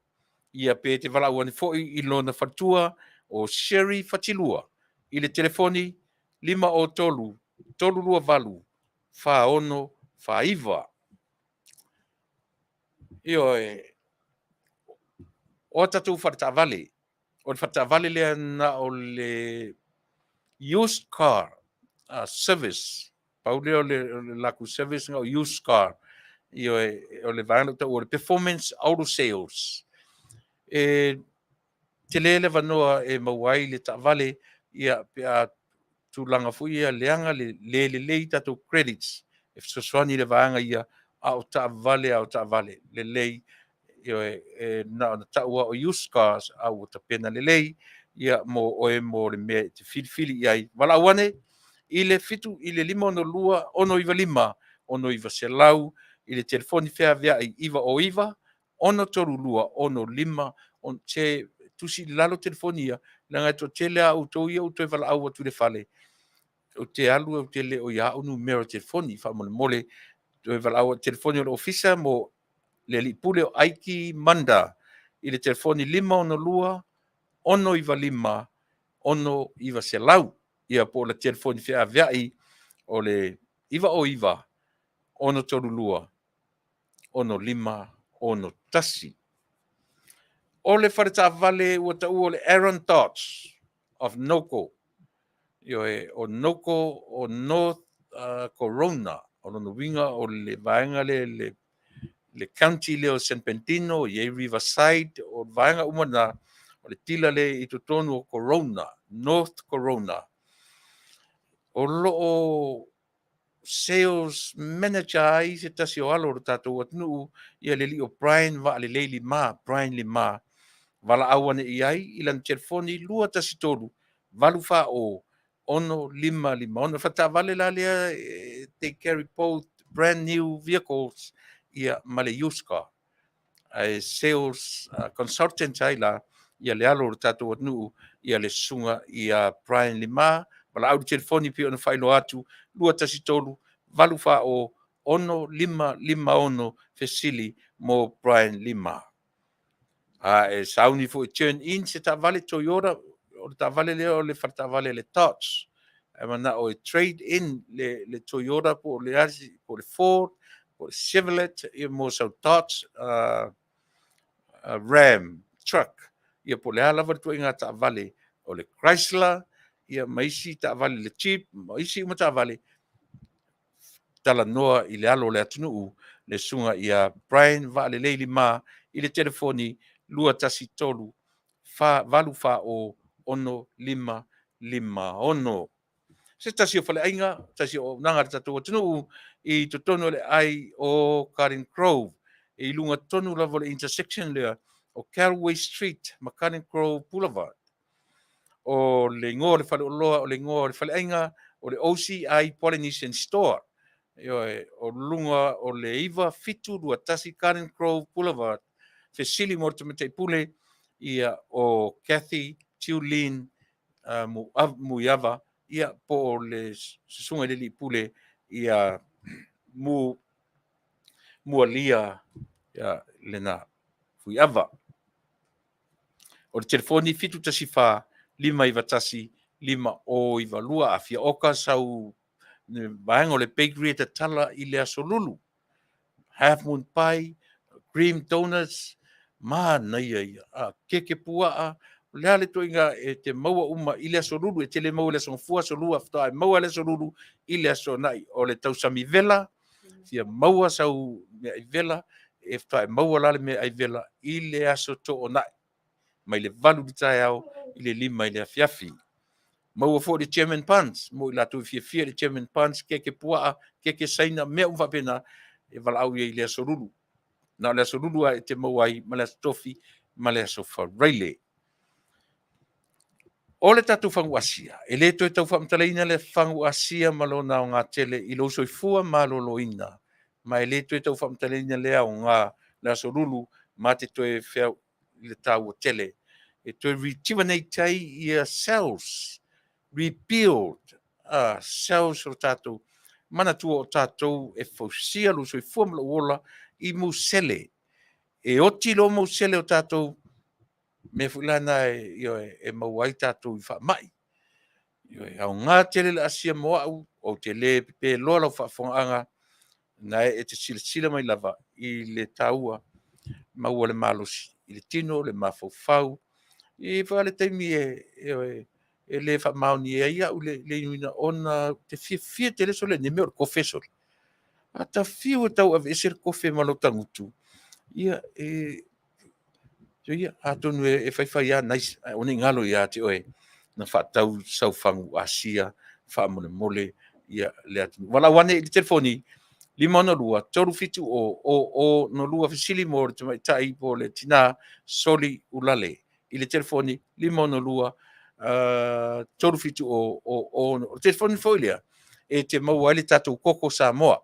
Ia pe te valaau ane foi i lona faletua o Sherry Fatilua i le telefoni 503 328 4649. Ioe, o a tatou faletaavale, o le faletaavale lea na o le used car service, pau lea o le latou service na o used car. Ioe, o le vaega lea ua taua o le Performance Auto Sales. E tele le avanoa e maua ai le taavale, ia pe a tulaga foi ia leaga le le lelei tatou credits, e fesoasoani le vaega ia, a o taavale a o taavale lelei. Ioe, e na ona tau lava o used cars a ua tapena lelei ia mo oe mo le mea e te filifili i ai. Valaau ane i le 7 i le 562 695 6900 i le telefoni feaveai 909 632 65 on, se tusi i lalo telefoni ia, leaga e toatele a outou ia ua toe valaau atu i le fale, ou te alu ou te le o ia au numera o telefoni, faamolemole toe valaau atu telefoni o le ofisa mo le alii pule o Aiki Manda i le telefoni 562 695 6900, ia po o le telefoni feaveai o le 909 632 6561. O le faletaavale ua taua o le Aaron Dodge of Noko. Ioe, o Noko o North Corona, o lona uiga o le vaega lea le county lea o San Bernardino, i ai Riverside, o le vaega uma na, o le tila lea i totonu o Corona, North Corona. O lo o sales manager ai se tasi o alo o le tatou atunuu, ia le alii o Brian Vaalelei Lima, Brian Lima. Valaau ane i ai i lana telefoni 213 840 6556. Faletaavale la lea, they carry both brand new vehicles ia ma le used car. Ae sales consultant ai la ia le alo o le tatou atunuu ia le susuga ia Brian Lima. Valaau i le telefoni pei ona faailoa atu 213 840 6556, fesili mo Brian Lima. A e sauni foi turn in se taavale Toyota, o le taavale lea o le faletaavale le Tots. E manao e trade in le Toyota po o le asi, po o le Ford, po o le Chevrolet, ia mo sau Tots Ram truck, ia po o le a lava le ituaiga taavale, o le Chrysler, ia ma isi taavale, le Jeep, ma isi uma taavale, talanoa i le alo o le atunuu, le susuga ia Brian Vaalelei Lima i le telefoni 213 840 6556. Se tasi o faleaiga, tasi o auaunaga a le tatou atunuu i totonu o le aai o Garden Grove, i luga tonu lava o le intersection lea o Galway Street ma Garden Grove Boulevard. O le igoa o le faleoloa, o le igoa o le faleaiga, o le OCI Polynesian Store. Ioe, o luga o le 9721 Garden Grove Boulevard. Fesili mo le tamaitai pule, ia o Kathy Tiulin Muiava, ia po o le susuga i le alii pule ia Mualia ia, lena Fuiava. O le telefoni 714 591 5092. A fia oka sau vaega o le bakery e tatala i le Aso Lulu. Half Moon Pie, Cream Donuts, manaia ia. A, keke puaa, o le a le ituaiga e te maua uma i le Aso Lulu, e te le maua i le Aso Gafua, Aso Lua, faatoa e maua i le Aso Lulu i le Aso Toonai. O le tausami vela, fia maua sau meaai vela, e faatoa e maua la le meaai vela i le Aso Toonai, mai le 8 i le taeao i le 5 i le afiafi. Maua foi le German Buns, mo i latou e fiafia i le German Buns, keke puaa, keke saina, mea uma faapena, e valaau i ai i le Aso Lulu. Na o le Aso Lulu lava e te maua ai ma le Aso Tofi ma le Aso Faraile. O le tatou fagu Asia, e le toe tau faamatalaina le fagu Asia ma lona aoga tele i lou soifua maloloina, ma e le toe tau faamatalaina le aoga le Aso Lulu ma te toe feau i le taua tele e toe rejuvenate ai ia cells, rebuild cells o tatou. Manatua o tatou e fausia lou soifua ma lou ola i musele. E oti loa musele o tatou, mea foi la na e maua ai tatou i faamai. E aoga tele le asia mo au, ou te le pepeloa lau faafofogaaga, na e te silasila mai lava i le taua, maua le malosi i le tino, le mafaufau. E i ai foi lava le taimi e le faamaonia ai au le inuina ona ou te fiafia tele sole i le mea o le kofe sole. A ta fiu e tau aveese le kofe ma lou tagutu, ia e ia, atonu e faifai lava nice, ae aua ne i galo ia te oe na faatau sau fagu Asia faamolemole ia le atunuu. Valaau ane i le telefoni 562 370 0062, fesili mo le tamaitai po o le tina Soli Ulale i le telefoni 562 370 00. O le telefoni foi lea e te maua ai le tatou koko Samoa.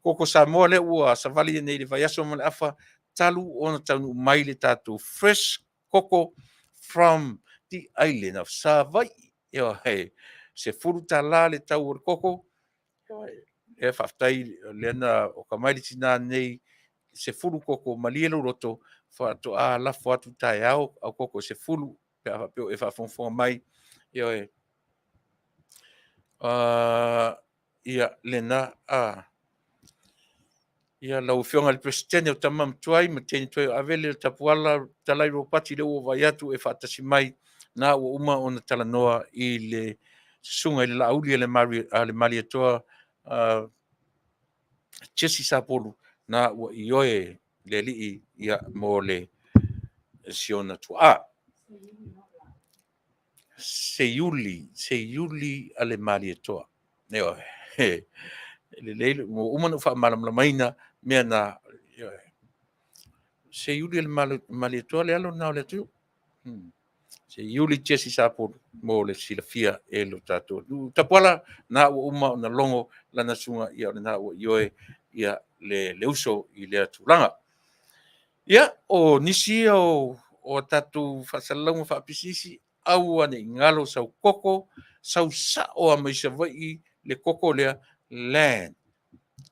Koko Samoa lea ua savali nei i le vaiaso ma le afa talu ona taunuu mai le tatou fresh koko from the island of Savaii. Ioe, $10 le tau o le koko. Ioe, faafetai lea na oka mai le tina nei 10 koko, malie lou loto, faatoa lafo atu taeao au koko e 10 pe a faapea o e faafogafoga mai. Ioe. Ia, lena, ia, lau Afioga i le Peresetene o Tama Matuai ma Teine Tuai o Avele o Tapuala Talai Ropati, lea ua ou vaai atu e faatasi mai, na ua uma ona talanoa i le susuga i le Laauli a le Malietoa Jesse Sapolu, na ua ioe le alii ia mo le siona tuaa. Seiuli, Seiuli a le Malietoa. Ioe, lelei, ua uma ona ou faamalamalamaina mea na. Ioe. Seiuli a le Malietoa le alo lena o le atunuu. Seiuli Jesse Sapolu mo le silafia e lo tatou atunuu. Tapuala, na ua uma ona logo lana susuga, ia o lena ua ioe ia le uso i lea tulaga. Ia, o nisi ia o tatou faasalalauga faapisinisi, aua ne i galo sau koko, sau sao lava mai Savaii le koko lea, land.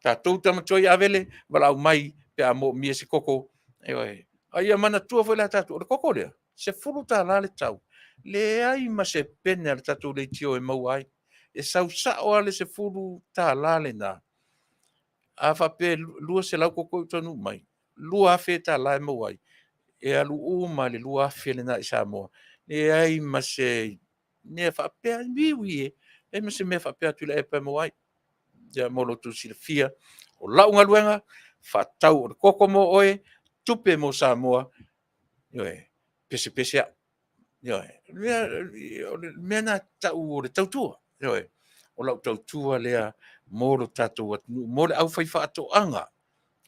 Tatou tama tuai Avele, valaau mai pe a moomia se koko. Ioe. A ia manatua foi la tatou, o le koko lea, $10 le tau, leai ma se pene a le tatou leitio e maua ai. E sau sao lava le $10 lena. A faapea e 200 koko ia ua taunuu mai, $2,000 e maua ai, e alu uma lava le $2,000 lena i Samoa. E leai ma se mea faapea, iu e, leai ma se mea faapea a Tuilaepa e maua ai. Ia mo lo outou silafia, o lau galuega, faatau o le koko mo oe, tupe mo Samoa, ioe, pesepese au. Ioe, o le mea lena e tau o le tautua. Ioe, o lau tautua lea mo lo tatou atunuu, mo le aufaifaatoaga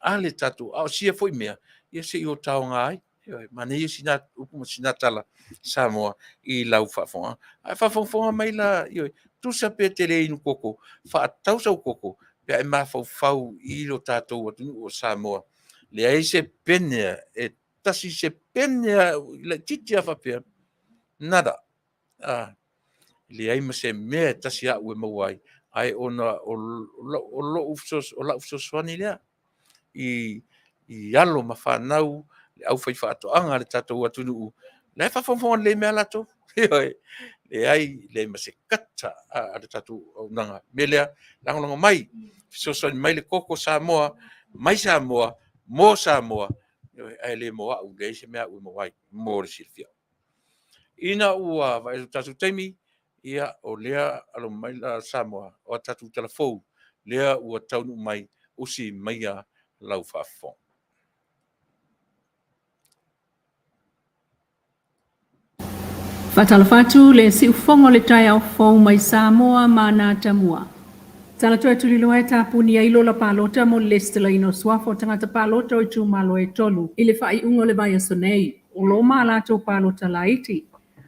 a le tatou, a o sia foi mea, ia se i o ta aoga ai. Ioe, manaia sina upu ma sina tala Samoa i lau faafofogaaga. A o faafogafoga mai la, ioe, tusa pe te le inu koko, faatau sau koko pe a e mafaufau i lo tatou atunuu o Samoa. Leai se pene, e tasi se pene lava laitiiti lava faapea, nada, leai ma se mea e tasi au e maua ai, ae ona o lau fesoasoani lea i alo ma fanau, le aufaifaatoaga a lo tatou atunuu, o la e faafogafoga lelei mai lava latou. Ioe, leai leai ma se kata a le tatou auaunaga. O le mea lea, lagolago mai, fesoasoani mai le koko Samoa mai Samoa mo Samoa, ae le mo au, e leai se mea au e maua ai mo le silafia. Ina ua vaai atu i le tatou taimi, ia o lea, alo mai la Samoa, o a tatou tala fou lea ua taunuu mai, usi maia lau faafofoga. Faatalofa atu le siufofoga o le taeao fou mai Samoa ma ana atamua. Tala toe tuliloa e tapuni ai lola palota mo le lesitalaina o suafa o tagata palota o itumalo e tolu i le faaiuga o le vaiaso nei, o lo ma latou palota laiti.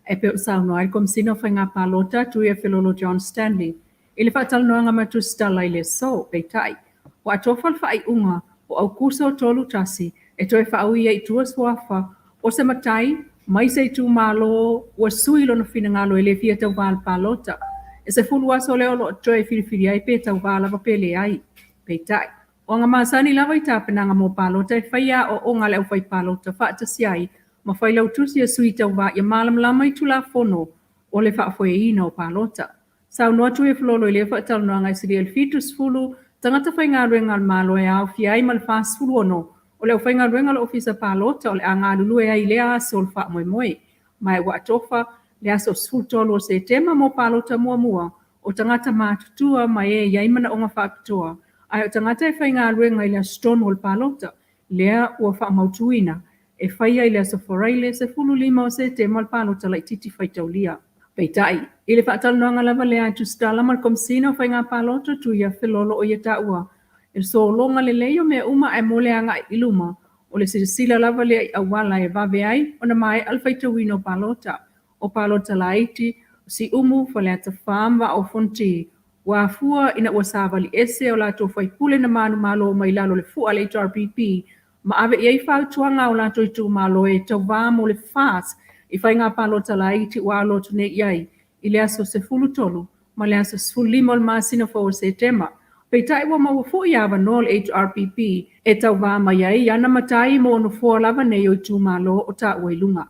E pei ona saunoa ai le Komesina o Faiga Palota Tuiafelolo John Stanley i le faatalanoaga ma Tusitala i le aso. Peitai, ua atofa le faaiuga o Aukuso 31 e toe faaui ai i tua suafa o se matai mai se itumalo ua sui lona finagalo e le fia tauvā i le palota. E 10 aso lea o lo o toe filifili ai pe tauvā lava pe leai. Peitai, o aga masani lava i tapenaga mo palota e faia aoaoga a le aufaipalota faatasi ai ma failautusi a sui tauvā ia malamalama i Tulafono o le faafoeina o palota. Saunoa Tuiafelolo i lea faatalanoaga e silia i le 70 tagata faigaluega a le Malo e aofia ai ma le 46 o le aufaigaluega a le Ofisa Palota o le a galulue ai i lea aso o le faamoemoe. Ma ua atofa le aso 13 o Setema mo palota muamua o tagata matutua ma e i ai manaoga faapitoa, ae o tagata e faigaluega i le aso tonu o le palota, lea ua faamautuina e faia i le aso Faraile 15 o Setema le palota laitiiti faitaulia. Peitai, i le faatalanoaga lava lea a Tusitala ma le Komesina o Faiga Palota Tuiafelolo o ia taua e sologa lelei o mea uma ae mo le agai i luma, o le silasila lava lea i auala e vave ai ona maea le faitauina o palota, o palota laiti, o Siumu, Faleata 4 ma Vaa o Fonoti, ua afua ina ua savali ese o latou faipule na manumalo mai lalo o le fua a le HRPP ma ave i ai fautuaga a o latou itumalo e tauvā mo le FAST i faiga palota laiti ua alo atu nei i ai i le aso 13 ma le aso 15 o le masina fou o Setema. Peitai ua maua foi avanoa o le HRPP e tauvā mai ai ana matai mo nofoa lava nei o itumalo o taua i luga.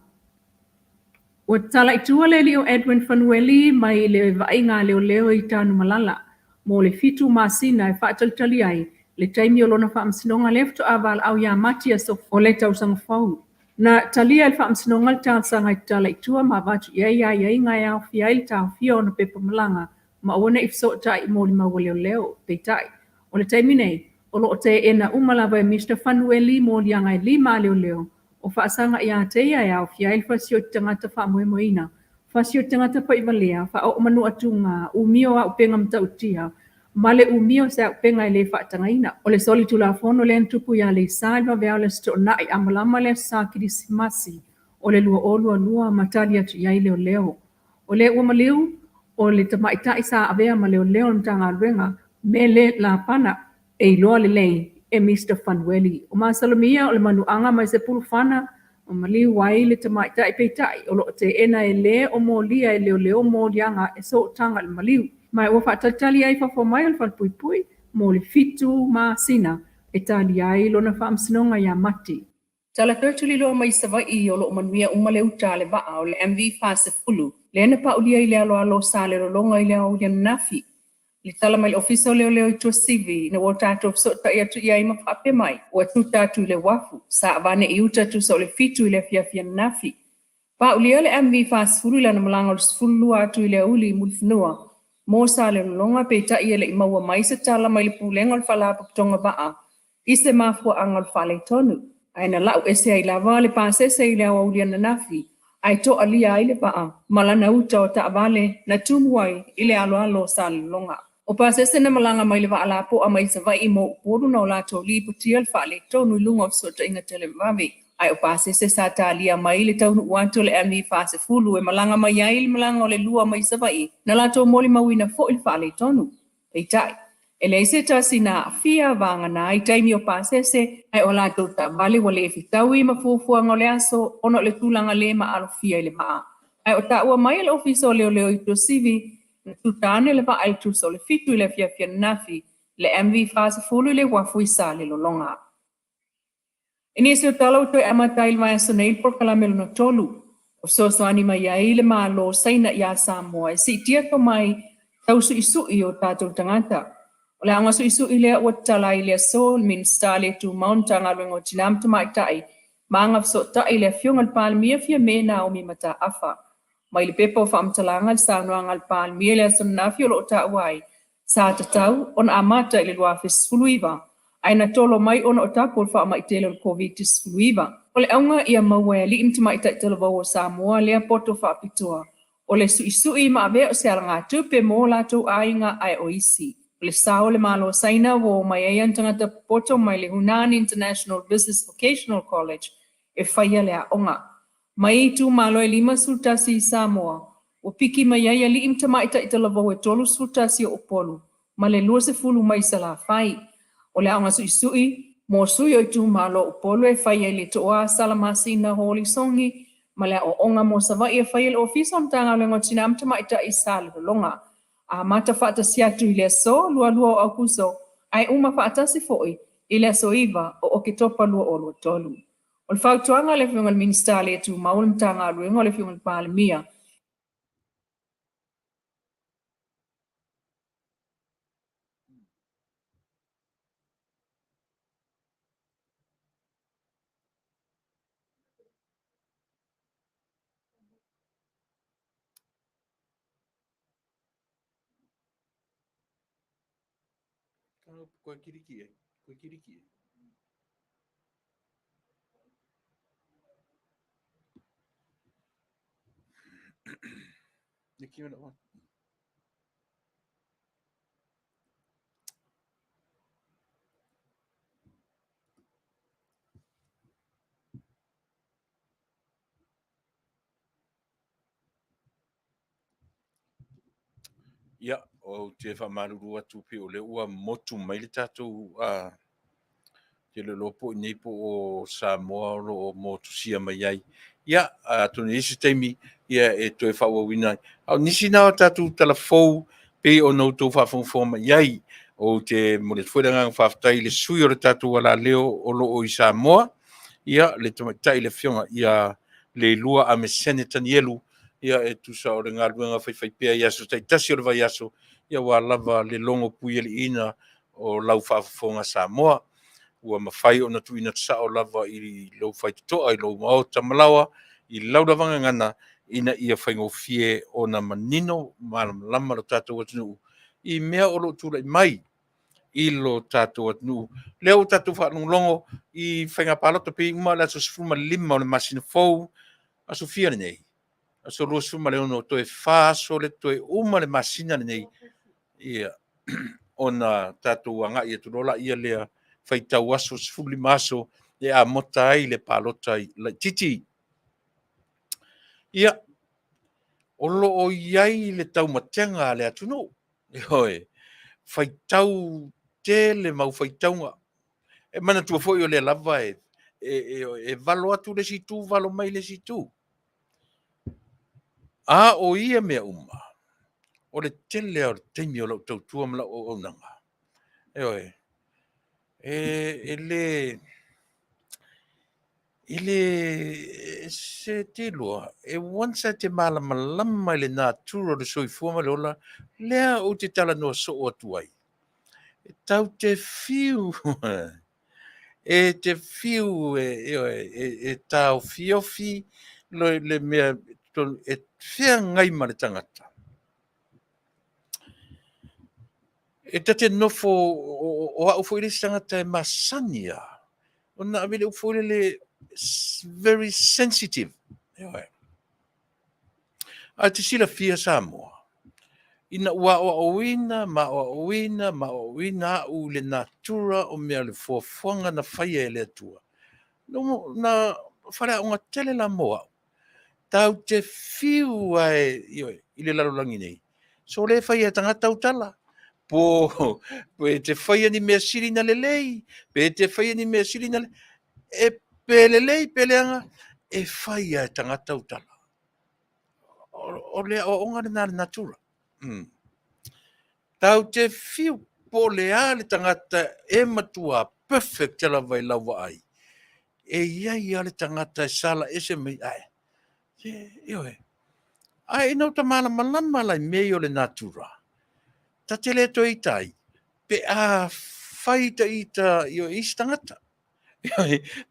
Ua tatala i tua le alii o Edwin Fanueli mai le vaaiga a leoleo i Tanumalala mo le 7 masina e faatalitali ai le taimi o lona faamasinoga lea faatoa valaau ia Mati aso o le tausaga fou. Na talia e le faamasinoga le talosaga e tatala i tua ma avatu i ai aiaiga e aofia ai le taofia o ona pepa malaga ma aua ne i fesootai i molimau a leoleo. Peitai, o le taimi nei, o lo o teena uma lava e Mister Fanueli moliaga e 5 a leoleo o faasaga ia te ia e aofia ai le fasioti tagata faamoemoeina, fasioti tagata paivalea, faaoo manua tuga, umia o auupega matautia, ma le umia o se auupega e le faatagaina. O le solitulafono lea na tupu ia Aleisa i le vaveao o le Aso Toonai a malama le Aso Sa Kerisimasi o le 2022 ma tali atu i ai leoleo. O lea ua maliu, o le tamaitai sa avea ma leoleo o le Matagaluega Mele Lapana e iloa lelei e Mister Fanueli. O masalomia o le manuaga mai se pulufana ma maliu ai le tamaitai peitai o lo o teena e le o molia e leoleo moliaga e sootaga i le maliu. Ma ua faatalitali ai fafo mai o le falepuipui mo le fitu masina e talia ai lona faamasinoga ia Mati. Tala toe tuliloa mai Savaii o lo o manuia uma le uta a le vaa o le MV 40 lea na paulia i le aloalo o Salelologa i le aoauli ananafi. I le tala mai le Ofisa o Leoleo i Tuasivi ina ua tatou fesootai atu i ai ma faapea mai, ua tuta atu i le uafu, sa avane i uta tusa o le 7 i le afiafi ananafi. Paulia le MV 40 i lana malaga o le 12 atu i le aouli i Mulifanua mo Salelologa peitai e le i maua mai se tala mai le Pulega o le Faalapotopotoga Vaa i se mafuaaga o le faaletonu. Ae na lau ese ai lava le pasese i le aoauli ananafi ae toalia ai le vaa ma lana uta o taavale na tumu ai i le aloalo o Salelologa. O pasese na malaga mai le vaa lapoa mai Savaii mo Upolu na o latou lipotia le faaletonu i luga o fesootaiga televavave. Ae o pasese sa talia mai le taunuu atu o le MV 40 e malaga mai ai le malaga o le 2 mai Savaii na latou molimauina foi le faaletonu. Peitai, e leai se tasi na aafia vagana i taimi o pasese, ae o latou taavale ua le fetaui ma fuafuaga o le aso ona o le tulaga le maalofia i le vaa. Ae o taua mai e le Ofisa o Leoleo i Tuasivi, na tuta ane le vaa i le tusa o le 7 i le afiafi ananafi, le MV 40 i le uafu i Salelologa. I nisi o tala ua toe amata ai i le vaiaso nei le polokalame lona tolu o fesoasoani mai ai le Malo o Saina iā Samoa e siitia tomai tau suisui o tatou tagata. O le aoga suisui lea ua tatala ai i le aso le Minisita le Tumau o le Matagaluega o Tina ma Tamaitai ma Agafesootai le Afioga i le Palemia Fiame Naomi Mataafa. Mai le pepa o faamatalaga le saunoaga a le Palemia i le aso ananafi o lo o taua ai, sa tatau ona amata i le 2019, ae na tolo mai ona o tapu o le faamai tele o le Koviti-19. O le auga ia maua e alii ma tamaitai talavou o Samoa lea poto faapitoa o le suisui ma avea o se alagatupe mo latou aiga ae o isi. O le sao o le Malo o Saina ua o mai ai ana tagata popoto mai le Hunan International Business Vocational College e faia le aoga. Mai itumalo e 51 i Samoa, ua piki mai ai alii ma tamaitai talavou e 31 o Upolu ma le 20 mai Salafai. O le aoga suisui mo sui o itumalo o Upolu e faia i le Toa Salamasina Hall i Sogi ma le aoaoga mo Savaii e faia i le Ofisa o Matagaluega o Tina ma Tamaitai i Salelologa. Amata faatasi atu i le aso 22 o Aokuso ae uma faatasi foi i le aso 9 o Oketopa 2023. O le fautuaga a le Afioga i le Minisita le Tumau o le Matagaluega o le Afioga i le Palemia, Koe kiriki e, koe kiriki e. Ia, ou te faamalulu atu pei o lea ua motu mai le tatou te le iloa po o i inei po o Samoa o lo o motusia mai ai. Ia, atonu e i ai se taimi ia e toe faaauauina ai. A o nisi na o tatou tala fou pei ona outou faafogafoga mai ai. Ou te momoli atu foi le agaga faafetai i le sui o le tatou alaleo o lo o i Samoa, ia le tamaitai le afioga ia Leilua Amesene Tanielu, ia e tusa o le galuega faifaipea i aso taitasi o le vaiaso, ia aua lava le logo puialiiina o lau faafofoga Samoa. Ua mafai ona tuuina atu sao lava i lou faitotoa, i lou maota malaoa, i lau lava gagana, ina ia faigofie ona manino malamalama lo tatou atunuu i mea o lo o tulai mai i lo tatou atunuu. Lea ua tatou faalogologo i faiga palota pei uma le aso 15 o le masina fou, aso fia lenei? Aso 26, toe 4 aso le toe uma le masina lenei. Ia, ona tatou agai atu loa laia lea faitau aso 15 aso e amata ai le palota laitiiti. Ia, o lo o i ai le taumatega a le atunuu. Ioe, faitau tele mau faitauga. E manatua foi o lea lava e, e, e, e valo atu le isi itu, valo mai le isi itu. A o ia mea uma, o le tele lava o le taimi o lau tautua ma lau auaunaga. Ioe. E, e le, e le, se te iloa, e once e te malamalama i le natura o le soifua ma le ola, lea ou te talanoa soo atu ai. E tau te fiu, e te fiu e, ioe, e, e taofiofi le, le mea e feagai ma le tagata. E ta te nofo, o, o au foi le isi tagata e masani a, ona ave le upu foi lele very sensitive. Ioe. Ae te silafia Samoa, ina ua aoaoina ma aoaoina ma aoaoina au i le natura o mea o le foafoaga na faia e le Atua, na faleaoga tele la mo au. Tau te fiu ae i le lalolagi nei, so le faia e tagata au tala, po pe te faia ni mea sili na lelei, pe te faia ni mea sili na e pe lelei pe leaga, e faia e tagata au tala. O le aoaoga lena a le natura. Tau te fiu po o le a le tagata e matua perfect lava i lau vaai, e i ai lava le tagata e sala ese mai, ae, ioe. Ae ina ua malamalama la i mea ia o le natura, ta te le toe ita ai, pe a fai ita ita i isi tagata.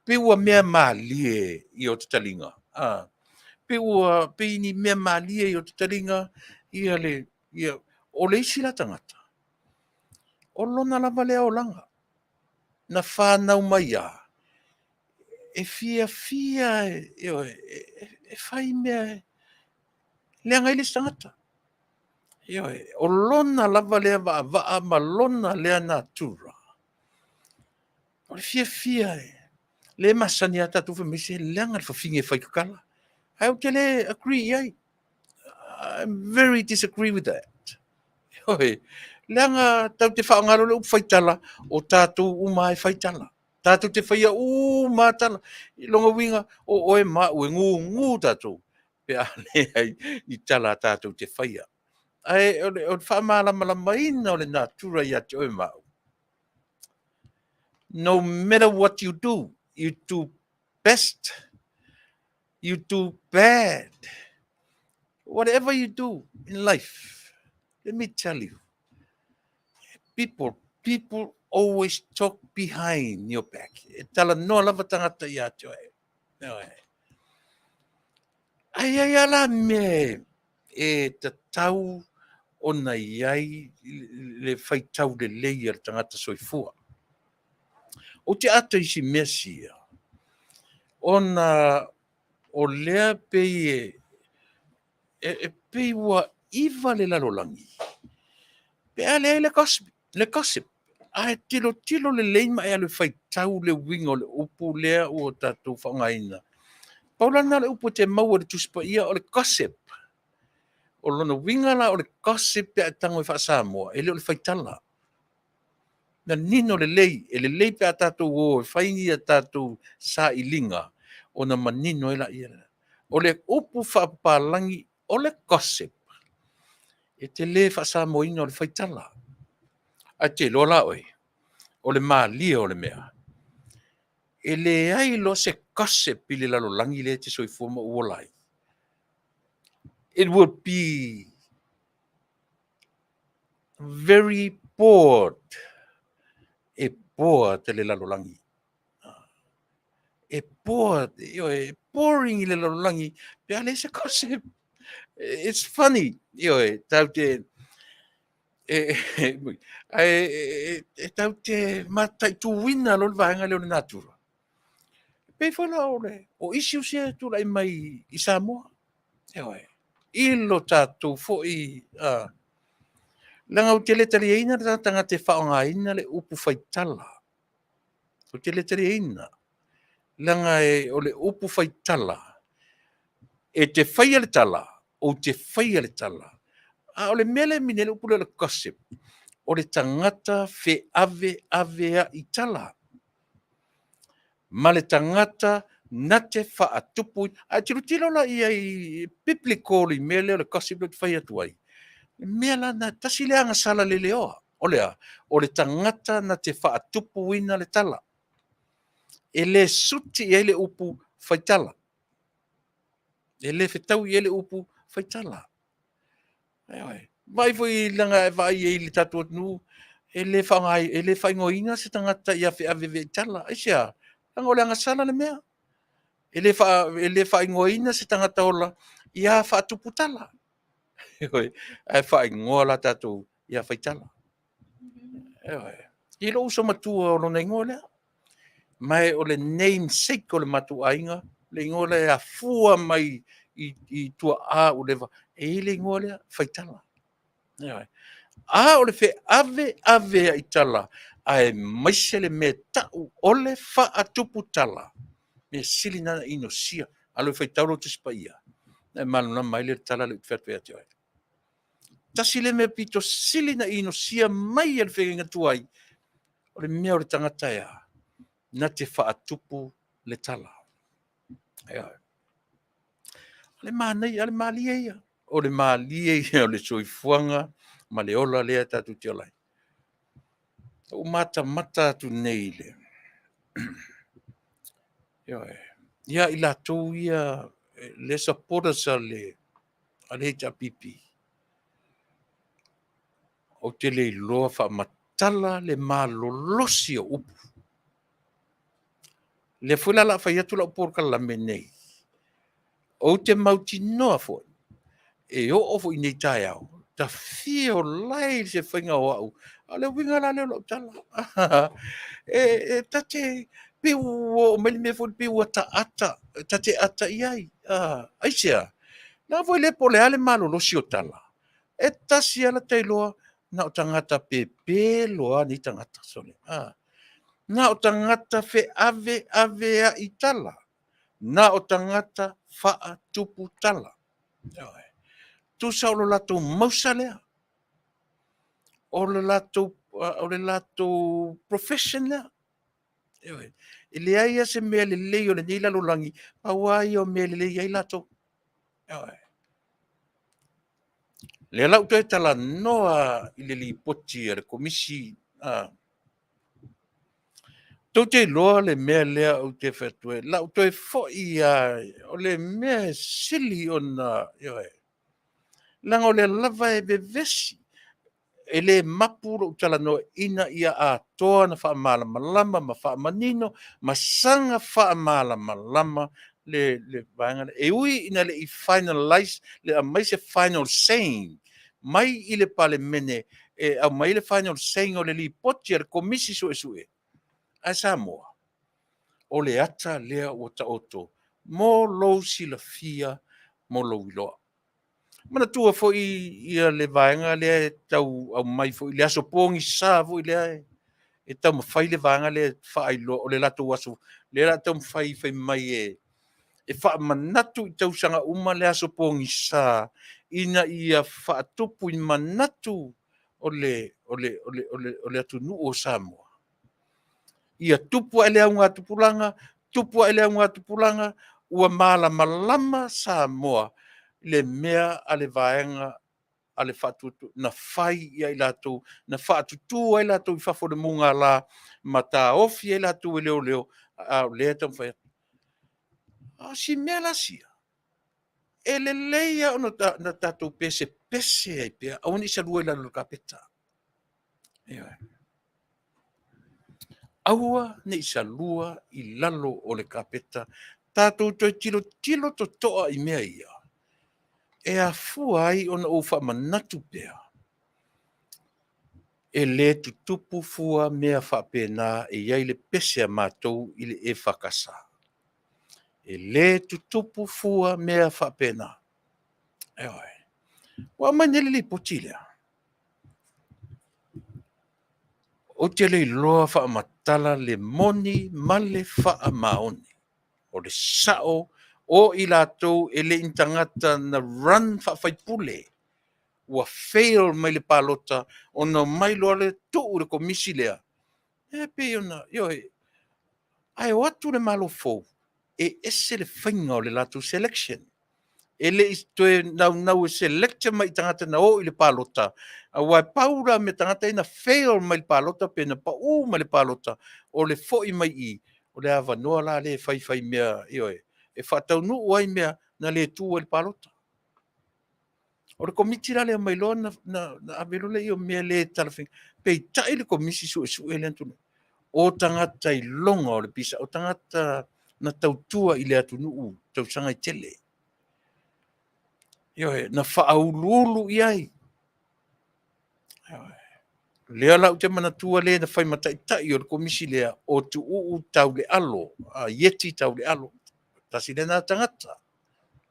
Pei ua mea malie i o te taliga. Pei ua pei ni mea malie i o te taliga ia le ia o le isi la tagata. O lona lava lea olaga. Na whānau mai a e fiafia e, e fai mea e leaga ai le isi tagata. Ioe, o lona lava lea vaavaa ma lona lea natura. O le fiafia e le masani a tatou fai mai se leaga le fafine e fai tatala. Ae ou te le agree i ai. I'm very disagree with that. Ioe, leaga tau te faaaoga le upu faitala, o tatou uma e faitala. Tatou te faia uma tala. I lona uiga, o oe ma au e gugu tatou, pe a leai ni tala a tatou te faia. Ae o le faamalamalamaina o le natura ia te oe ma au. No matter what you do, you do best, you do bad, whatever you do in life, let me tell you, people always talk behind your back. E talanoa lava tagata ia te oe. Ai ai ala mea e tatau ona i ai le faitau lelei a le tagata soifua. Ou te ata i si mea sia, ona o lea pei e pei ua iva le lalolagi, pe a leai le gossip, le gossip. Ae tilotilo lelei ma e alu e faitau le uiga o le upu lea ua tatou faaaogaina. Pau la lena o le upu e te maua i le Tusi Paia o le gossip. O lona uiga la o le gossip pe a e tago e faa-Samoa, e le o le faitala. Manino lelei, e lelei pe a tatou o e fai ni a tatou sailiga ona manino ai laia. O le upu faapapalagi o le gossip, e te le faasamoaina o le faitala. Ae te iloa la oe, o le malie o le mea. E leai loa se gossip i le lalolagi lea e te soifua ma ou ola ai. It will be very bored. E bored le lalolagi. E bored, ioe, boring i le lalolagi, pe a leai se gossip. It's funny, ioe, tau te, e tau te mataituina loa le vaega lea o le natura. Pei foi la o le, o issues ia e tulai mai i Samoa. Ioe, i lo tatou foi, leaga ou te le taliaina le tagata e faaaogaina le upu faitala. Ou te le taliaina. Leaga o le upu faitala, e te faia le tala, ou te faia le tala. A o le mea lea e mini ai le upu lea o le gossip, o le tagata feaveave ai tala. Ma le tagata na te faatupu. Ae tilotilo la i ai biblical i mea lea o le gossip lea ou te fai atu ai. Le mea la na, tasi lea agasala leleoa. O le a? O le tagata na te faatupuina le tala. E le suti i ai le upu faitala. E le fetaui i ai le upu faitala. Ioe. Vaai foi leaga e vaai ai i le tatou atunuu, e le faaaogaina, e le faaigoaina se tagata ia Feaveaveaitala. Aisea? Leaga o le agasala le mea. E le, e le faaigoaina se tagata ola ia Faatuputala. Ioe. Ae faaigoa la tatou ia Faitala. Ioe. I lou uso matua o lona igoa lea. Ma o le namesake o le matou aiga, le igoa lea e afua mai i tuaa ua leva, e i ai le igoa lea, Faitala. Ioe. A o le feaveaveaitala, aemaise le mea e tau o le faatuputala, mea sili lena ona inosia. Alu e faitau lau Tusi Paia, ona e malamalama ai lea i le tala lea ou te fai atu ai ia te oe. Tasi lea mea pito sili ona inosia mai e le feagaiga tuai, o le mea o le tagata e a? Na te faatupu le tala. Ioe. O le manaia, o le malie ia. O le malie ia o le soifuaga ma le ola lea tatou te ola ai. Na ou matamata atu nei i le, ioe, ia i latou ia le supporters a le HRPP, ou te le iloa faamatala le malolosi o upu. O lea foi la o le a fai atu lau polokalame nei, ou te mautinoa foi, e oo foi i nei taeao, ta fia o la e i se faiga o au, a o le uiga la lea o lau tala. E ta te pei ua oo mai le mea foi lea pei ua ataata, ta te ata i ai. Aisea? Leaga foi lea po o le a le malolosi o tala, e tasi lava lata iloa, na o tagata pepe loa nei tagata, sole. Na o tagata feaveaveai tala, na o tagata faatupu tala. Ioe. Tusa o lo latou mausa lea, o le latou profession lea. Ioe. E leai lava se mea lelei o lenei lalolagi, pau lava ia o mea e lelei ai latou. Ioe. O lea la ua ou toe talanoa i le lipoti a le Komisi, tou te iloa le mea lea ou te fai atu ai, o le a ou toe foi lava, o le mea e sili ona, ioe, leaga o lea lava e vevesi. E le mapu lou talanoa ina ia atoa ona faamalamalama ma faamanino ma saga faamalamalama le vaega lea. E ui ina le i finalize, le aumai se final saying mai i le Palemene e aumai le final saying o le lipoti a le Komisi Suesue, ae Samoa, o le ata lea ua taoto mo lou silafia mo lou iloa. Manatua foi ia le vaega lea e tau aumai foi i le aso pogisa foi lea e taumafai le vaega lea e faailoa o le latou aso lea o le a taumafai fai mai e faamanatu i tausaga uma le aso pogisa ina ia faatupu i manatu o le atunuu o Samoa. Ia tupu ae le augatupulaga, tupu ae le augatupulaga, ua malamalama Samoa i le mea a le vaega a le Faatuatua na fai ia i latou, na faatutu ai latou i fafo i le mugala ma taofi ai latou e leoleo, a o lea e taumafai atu. A o si mea la sia, e lelei lava ona tatou pesepese ai pea, aua ne i salua i lalo o le kapeta. Ioe. Aua ne i salua i lalo o le kapeta. Tatou toe tilotilo totoa i mea ia, e afua ai ona ou faamanatu pea, e le tutupu fua mea faapena, e i ai le pese a matou i le EFKS. E le tutupu fua mea faapena. Ioe. Ua aumai nei le lipoti lea, ou te le iloa faamatala le moni ma le faamaoni. O le sao o i latou e le i ni tagata na run faa-faipule, ua fail mai le palota ona omai loa lea tuu i le komisi lea, e pei ona, ioe, ae o atu le Malo fou, e ese le faiga o le latou selection. E le i toe naunau e select mai tagata na o i le palota, aua e pau la mea tagata ia na fail mai le palota pe na pau mai le palota, o le foi mai i i, o le avanoa la lea e faifai mea, ioe, e faataunuu ai mea na le tu ai le palota. O le komiti la lea mai loa na, na, na ave loa lea o mea le talafeagai. Peitai le komisi suesue lea na tulai, o tagata iloga o le pisa, o tagata na tautua i le atunuu tausaga e tele. Ioe, na faauluulu i ai. Ioe. Lea la ou te manatua le na fai ma taitai o le komisi lea, o Tuuu Taulealo, a Ieti Taulealo, tasi lena tagata.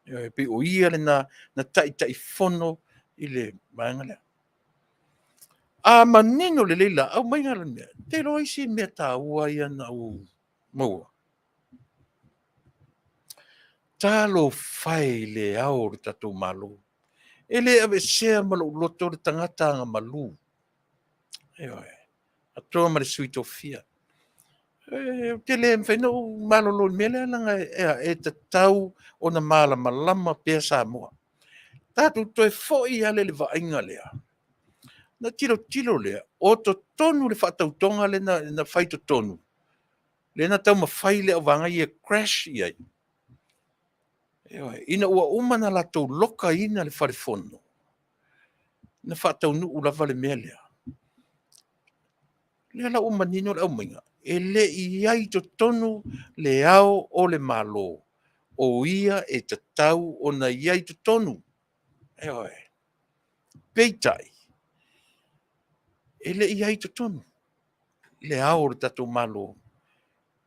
Ioe, pei o ia lena na taitaifono i le vaega lea. A manino lelei la, aumaiga la mea, te iloa isi mea taua ia na ou maua. Talofa e i le ao o le tatou Malo. E le aveesea ma lou loto le tagata agamalu. Ioe. Atoa ma le sui tofia. Ou te le mafai ona ou malolo i le mea lea, leaga e tatau ona malamalama pea Samoa. Tatou toe foi lava i le vaaiga lea, ona tilotilo lea, o totonu le faatautoga lea na fai i totonu, lea na taumafai le auvaega ia e crash i ai. Ioe, ina ua uma ona latou lokaina le fale fono, na faataunuu lava le mea lea. Lea la ua manino le aumaiga, e le i i ai i totonu le Ao o le Malo, o ia e tatau ona i ai i totonu. Ioe. Peitai, e le i i ai i totonu le Ao o le tatou Malo,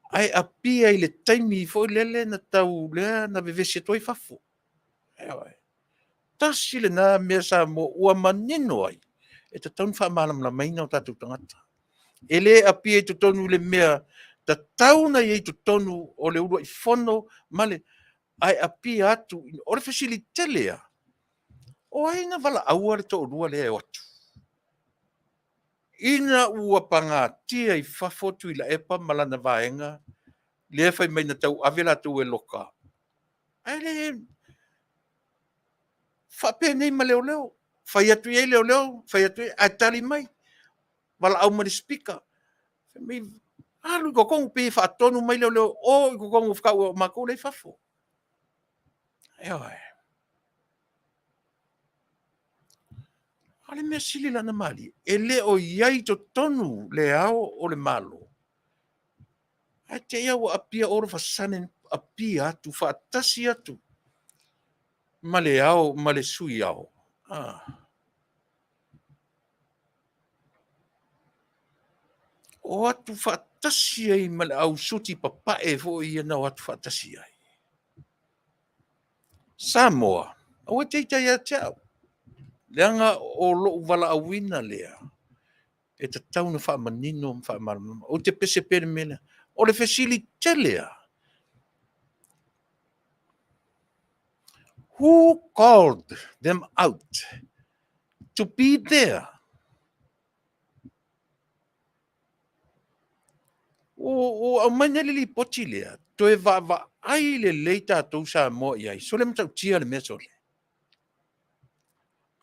ae apia i le taimi foi lele na tau lea na vevesi atu ai fafo. Ioe. Tasi lena mea Samoa ua manino ai, e tatau ona faamalamalamaina o tatou tagata. E le apia i totonu i le mea tatau ona i ai i totonu o le uluai fono ma le, ae apia atu. O le fesili tele lava, o ai na valaauina le toalua lea e o atu? Ina ua pagatia i fafo Tuilaepa ma lana vaega lea fai mai na tauave latou e loka, ae le faapenei ma leoleo. Fai atu i ai leoleo, fai atu i ai, ae tali mai, valaau mai i le Speaker, fai mai, alu i totonu, pei e faatonu mai leoleo, o i totonu o matou la e i fafo. Ioe. A o le mea sili la ona malie, e le o i ai i totonu le Ao o le Malo, ae te i lava ua appear all of a sudden, appear atu faatasi atu ma le Ao ma le Sui Ao. Ah. O atu faatasi ai ma le au suti papae foi ia na o atu faatasi ai. Samoa, aua e te ita ia te au, leaga o lou valaauina lea, e tatau ona faamanino ma faamalamalama. Ou te pese pea i le mea lea. O le fesili tele lava, who called them out to be there? Ua aumai nei le lipoti lea, toe vaavaai lelei tatou Samoa i ai. Sole matautia le mea sole.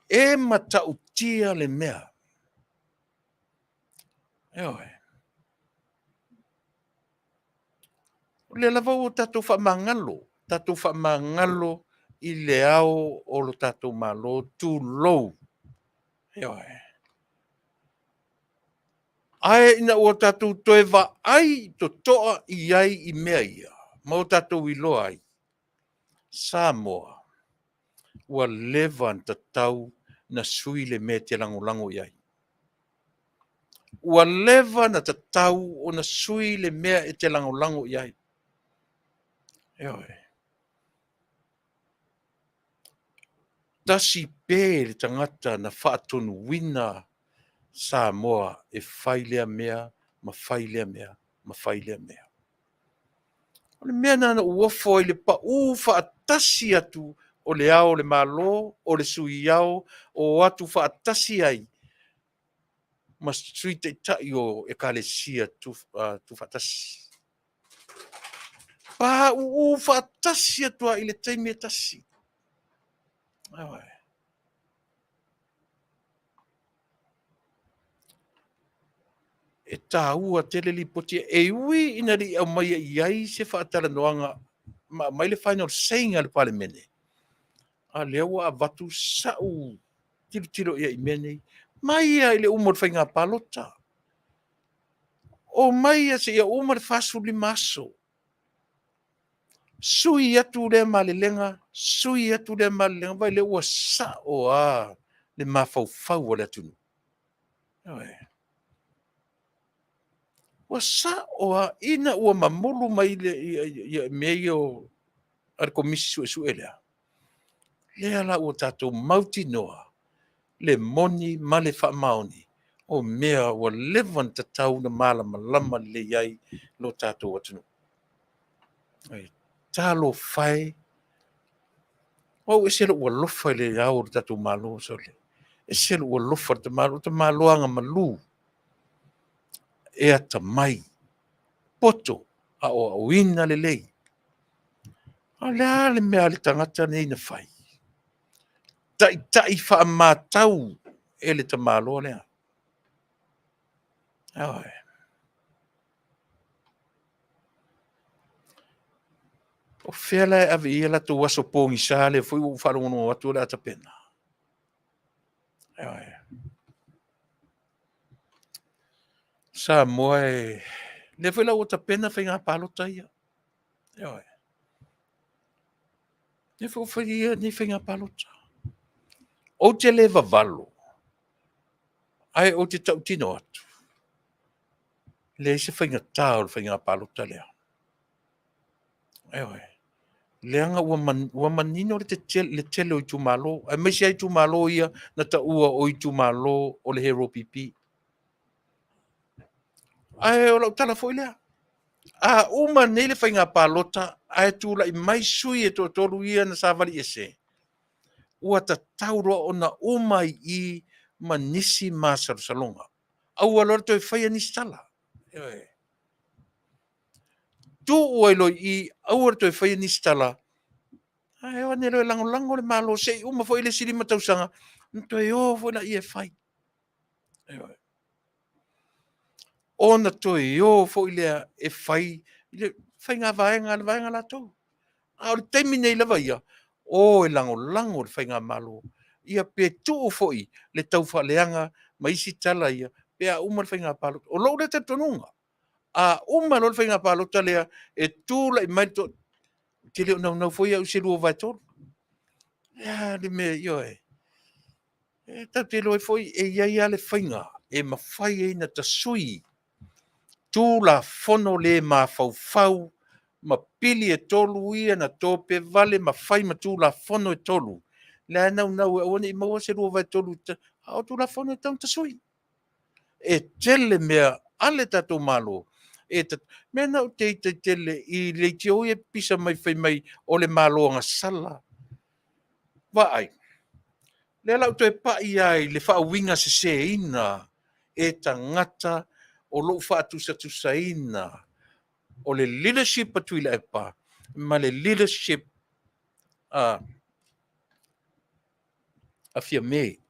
E matautia le mea. Ioe. O lea lava ua tatou faamagalo, tatou faamagalo i le ao o lo tatou Malo, tulou. Ioe. Ae ina ua tatou toe vaai totoa i ai i mea ia, ma o tatou iloa ai, Samoa, ua leva ona tatau na sui le mea e te lagolago i ai. Ua leva ona tatau ona sui le mea e te lagolago i ai. Ioe. Tasi pe le tagata na faatonuina Samoa e fai lea mea ma fai lea mea ma fai lea mea. O le mea lena na ou ofo ai i le pau faatasi atu o le Ao o le Malo, o le Sui Ao, o atu faatasi ai ma Sui Taitai o Ekalesia Tuufaatasi. Pauu faatasi atu lava i le taimi e tasi. Ioe. E taua tele lipoti e ui ina le i aumaia i ai se faatalanoaga ma aumai le final saying a le Palemene, a lea ua avatu sa'u tilotilo i ai i mea nei. Mai lava i le uma o le faiga palota, omai ia seia uma le 45 aso, sui atu lea malelega, sui atu lea malelega, vaai lea ua sao lava le mafaufau o le atunuu. Ioe. Ua sao lava ina ua mamulu mai le, ia, ia, mea ia o, a le Komisi Suesue lea, lea la ua tatou mautinoa le moni ma le faamaoni o mea ua leva ona tatau ona malamalama lelei ai lo tatou atunuu. Talofa e, o au e ese lou alofa i le Ao o le tatou Malo, sole. Ese lou alofa i le tamaloa, tamaloa agamalu, e atamai, poto, aoaoina lelei. A o le a le mea a le tagata lenei na fai? Taitai faamatau e le tamaloa lea. Ioe. O fea la e ave i ai latou aso pogisa lea foi ua ou faalogologo atu o le a tapena? Ioe. Samoa e... lea foi la ua tapena faiga palota ia. Ioe. Lea foi ua fai ia nei faiga palota. Ou te le vavalo, ae ou te tautino atu, leai se faigata o le faiga palota lea. Ioe. Leaga ua manino le tele o itumalo, aemaise lava itumalo ia na taua o itumalo o le Hero PP. Ae o lau tala foi lea, a uma nei le faiga palota ae tulai mai sui e toatolu ia na savali ese, ua tatau loa ona uma ai i i ma nisi masalosaloga. Aua loa le toe faia nisi tala. Ioe. Tuu ai loa i i, aua le toe faia nisi tala, ae o ane loa e lagolago le Malo se i uma foi le isi 5 tausaga, ona toe o foi lea e fai. Ioe. Ona toe o foi lea e fai le faiga vaega a le vaega latou. A o le taimi nei lava ia, o e lagolago le faigamalo, ia pe tuu foi le taufaaleaga ma isi tala ia pe a uma le faiga palota. O lou lea talitonuga, a uma loa le faiga palota lea e tulai mai le toa... Ou te le o naunau foi au i se 2/3. O le a le mea, ioe. E tatou te iloa ai foi e i ai lava le faiga e mafai ai ona tasui Tulafono le mafaufau ma pili e tolu ia na tope vale ma fai ma Tulafono e tolu, la e naunau e aua ne i maua se 2/3, a o Tulafono e tatau ona tasui. E tele mea a le tatou Malo, e mea na ou te ita ai tele i leitio ia e pipisa mai fai mai o le Malo agasala. Vaai, lea o le a ou toe pai lava i le faauigaseseina e tagata o lou faatusatusaina o le leadership a Tuilaepa ma le leadership a Fiame.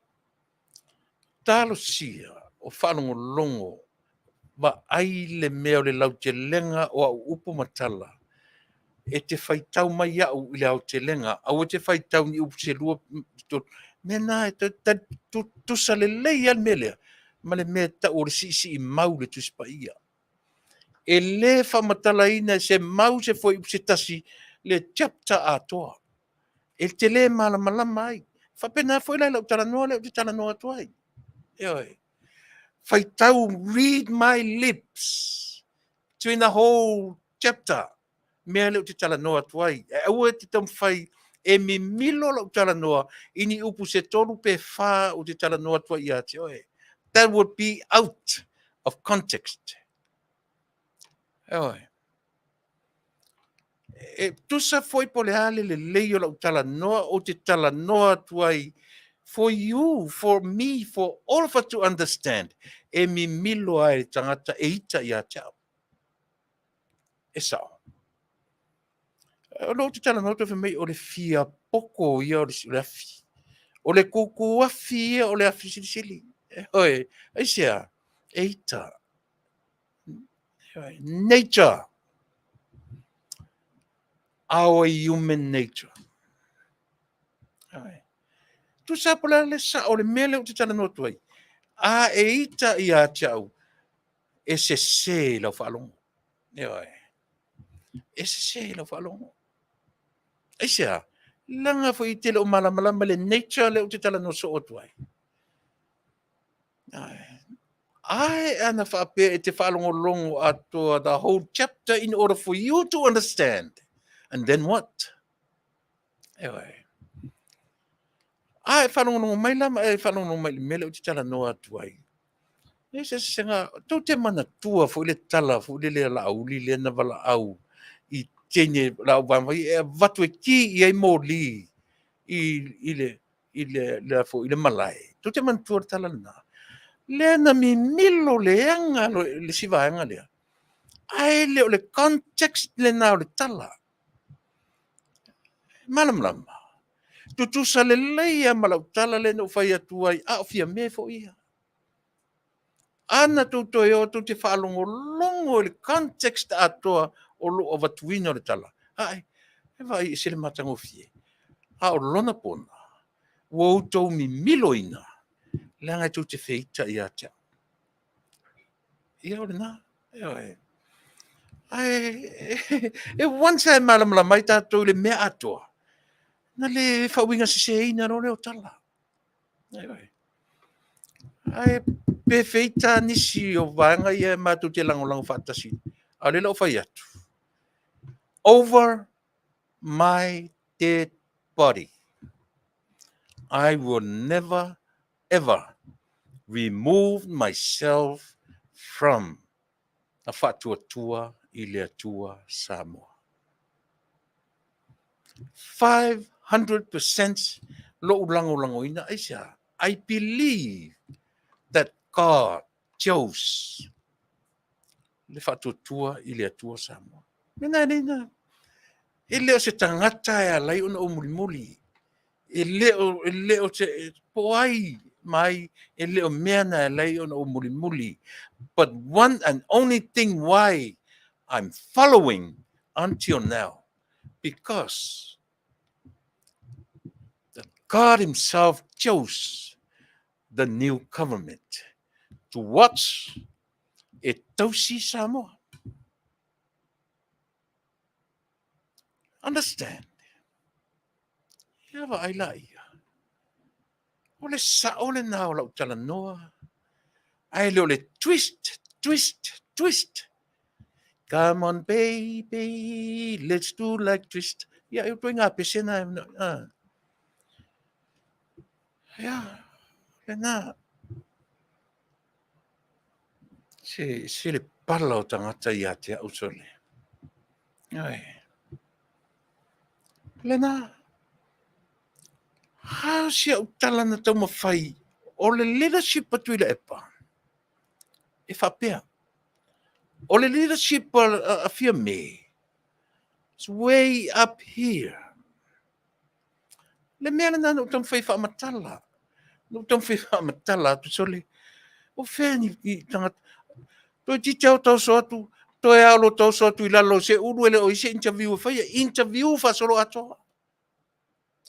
Talosia o faalogologo, vaai le mea o le lautelega o au upu ma tala, e te faitau mai au i le aotelega, aua e te faitau ni upu se lua, tolu. Mea na e tutusa lelei lava le mea lea ma le mea e tau o le siisiimau i le Tusi Paia. E le faamatalaina e se mau se fuaiupu se tasi le chapter atoa. E te le malamalama ai. E faapena foi la i lau talanoa lea ou te talanoa atu ai. Ioe. Faitau, read my lips between the whole chapter. Mea lea ou te talanoa atu ai. E aua e te taumafai e mimilo lau talanoa i ni upu se tolu pe fa ou te talanoa atu ai ia te oe. That would be out of context. Ioe. E tusa foi po o le a le lelei o lau talanoa, ou te talanoa atu ai for you, for me, for all of us to understand, e mimilo ai le tagata e ita ia te au. E sao. O lea ou te talanoa atu fai mai o le fia poko ia o le afi. O le kūkūafi ia o le afi silisili. Ioe, aisea? E ita. Ioe, nature. Our human nature. Ioe. Tusa po le a le sao o le mea lea ou te talanoa atu ai. A e ita ia te au, e sese i lau faalogo. Ioe. E sese i lau faalogo. Aisea? Leaga foi e te le o malamalama i le nature lea ou te talanoa soo atu ai. Ae ana faapea e te faalogologo atoa the whole chapter in order for you to understand. And then what? Ioe. A e faalogologo mai la, e faalogologo mai i le mea lea ou te talanoa atu ai. E se sega, tou te manatua foi le tala foi lele a Laauli lea na valaau i teine lau vaega e avatu e ki i ai moli i, i le i le, le, foi, i le malae. Tou te manatua le tala lena. Lea na mimilo leaga le si vaega lea. Ae le o le context lena o le tala. Malamalama. Tutusa lelei lava ma lau tala lea na ou fai atu ai, a o Fiame foi ia. Ana tou toe o tou te faalogologo i le context atoa o lou avatuina o le tala, ae, e vaai e ese le matagofie. A o lona pona, ua outou mimiloina, leaga e tou te feita ia te au. Ia o lena. Ioe. Ae e once lava e malamalama ai tatou i le mea atoa, na le faauigaseseina loa lea o tala. Ioe. Ae pe feita nisi o vaega ia matou te lagolago faatasi. A o lea la ua fai atu, over my dead body, I will never ever remove myself from a Faatuatua i le Atua Samoa. 500% lou lagolagoina, aisea? I believe that God chose le Faatuatua i le Atua Samoa. Mena e leina, e le o se tagata e ala ai ona ou mulimuli. E le o, e le o se, po o ai ma ai, e le o mea na e ala ai ona ou mulimuli. But one and only thing why I'm following until now, because that God himself chose the new government to watch e tausi Samoa. Understand? Ia vaai laia. O le sao lena o lau talanoa, ae le o le twist, twist, twist. Come on baby, let's do like twist. Ia, e ituaiga pese na. Ah. Ia, lena. Se, se le pala o tagata ia te au sole. Ai. Lena. Ha si au tala na taumafai o le leadership a Tuilaepa e faapea. O le leadership a Fiame, it's way up here. Le mea lena na ou taumafai e faamatala. Na ou taumafai e faamatala atu sole. O fea ni tagata. Toeitiiti lava o taoso atu, toe lava o lo taoso atu i lalo o se ulu e le o i ai se interview e faia. Interview faasoloatoa.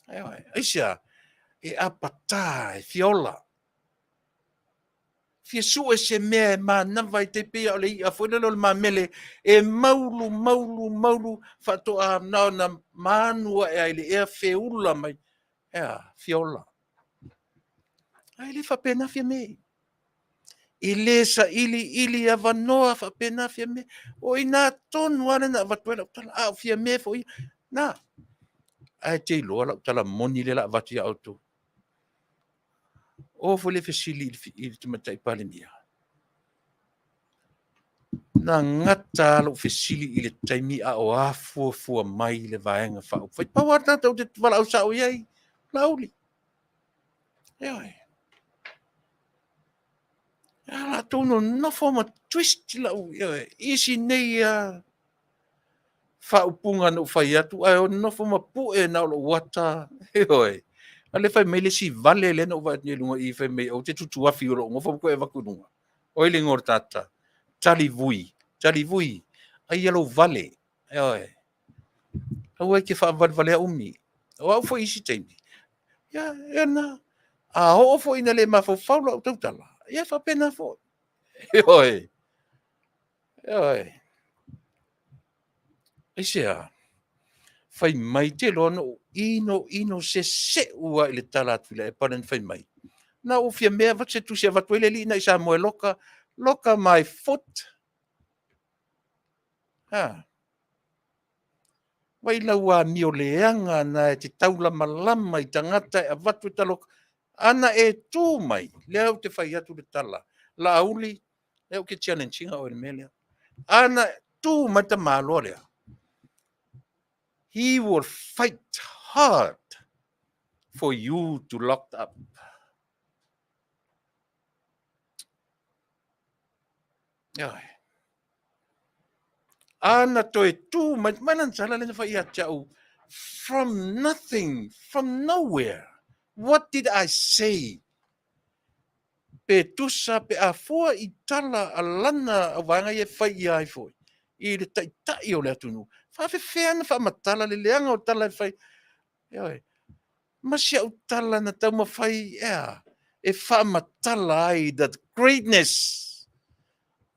Ioe. Aisea? E apatā, e fia ola. Fia sue se mea e manava ai, tai pei o le i'a foi lele o le mamele e maulu, maulu, maulu, faatoa na ona manu ae ai le ea feula mai. Ea, fia ola. Ae le faapena Fiame. E le sailiili avanoa faapena Fiame. O i ina tonu lava lea na avatu ai lau tala, a o Fiame foi ia. Na, ae te iloa lau tala moni lea o le a avatu ia outou. O foi le fesili i le Tamaitai Palemia. Na gata lou fesili i le taimi a o afuafua mai le Vaega Faaupufai. Pau lava le tagata ou te valaau sao i ai, Laauli. Ioe. A latou nonofo ma twist lau, ioe, isi nei a faaupuga na ou fai atu, ae nonofo ma pue na o lou ata, ioe. A lea fai mai le isi vale lea na ou vaai atu nei i luga i i fai mai ou te tutuafi o lou nofo ma toe avatu i luga. O ai le igoa o le tagata? Talivui, Talivui, ai ia lou vale. Ioe. Aua e te faavalevalea umi. O au foi i isi taimi, ia, ia na. A oo foi ina le mafaufau lau tautala, ia e faapena foi. Ioe. Ioe. Aisea? Fai mai te iloa na ou ino ino seseu lava i le tala a Tuilaepa lea na fai mai. Na ou fia mea avatu se tusi e avatu ai le alii na i Samoa e loka, loka my foot. Ha. Vai lau amio leaga na e te taulamalama i tagata e avatu e taloka. Ana e tu mai, lea ou te fai atu le tala, Laauli, lea ou te challenge ina oe i le mea lea. Ana tu mai le tamaloa lea, he will fight hard for you to locked up. Ioe. Ana toe tu mai, mai lana tala lea na fai ia te au, from nothing, from nowhere, what did I say? Pe tusa, pe a fua i tala a lana auvaega ia e fai ia ai foi, i le taitai o le atunuu. Faafefea na faamatala le leaga o tala e fai. Ioe. Ma si au tala na taumafai ea e faamatala ai the greatness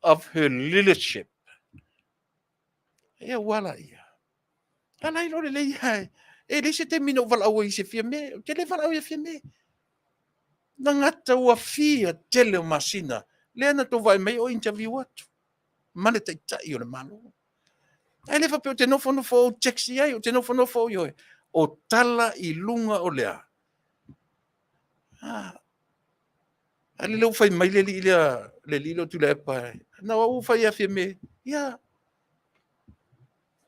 of her leadership. Ia ua ala ia. Ala ai loa lelei ia. E leai se taimi na ou valaau ai i se Fiame. Ou te le valaau ia Fiame. Na gata ua fia tele o masina. Lea na tou vaai mai o interview atu ma le taitai o le Malo. Ae le faapea ou te nofonofo ou text i ai, ou te nofonofo ou ioe. O tala i luga o lea. Ah. A le ua fai mai le alii lea, le alii lea o Tuilaepa, na o au ua fai ia Fiame, ia,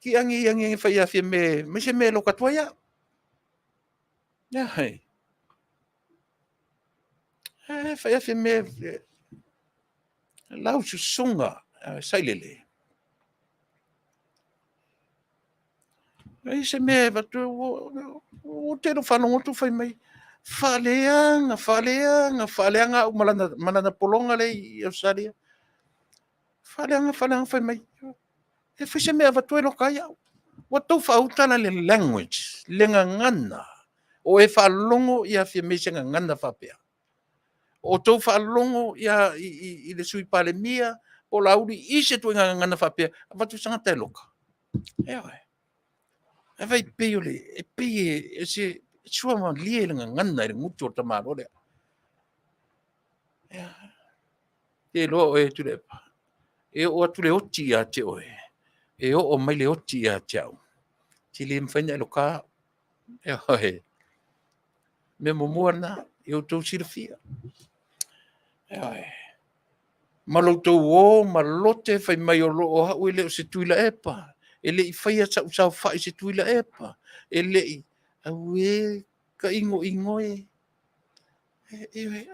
ki agi agi agi fai ia Fiame, mai se mea e loka atu ai au. Ia hai. E fai ia Fiame, lau susuga, sailele. Ai se mea e avatu, ua tele o faalogo atu fai mai, faaleaga, faaleaga, faaleaga au ma lana, ma lana pologa lea i Ausetalia. Faaleaga, faaleaga, fai mai, e fai se mea e avatu ai loka ai au. Ua tou faauta la le language, le gagana, o e faalogo ia Fiame i se gagana faapea. O outou faalogo ia, i, i, i le Sui Palemia po o Laauli i se ituaiga gagana faapea, avatu se tagata e loka. Ioe. Ae vai pei o le, e pei e, e se suamalie le gagana i le gutu o le tamaloa lea. Ia. Te iloa oe Tuilaepa, e oo atu le oti ia te oe, e oo mai le oti ia te au. Te le mafai ona e loka au. Ioe. Mea muamua lena, ia outou silafia. Ioe. Ma lo outou o ma lote fai mai o lo o au e le o se Tuilaepa, e le i faia sau saofai i se Tuilaepa, e le i, auē ka inoino e.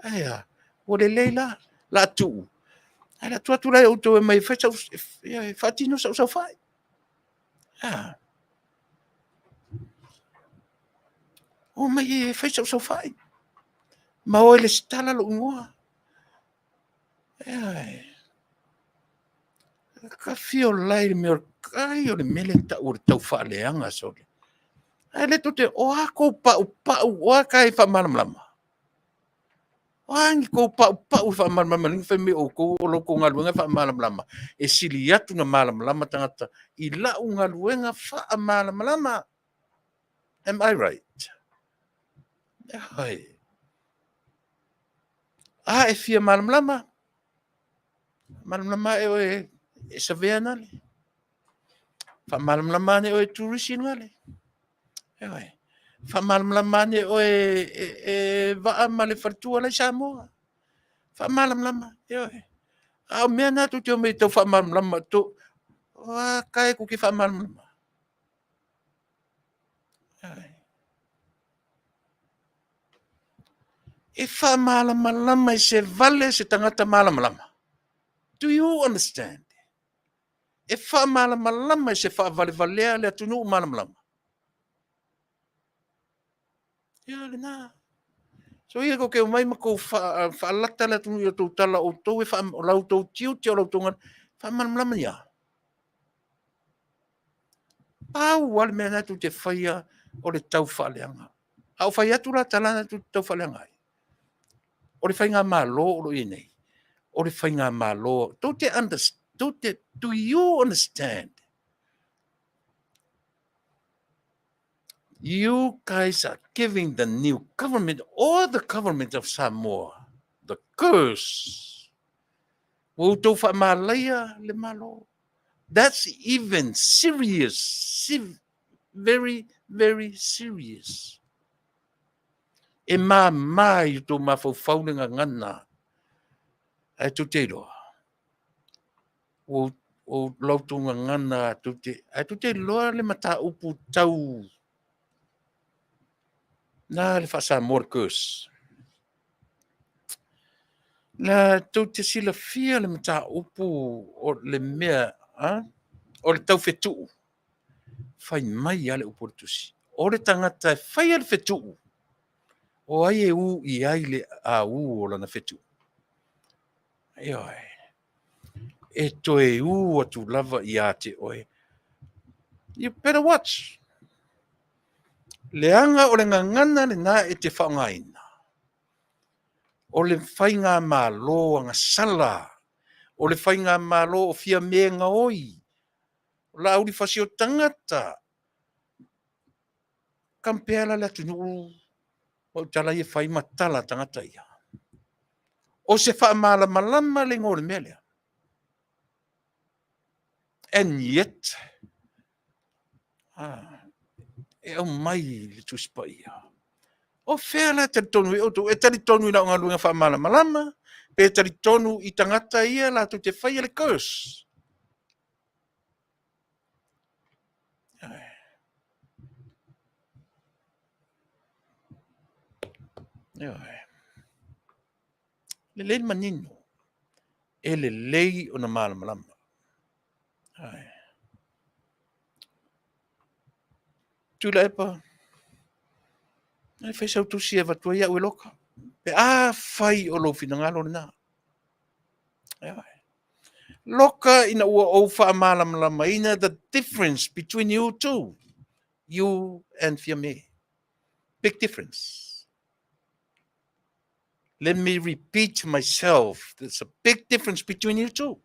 Ae a? Ua lelei la, o le a tuu. Ae o le a tuu atu la ia outou e omai e fai sau, e faatino sau saofai. A. Omai e fai sau saofai. Ma o e resitala lou igoa. Ioe. Ka fia ola i le mea, ai o le mea lea e tau o le taufaaleaga sole. Ae le tou te, o a kou paupau, o a ka e faamalamalama? O a ni kou paupau e faamalamalama fai mai o outou o la outou galuega e faamalamalama? E sili atu ona malamalama tagata i lau galuega faamalamalama. Am I right? Oi. A e fia malamalama, malamalama ae oe e sawea nale. Faamalamalama ane oe e turisi nale. Ioe. Faamalamalama ane oe e, e vaa ma le faletua la i Samoa. Faamalamalama, ioe. A o mea na tou te omai e tau faamalamalama, to, a ka e tou te faamalamalama. E faamalamalama i se vale se tagata malamalama. Do you understand? E faamalamalama i se faavalevalea le atunuu malamalama. Ia lena. Soia tou te omai ma tou faalata le atunuu i a outou tala, o outou e o la outou tiute, o la outou galuega, faamalamalama ni a? Pau lava le mea lena tou te faia o le taufaaleaga. A ou fai atu la tala na tou te taufaaleaga ai, o le faigamalo o lo o i ai nei, o le faigamalo, tou te do you understand? You guys are giving the new government or the government of Samoa the curse. Ua outou faamalaia le Malo. That's even serious. Very, very serious. E mama i o outou mafaufau le gagana, ae tou te iloa, ua la outou gagana, ae tou te iloa le mataupu tau na le faa-Samoa le curse. Na tou te silafia le mataupu o le mea, a? O le taufetuu. Fai mai lava le upu a le Tusi, o le tagata e faia le fetuu, o ai e u i ai le aū o lana fetuu? Ioe. E toe u atu lava ia te oe. You better watch. Leaga o le gagana lena e te faaaogaina. O le faigamalo agasala, o le faigamalo o Fiame gaoi, o Laauli fasiotagata, compare la le atunuu ma au tala ia e fai ma tala a tagata ia. O se faamalamalama le igoa o le mea lea. And yet, e aumai le Tusi Paia. O fea la e talitonu ai outou? E talitonu i lau galuega faamalamalama, pe talitonu i tagata ia latou te faia le curse? Ioe. Lelei le manino, e lelei ona malamalama. Tuilaepa, e fai sau tusi e avatu ai au e loka, pe afai o lou finagalo lena. Loka ina ua ou faamalamalamaina the difference between you two, you and Fiame. Big difference. Let me repeat myself. There's a big difference between you two.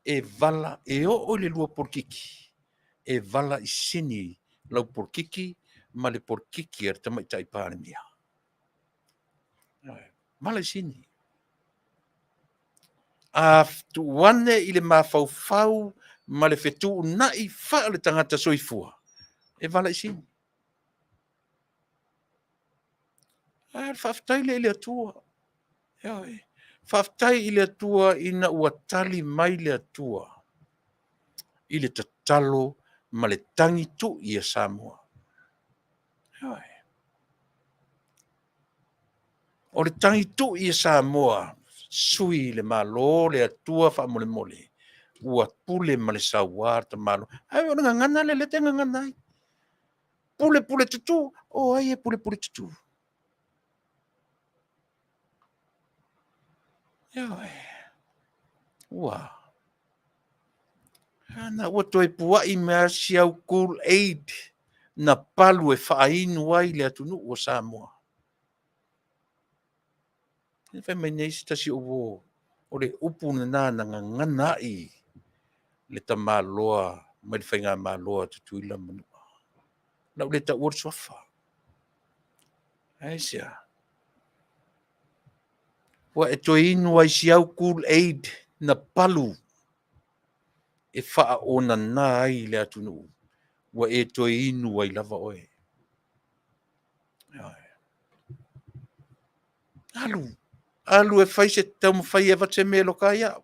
E vala, e oo i le lua polokiki, e vala i sini lau polokiki ma le polokiki a le Tamaitai Palemia. Vala i sini. A tuu ane i le mafaufau ma le fetuunai faale-tagata soifua, e vala i sini. Ae o le faafetai lea i le Atua. Ioe. Faafetai i le Atua ina ua tali mai le Atua i le tatalo ma le tagi tui a Samoa. Ioe. O le tagi tui a Samoa, sui le Malo, le Atua faamolemole, ua pule ma le saua le tamaloa. Ae o le gagana lea lea te gagana ai. Pule pule tutu, o ai e pule pule tutu? Ioe. Ua. Ana ua toe puai mai si au Kool-Aid na palu e faainu ai le atunuu o Samoa. E fai mai nei se tasi o uo, o le upu lena na gagana ai le tamaloa mai le faigamalo a Tutuila ma Manua. Na ou le taua le suafa. Aisea? Ua e toe inu ai si au Kool-Aid na palu e faaonana ai le atunuu, ua e toe inu ai lava oe. Alu, alu e fai se taumafai e avatu se mea e loka ai au.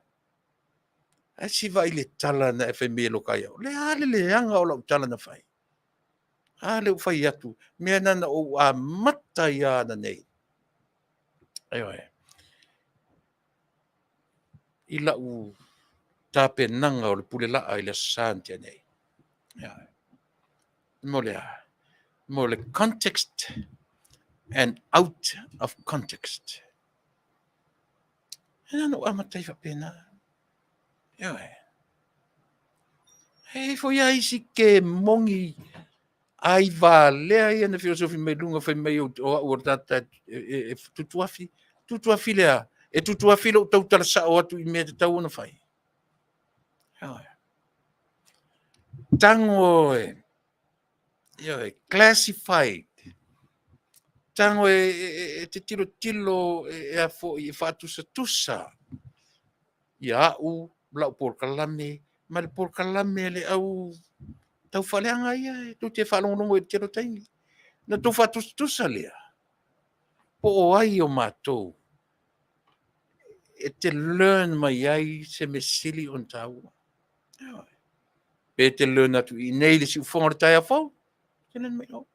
Ae se i vaai i le tala na e fai mai e loka ai au. O le a le leaga o lau tala na fai? A lea ua fai atu, mea na na ou amata ai lava ananei. Ioe. I lau tapenaga o le pule laa i le Aso Sa na tea nei. Ioe. Mo le a? Mo le context. and out of context. E na ou amata ai faapena. Ioe. E foi a isi ke mongi ai valea ia na filosofi mai luga fai mai o au o le tagata e tutuafi. Tutuafi lea. E tutuafi lou tautala sao atu i mea e tatau ona fai. Ioe. Tago e, ioe, classified. Tago e te tilotilo e a foi e faatusatusa ia au lau polokalame ma le polokalame a le au taufaaleaga ia e tou te faalogologo i le tele o taimi. Na tou faatusatusa lea, po o ai o matou e te learn mai ai se mea sili ona taua. Pe te learn atu i inei i le siufofoga o le taeao fou, te learn mai o.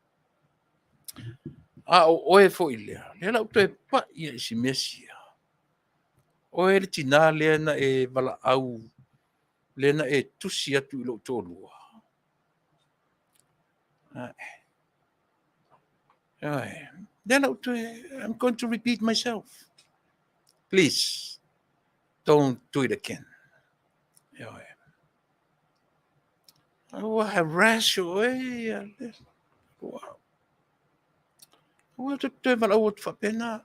A o oe foi lea, lea la ua toe pai ia i si mea sia. Oe le tinā lea na e valaau, lea na e tusi atu i lou toalua. Lea la ua toe, I'm going to repeat myself. Please, don't do it again. Ioe. Ua harass oe ia. Ua. Ua te toe valaau atu faapena.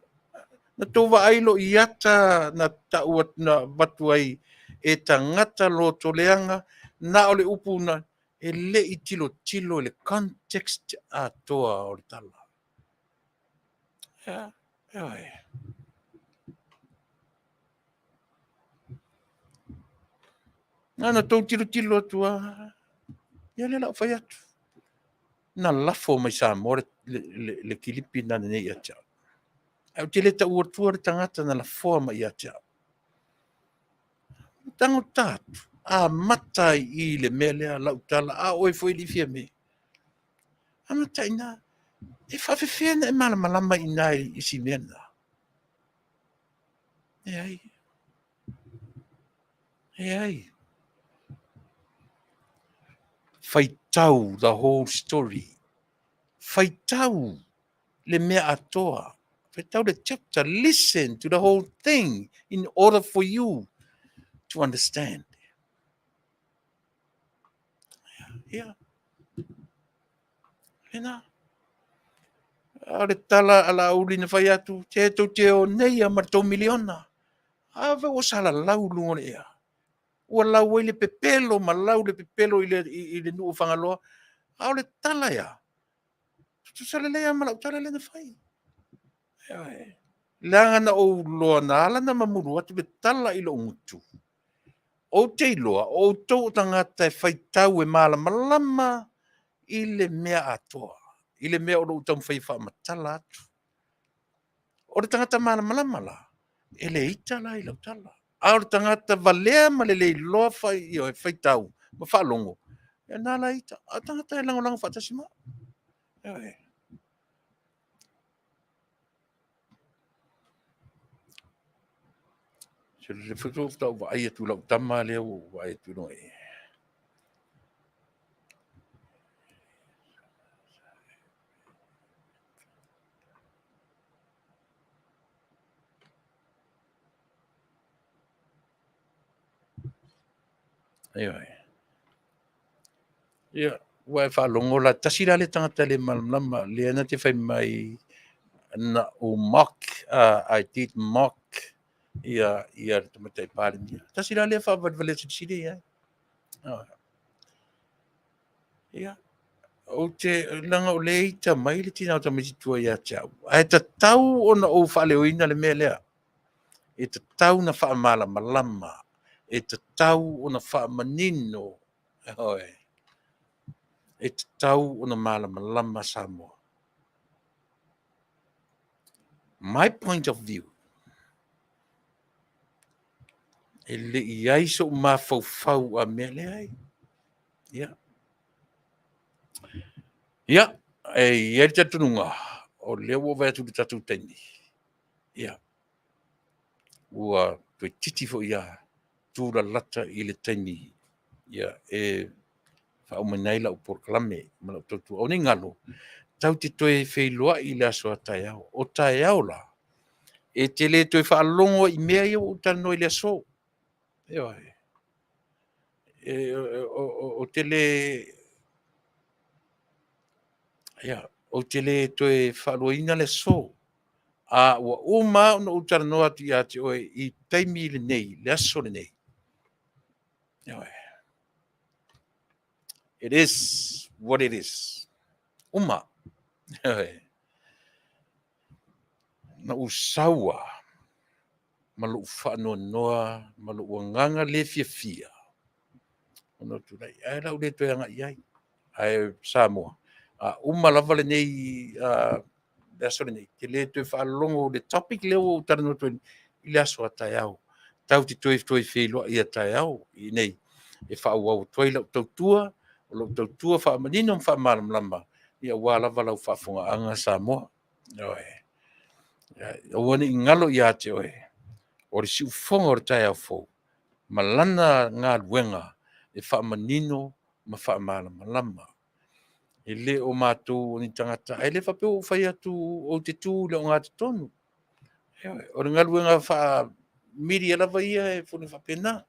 Na tou vaai loa i ata na tau atu na avatu ai e tagata lotoleaga, na o le upu na e le i tilotilo i le context atoa o le tala. Ia, ioe. Na na tou tilotilo atu lava, ia lea la ua fai atu. Na lafo mai Samoa le kilipi lena nei ia te au. Ae ou te le tau atua le tagata na lafoa mai ia te au. Tago atu, amata ai i le mea lea lau tala, a o oe foi le i Fiame. Amata i ina. E faafefea ona e malamalama i ina i si mea lena? Leai. Leai. Faitau the whole story. Faitau le mea atoa. Faitau le chapter. Listen to the whole thing in order for you to understand. Ia. Lena. A o le tala a Laauli na fai atu, te tou te o nei a ma le tou miliona. A fai ua salalau luga o le ea. Ua lau ai le pepelo ma lau le pepelo i le nuu o Fagaloa. A o le tala ea, tutusa lelei lava ma lau tala lea na fai. Leaga na ou iloa na ala ona mamulu atu le tala i lou gutu. Ou te iloa, o outou o tagata e faitau e malamalama i le mea atoa, i le mea o lo o taumafai e faamatala atu. O le tagata malamalama la, e le ita la i lau tala. A o le tagata valea ma le le iloa faitau ma faalogo, ia na la ita. A o le tagata e lagolago faatasi ma au. Ioe. Se le foi faatoa ou vaai atu i lau tama lea ua ou vaai atu i luga i i. Ioe. Ia, ua e faalogo la, tasi la le tagata le malamalama, lea na te fai mai na ou mock, I did mock ia le Tamaitai Palemia. Tasi la lea faavalevalea silisili i ai. Ia, ou te, leaga o lea e ita mai le tina o tamaiti tua ia te au. Ae tatau ona ou faaleoina le mea lea. E tatau ona faamalamalama. E tatau ona faamanino. Ioe. E tatau ona malamalama Samoa. My point of view, e le i ai sou mafaufau a mea leai. Ia. Ia, e i ai le talitonuga, o lea ua ou vaai atu i le tatou taimi. Ia, ua toeitiiti foi ia tulalata i le taimi ia, e faaumaina ai lau polokalame ma lau tautua. O nei galo, Tatou te toe feiloai i le aso a taeao. O taeao la, e te le toe faalogo i mea ia ua ou talanoa i le aso. Ioe. Ou te le, ia, ou te le toe faaluaina le aso. A ua uma lava ona ou talanoa atu ia te oe i taimi lenei, le aso lenei. Ioe. It is what it is. Uma. Ioe. Na ou sau lava ma lou faanoanoa ma lou agaga le fiafia ona ou tulai, ae o le a ou le toe agai i ai. Ae Samoa, a uma lava lenei le aso lenei, e te le toe faalogo i le topic lea ua ou talanoa atu ai i le aso a taeao. Tatou te toe feiloai a taeao i inei e faaauau atu ai lau tautua, o lau tautua faamanino ma faamalamalama aua lava lau faafofogaaga Samoa. Ioe. Aua ne i galo ia te oe, o le siufofoga o le taeao fou ma lana galuega e faamanino ma faamalamalama. E le o matou o ni tagata, ae le faapea ua ou fai atu ou te tu i le ogatotonu. O le galuega faa-media lava ia e foliga faapena.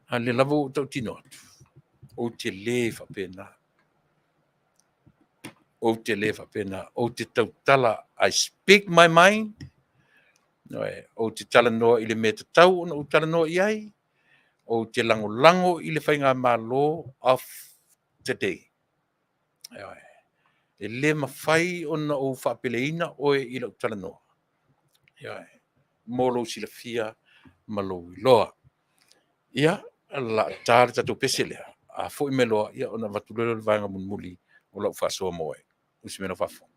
A o lea lava ua ou tautino atu, ou te le faapena. Ou te le faapena. Ou te tautala, I speak my mind. Ou te talanoa i le mea e tatau ona ou talanoa i ai. Ou te lagolago i le faigamalo of today. E le mafai ona ou faapeleina oe i lau talanoa. Mo lou silafia ma lou iloa. Ia, o le a ta le tatou pese lea, a foi mai loa, ia ona avatu loa lea o le vaega mulimuli o lau faasoa mo oe. Usi mai lau faafofoga.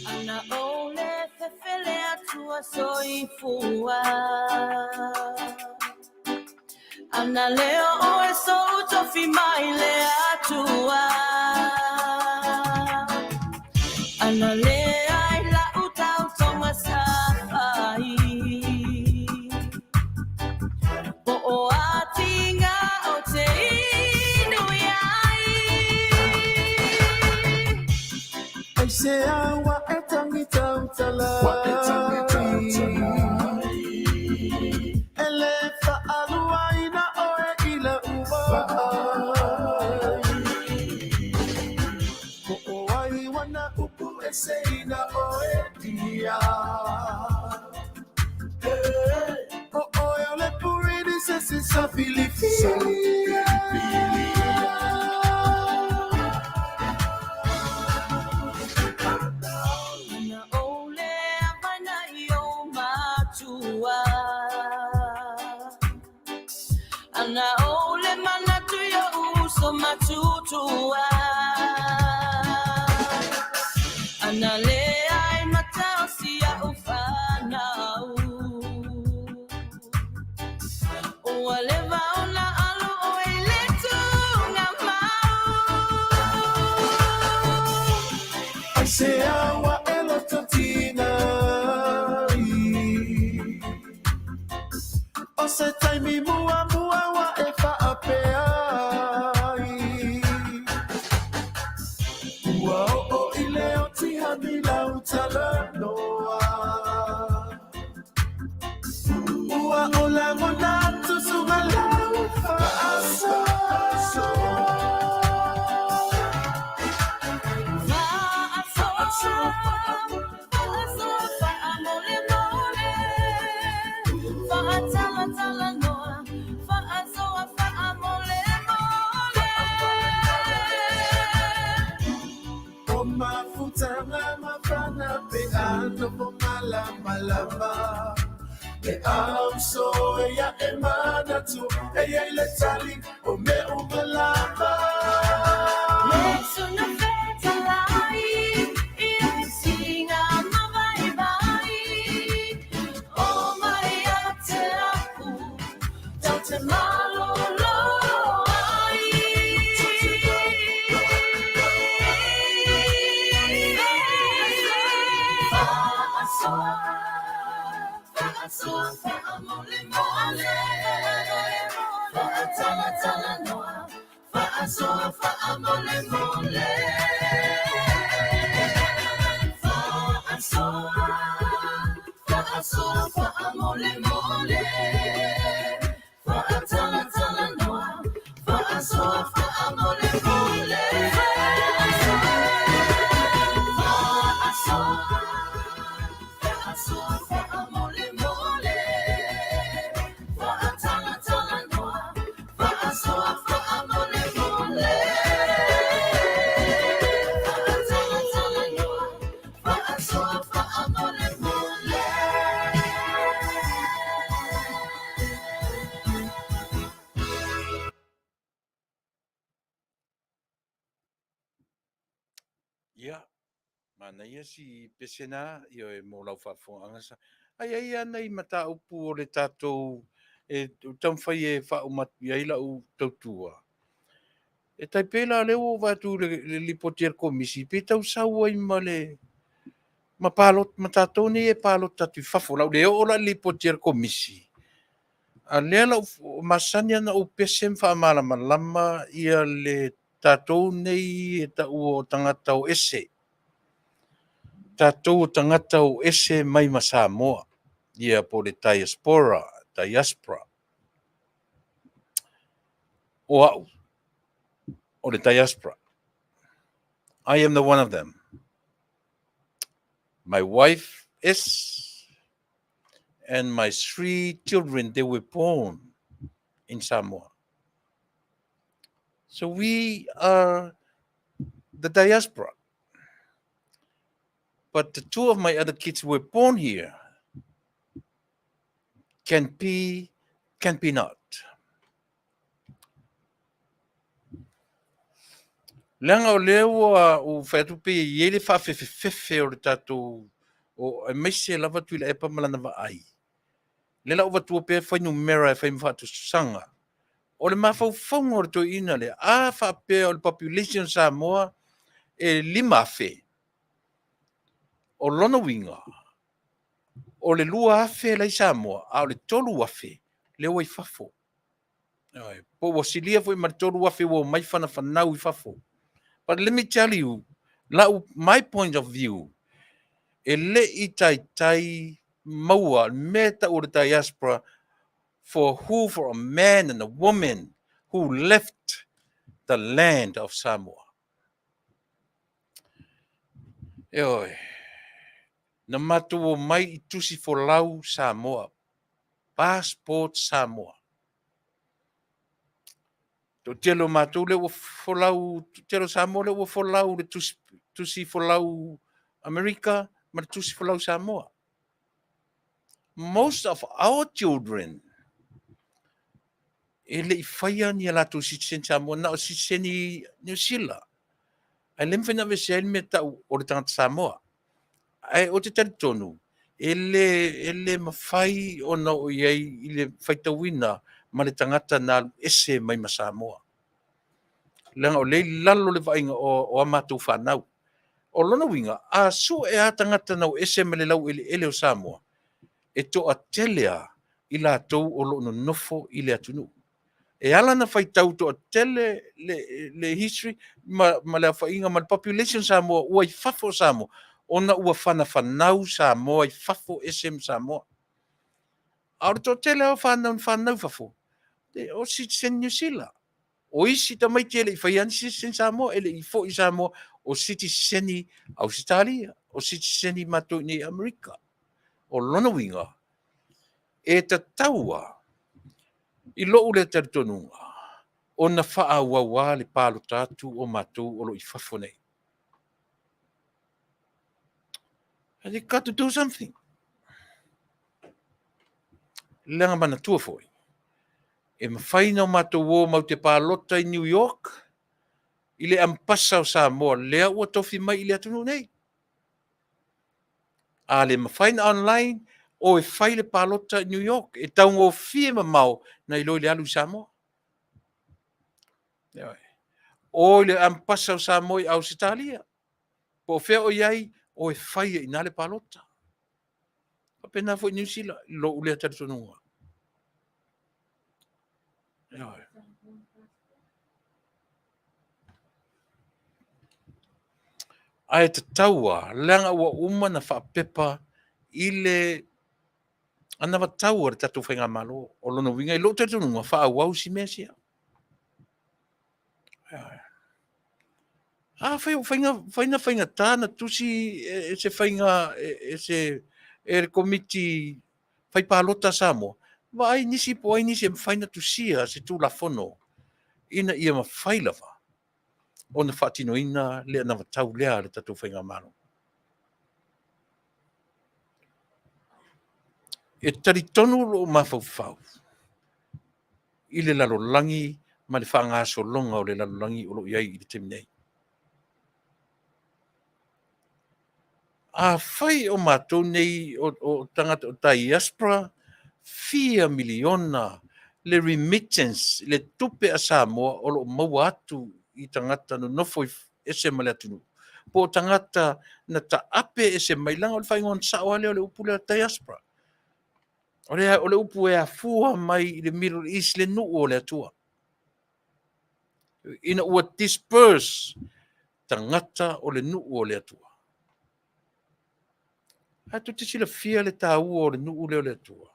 Ana ou le fefele atua soifua. Ana leo oe sou tofi mai le Atua. Ana le ai lau tautoga sa fai. Po o atinga o te inu ai. Ai se aua e tangi tautala. E le faaluaina oe i lau vaai. Po o ai wana upu e seina oe dia. O oe o le puriri se se sa filifilia. Ana ou le avaina i o matua. Ana ou le manatu i o uso matutua. Ana le ai matao si au whanau. Ua leva ona alu o i le tunga mau. Ai se aua e loto tinai. O se taimi mua mua wa e whaapea ai. Ua o o i leo tihani lau talanoa. Ua o langona tusuga lau faasoa. Faasoa, faasoa, faamole mole. Faatalatala noa, faasoa, faamole mole. O mafutanga mafana pe ano po malamalama. Le auso e ia e manatu e ia i le tali o me umalama. Le suna fetalai, i o tinga mawai vai. O mai a te aku, tau te malolo ai. Fa'asoa fa'amolemole. Fa'asoa, fa'asoa fa'amolemole. Fa'atalatalanoa, fa'asoa fa'amolemole. Fa'asoa, fa'asoa fa'amolemole. Fa'atalatalanoa, fa'asoa fa'amolemole. Fa'atalatalanoa, fa'asoa fa'amolemole. Ia, manaia si pese na, ioe mo lau faafofogaaga sa. Ai ai ana i mataupu o le tatou e taumafai e faauma atu i ai lau tautua. E tai pei la o lea ua ou vaai atu i le lipoti a le Komisi, pe tau sau ai ma le ma palota ma tatou nei e palota atu i fafo. O le a ou le oo la i le lipoti a le Komisi, a o lea la ua masani lava ona ou pese ma faamalamalama ia le tatou nei e taua o tagata o ese. Tatou o tagata o ese mai ma Samoa, ia po o le diaspora, diaspora. O au, o le diaspora. I am the one of them. My wife is, and my 3 children, they were born in Samoa. So we are the diaspora. But the 2 of my other kids were born here. Can be, can be not. Leaga o lea ua ou fai atu pei e i ai le faafefefefe o le tatou, o, aemaise lava Tuilaepa ma lana vaai. Lea la ua avatua pea fuainumera e fai ma faatusatusaga. O le mafaufauga o le toeaina lea, a faapea o le population o Samoa e 5,000, o lona uiga, o le 2,000 la i Samoa, a o le 3,000 lea ua i fafo. Po ua silia foi ma le 3,000 ua omai fanafanau i fafo. But let me tell you, lau, my point of view, e le i taitai maua le mea e tau o le diaspora for who, for a man and a woman who left the land of Samoa. Eoe, na matou omai i tusi folau Samoa, passport Samoa. Toatele o matou lea ua folau, toatele o Samoa lea ua folau le tusi, tusi folau Amerika ma le tusi folau Samoa. Most of our children e le i faia ni a latou citizen Samoa, na o citizen New Zealand. Ae le mafai ona aveesea ai le mea tau o le tagata Samoa. Ae ou te talitonu, e le, e le mafai ona oo i ai i le faitauina ma le tagata na alu ese mai ma Samoa. Leaga o lea i lalo le vaaiga o, o a matou fanau. O lona uiga, a sue lava tagata na o ese mai le laueleele o Samoa, e toatele lava i latou o lo o nonofo i le atunuu. E ala ona faitau toatele le, le history ma, ma le aofaiga ma le population Samoa ua i fafo o Samoa, ona ua fanafanau Samoa i fafo ese ma Samoa. A o le toatele lava o fanau na fanau i fafo, o citizen New Zealand. O isi tamaiti e le i faia ni citizen Samoa, e le i foi i Samoa, o citizen Ausetalia, o citizen matou i nei Amerika. O lona uiga, e tatau lava i lou lea talitonuga ona faaauau lava le palota atu o matou o lo o i fafo nei. And you got to do something. Leaga manatua foi, e mafai ona matou o matou te palota i New York i le ambasa o Samoa lea ua tofi mai i le atunuu nei. A le mafai na online, o e fai le palota i New York. E taugofie mamao nai lo i le alu i Samoa. O i le ambasa o Samoa i Ausetalia. Po o fea o i ai, o e fai ai i ina le palota. Faapena foi Niu Sila, i lou lea talitonuga. Ae tatau lava, leaga ua uma ona faapepa i le anavatau a le tatou Faigamalo. O lona uiga i lou talitonuga, faaauau isi mea sia. Afai ua fai na faigata ona tusi e se faiga e se e le Komiti Fai Palota a Samoa, vaai nisi po o ai nisi e mafai ona tusia se Tulafono ina ia mafai lava ona faatinoina le anavatau lea a le tatou Faigamalo. E talitonu lou mafaufau i le lalolagi ma le faagasologa o le lalolagi o lo o i ai i le taimi nei. Afai o matou nei o tagata o diaspora, fia miliona le remittance, le tupe a Samoa o lo o maua atu i tagata nonofo ese ma le atunuu, po o tagata na taape ese mai, leaga o le faaigoa sao lava lea o le upu lea o le diaspora. O le upu e afua mai i le Middle East, le nuu o le Atua. Ina ua disperse tagata o le nuu o le Atua. Ae tou te silafia le taua o le nuu lea o le Atua?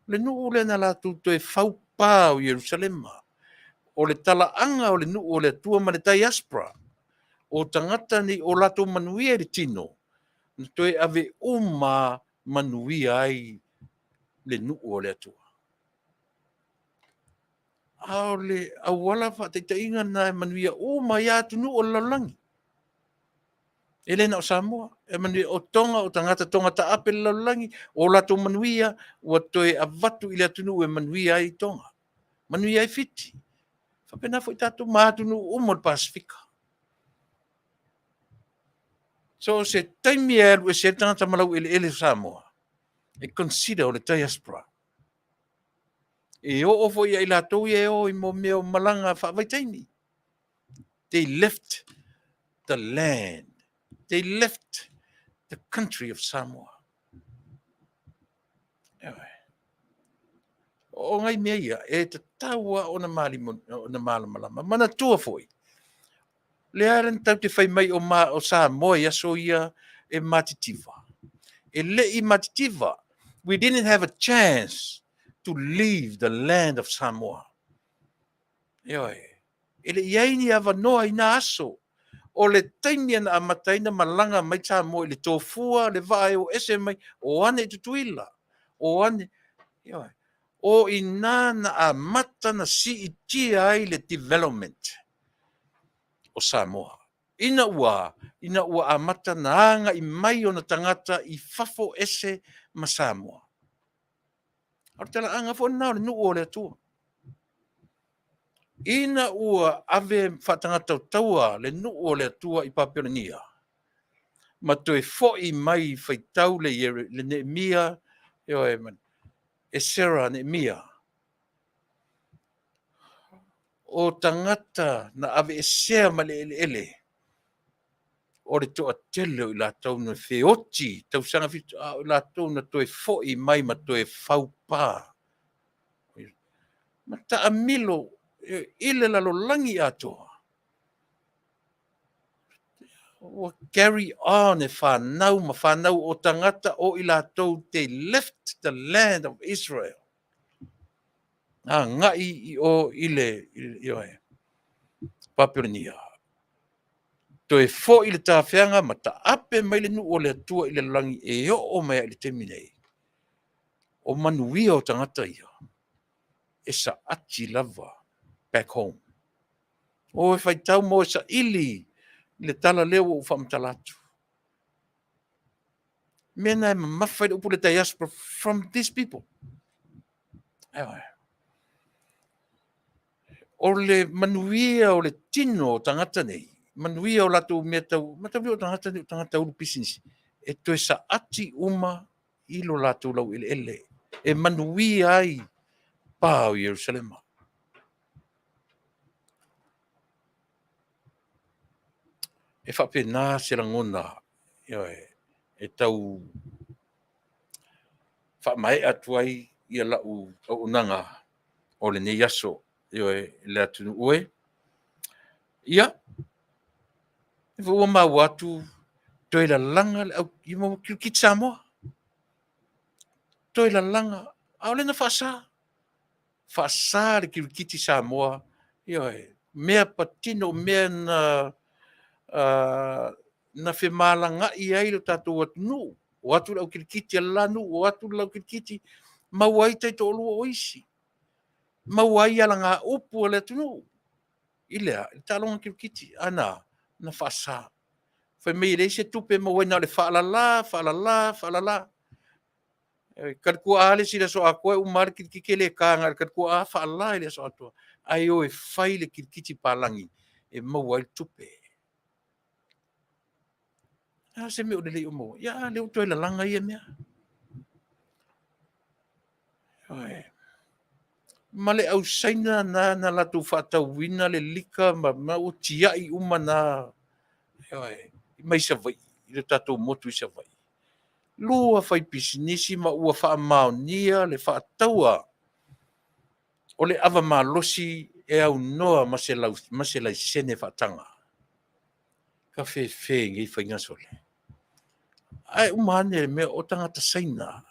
O le nuu lea na latou toe faupa o Ierusalema. O le talaaga o le nuu o le Atua ma le diaspora, o tagata nei o latou manuia i le tino, na toe ave uma lava manuia ai le nuu o le Atua. A o le auala faataitaiga lena e manuia uma ai lava atunuu o le lalolagi. E le na o Samoa, e manuia o Toga, o tagata Toga taape i le lalolagi, o latou manuia ua toe avatu i le atunuu e manuia ai Toga, manuia ai Fiti, faapena foi tatou ma atunuu uma o le Pasefika. So o se taimi e alu ese ai le tagata ma laueleele o Samoa, e consider o le diaspora. E oo foi ia i latou ia e o i mea o malaga faavaitaimi. They left the land. They left the country of Samoa. O nai mea ia, e tatau lava ona malamalama. Manatua foi, lea na tatou te fai mai o Samoa i aso ia e matitiva. E le i matitiva. We didn't have a chance to leave the land of Samoa. Ioe. E le i ai ni avanoa i na aso. O le taimi na amata ai ona malaga mai Samoa i le tofua le vaa e o ese mai, o ane i Tutuila, o ane, ioe. O i ina na amata ona siitia ai le development o Samoa. Ina ua Ina ua amata ona agai mai ona tagata i fafo ese ma Samoa. O le talaaga foi lena o le nuu o le Atua. Ina ua ave faatagata le nuu o le Atua i Papelonia, ma toe foi mai faitau le Neemia, ioe, Esera, Neemia, o tagata na aveesea mai le eleele, o le toatele o i latou na feoti tausaga 70, a o i latou na toe foi mai ma toe faupa ma taamilo i le lalolagi atoa. Ua carry on e fanau ma fanau o tagata o i latou, they left the land of Israel. Agai i o i le ioe, Papelonia. Toe foi le tafeaga ma taape mai le nuu o le Atua i le lalolagi e oo mai i le taimi nei. O manuia o tagata ia, e saati lava back home. O e faitau ma o e saili le tala lea ua ou faamatala atu. Mea na e mamafa i le upu le diaspora from these people. O le manuia o le tino o tagata nei, manuia o latou mea tau, mataulia o tagata nei o tagata ulu pisinisi, e toe saati uma i lo latou laueleele, e manuia ai pa o Ierusalema. E faapena se lagona, ioe, e tau faamaea atu ai ia lau auaunaga o lenei aso, ioe, le atunuu e. Ia, ua maua atu Toe lalaga le au i mo kirikiti Samoa. Toe lalaga, a o lea na faasa. Faasa le kirikiti Samoa, ioe, mea patino, mea na na femalaga'i ai lo tatou atunuu. O atu le au kirikiti a le la nuu, o atu le la kirikiti, maua ai taitoalua o isi, maua ai alagaupu a le atunuu i le a? I le taaloga kirikiti. A na na faasa. Fai mai e leai se tupe e maua ai na o le faalala, faalala, faalala. E talituaa le isi i le aso atoa e uma lava le kirikiti e le ta na o le talituaa faalala i le aso atoa. Ae o e fai le kirikiti palagi e maua ai le tupe. O le a se mea o lelei o maua ai? Ia a lea ua toe lalaga ia mea. Ioe. Ma le au Saina na na latou faatauina le lika ma ua tiai uma na, ioe, mai Savaii, i le tatou motu i Savaii. Lua faipisinisi ma ua faamaonia le faataua o le ava malosi e aunoa ma se laisene faataga. Tafefe i nei faiga sole. Ae uma ane le mea o tagata Saina,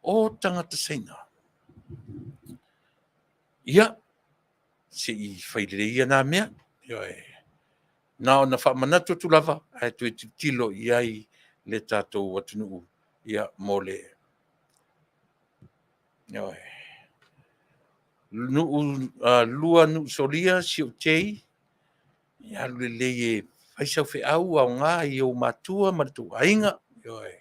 o tagata Saina. Ia, se i fai lelei ia na mea. Ioe. Na ona faamanatu atu lava, ae toe tilotilo i ai le tatou atunuu, ia, mo le... Ioe. Nuu, lua nuu solia siutei, ia alu lelei e fai sau feau aoga i ou matua ma le tou aiga. Ioe.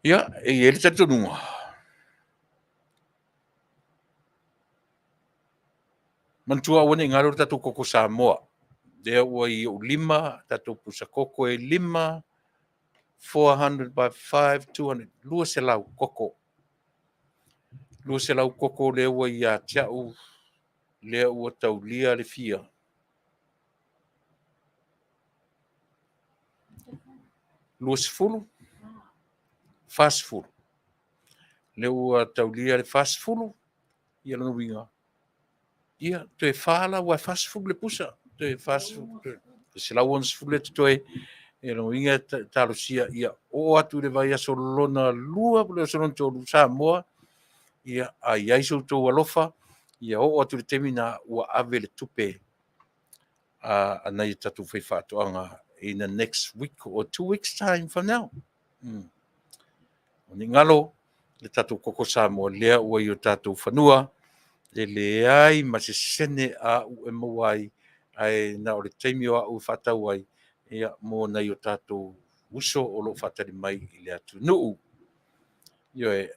Ia, e i ai le talitonuga, manatua aua ne i galo le tatou koko Samoa, lea ua i ou lima tatou pusa koko e 5, 400 by 5, 200, 200 koko. 200 koko lea ua ia te au, lea ua taulia le fia? 20, 40. Lea ua taulia le 40, ia lona uiga, ia toe 4 la, aua e 40 le pusa, toe 40, 160 lea e totoe. Ia lona uiga e talosia ia oo atu i le vaiaso lona lua po o le vaiaso lona tolu Samoa, ia a i ai so outou alofa, ia oo atu i le taimi lena ua ave le tupe a nai o tatou faifaatoaga in the next week or 2 weeks time from now. O ni galo le tatou koko Samoa lea ua i o tatou fanua, e leai ma se sene a u e maua ai, ae na o le taimi o au e faatau ai, ia, mo nai o tatou uso o lo o faatali mai i le atunuu. Ioe,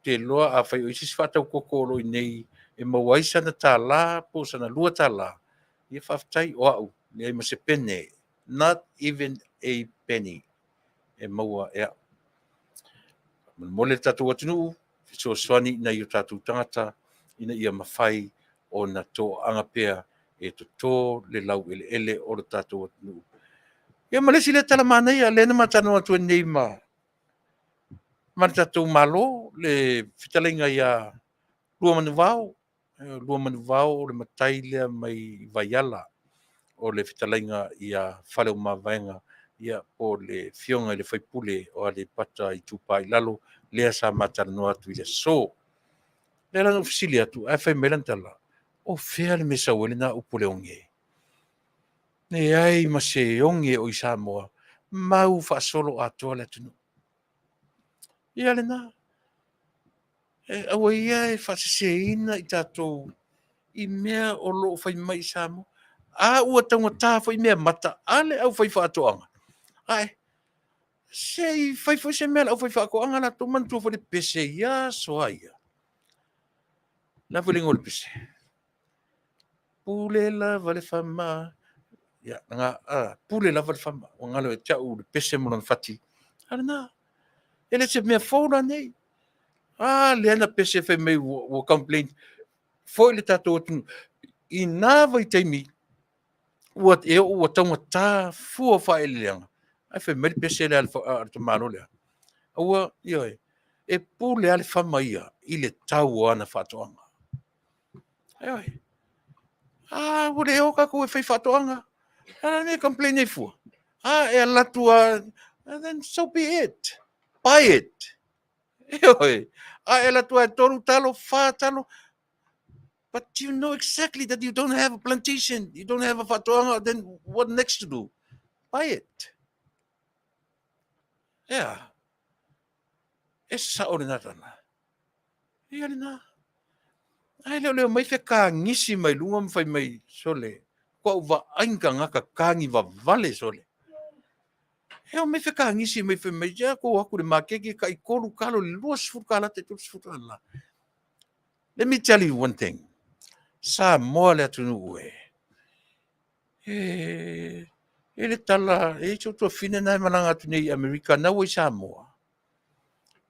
te iloa afai o isi se faatau koko o lo o i inei e maua ai sana $1 po o sana $2, ia faafetai. O au, leai ma se pene, not even a penny e maua e au. Molemole le tatou atunuu, fesoasoani i nai o tatou tagata ina ia mafai ona toaaga pea e toto le laueleele o le tatou atunuu. Ia ma le isi lea tala manaia lea na ma talanoa atu ai nei ma le tatou Malo, le fetalaiga ia Luamanuvao. Luamanuvao o le matai lea mai Vaiala, o le fetalaiga ia Faleomavaega, ia po o le afioga i le sui usufono o Aleipata Itupa i Lalo, lea sa ma talanoa atu i le aso. O lea la na ou fesili atu, ae fai mai lana tala, o fea le mea e sau ai lena upu o le oge? Leai ma se oge o i Samoa, mau faasoloatoa le atunuu. Ia lena. E aua ia e faaseseina i tatou i mea o lo o fai mai i Samoa. A ua taugata foi meamata a le aufaifaatoaga, ae se i fai foi se mea a le aufaifaatoaga latou. Manatua foi le pese i aso lava ia. O le a foi le igoa o le pese? Pule lava le fama, ia, pule lava le fama. Ua galo ia te au le pese ma lona fati. A o lena, e le o se mea fou la nei. A lea na pese fai mai ua complain foi le tatou atunuu i na vaitaimi ua e oo ua taugata fua o faaeleeleaga. Ae fai mai le pese lea a le tamaloa lea, aua, ioe, e pule lava le fama ia i le tau o ana faatoaga. Ioe. A, ua le o tatou e fai faatoaga. A le mea e complain ai fua. A, e alu atu lava, then so be it. Buy it. Ioe. A e alu atu lava e tolu talo, fa talo, but you know exactly that you don't have a plantation, you don't have a faatoaga, then what next to do? Buy it. Yeah. E sao lena tala. Ia lena. Ai leo leo mai fekagisi mai luga ma fai mai sole. Kua u vaai tagata kagi vavale sole. E o mai fekagisi mai fai mai ia kou aku le makeki kai kolu kalo le 20 kala te 30 kala. Let me tell you one thing. Samoa le atunuu e. E, e le tala, e i so tuafine na e malaga atu nei i Amerika, na ua i Samoa.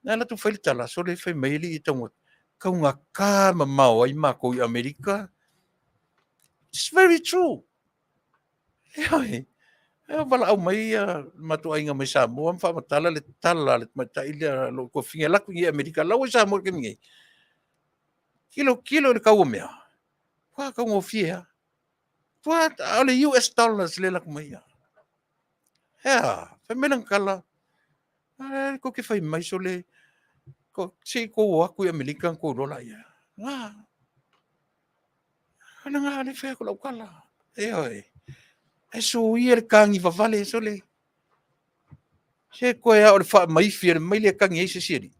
Na e latou fai le tala, sole fai mai alii e taunga, taugata mamao ai makou i Amerika. It's very true. Ioe, e valaau mai ia matou aiga mai Samoa ma faamatala le tala a le tamaitai lea lou tuafine e alu atu i Amerika, la ua i Samoa i le taimi nei. Tilotilo i le tau o mea, matua taugofie lava. Matua, o le US dollars lea e alu atu mai ia. Ea, fai mai lana tala, e tou te fai mai sole, se i tou o atu i Amerika ona tou iloa laia. Na, o lena lea e fai atu lau tala. Ioe, ae soia le tagi vavale sole. Se toe lava o le faamaifi a le maile e tagi ai se isi alii.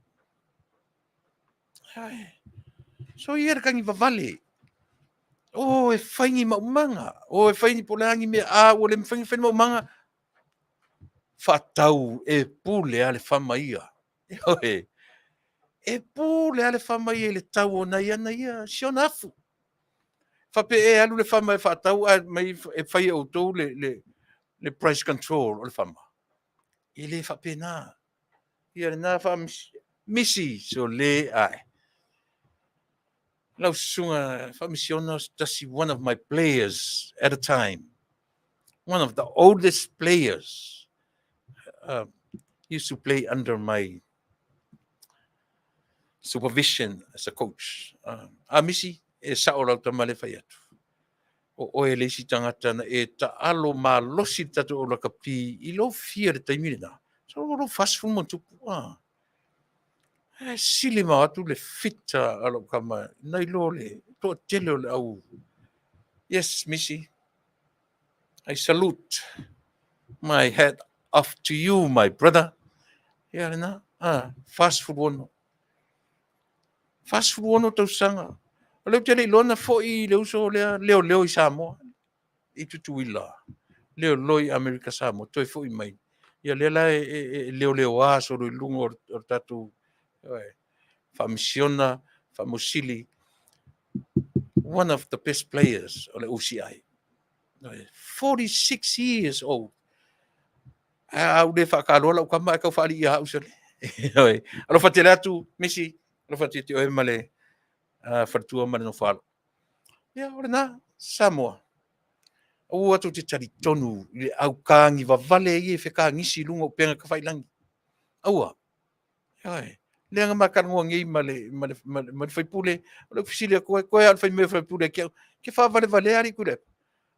Soia le tagi vavale. O e fai ni maumaga, o e fai ni po o le a ni mea, a ua le mafai ona fai ni maumaga, faatau e pule lava le fama ia. Ioe. E pule lava le fama ia i le tau o nai ana ia, si ona afu. Faapea e alu le fama e faatau ae mai e fai e outou le price control o le fama. E le faapena. Ia lena faamisi sole ae. Lau susuga Faamisiona o se tasi one of my players at a time. One of the oldest players used to play under my supervision as a coach. A misi, e sao lau tama le fai atu. O oe le isi tagata na e taalo malosi le tatou au lakapi i lou fia i le taimi lena. So o lou 40 ma tupu. Ah. E sili ma atu le fita a lou tama nai lo le toatele o le au. Yes, Missy. I salute my hat off to you, my brother. Ia lena, ah, 46. 46 tausaga. O lea ou te le iloa na foi le uso lea leoleo i Samoa, i Tutuila, leoleo i Amerika Samoa, toe foi mai. Ia lea la e leoleoa solo i luga o le tatou faamisiona, faamausili, one of the best players o le OCI. 46 years old. A au le faakaloa lau tama ae tau faalii ia au sole. Alofa tele atu, Misi, alofa atu ia te oe ma le faletua ma le nofoalo. Ia, o lena, Samoa. Aua tou te talitonu i le aukagi vavale ia e fekagisi i luga o upega tafailangi. Aua. Ioe. Lea na ma talanoa nei ma le, ma le, ma le, ma le faipule, o le fesili atu ai, koe a o le fai mai o faipule ki au, ke faavalevalea alii Tuilaepa.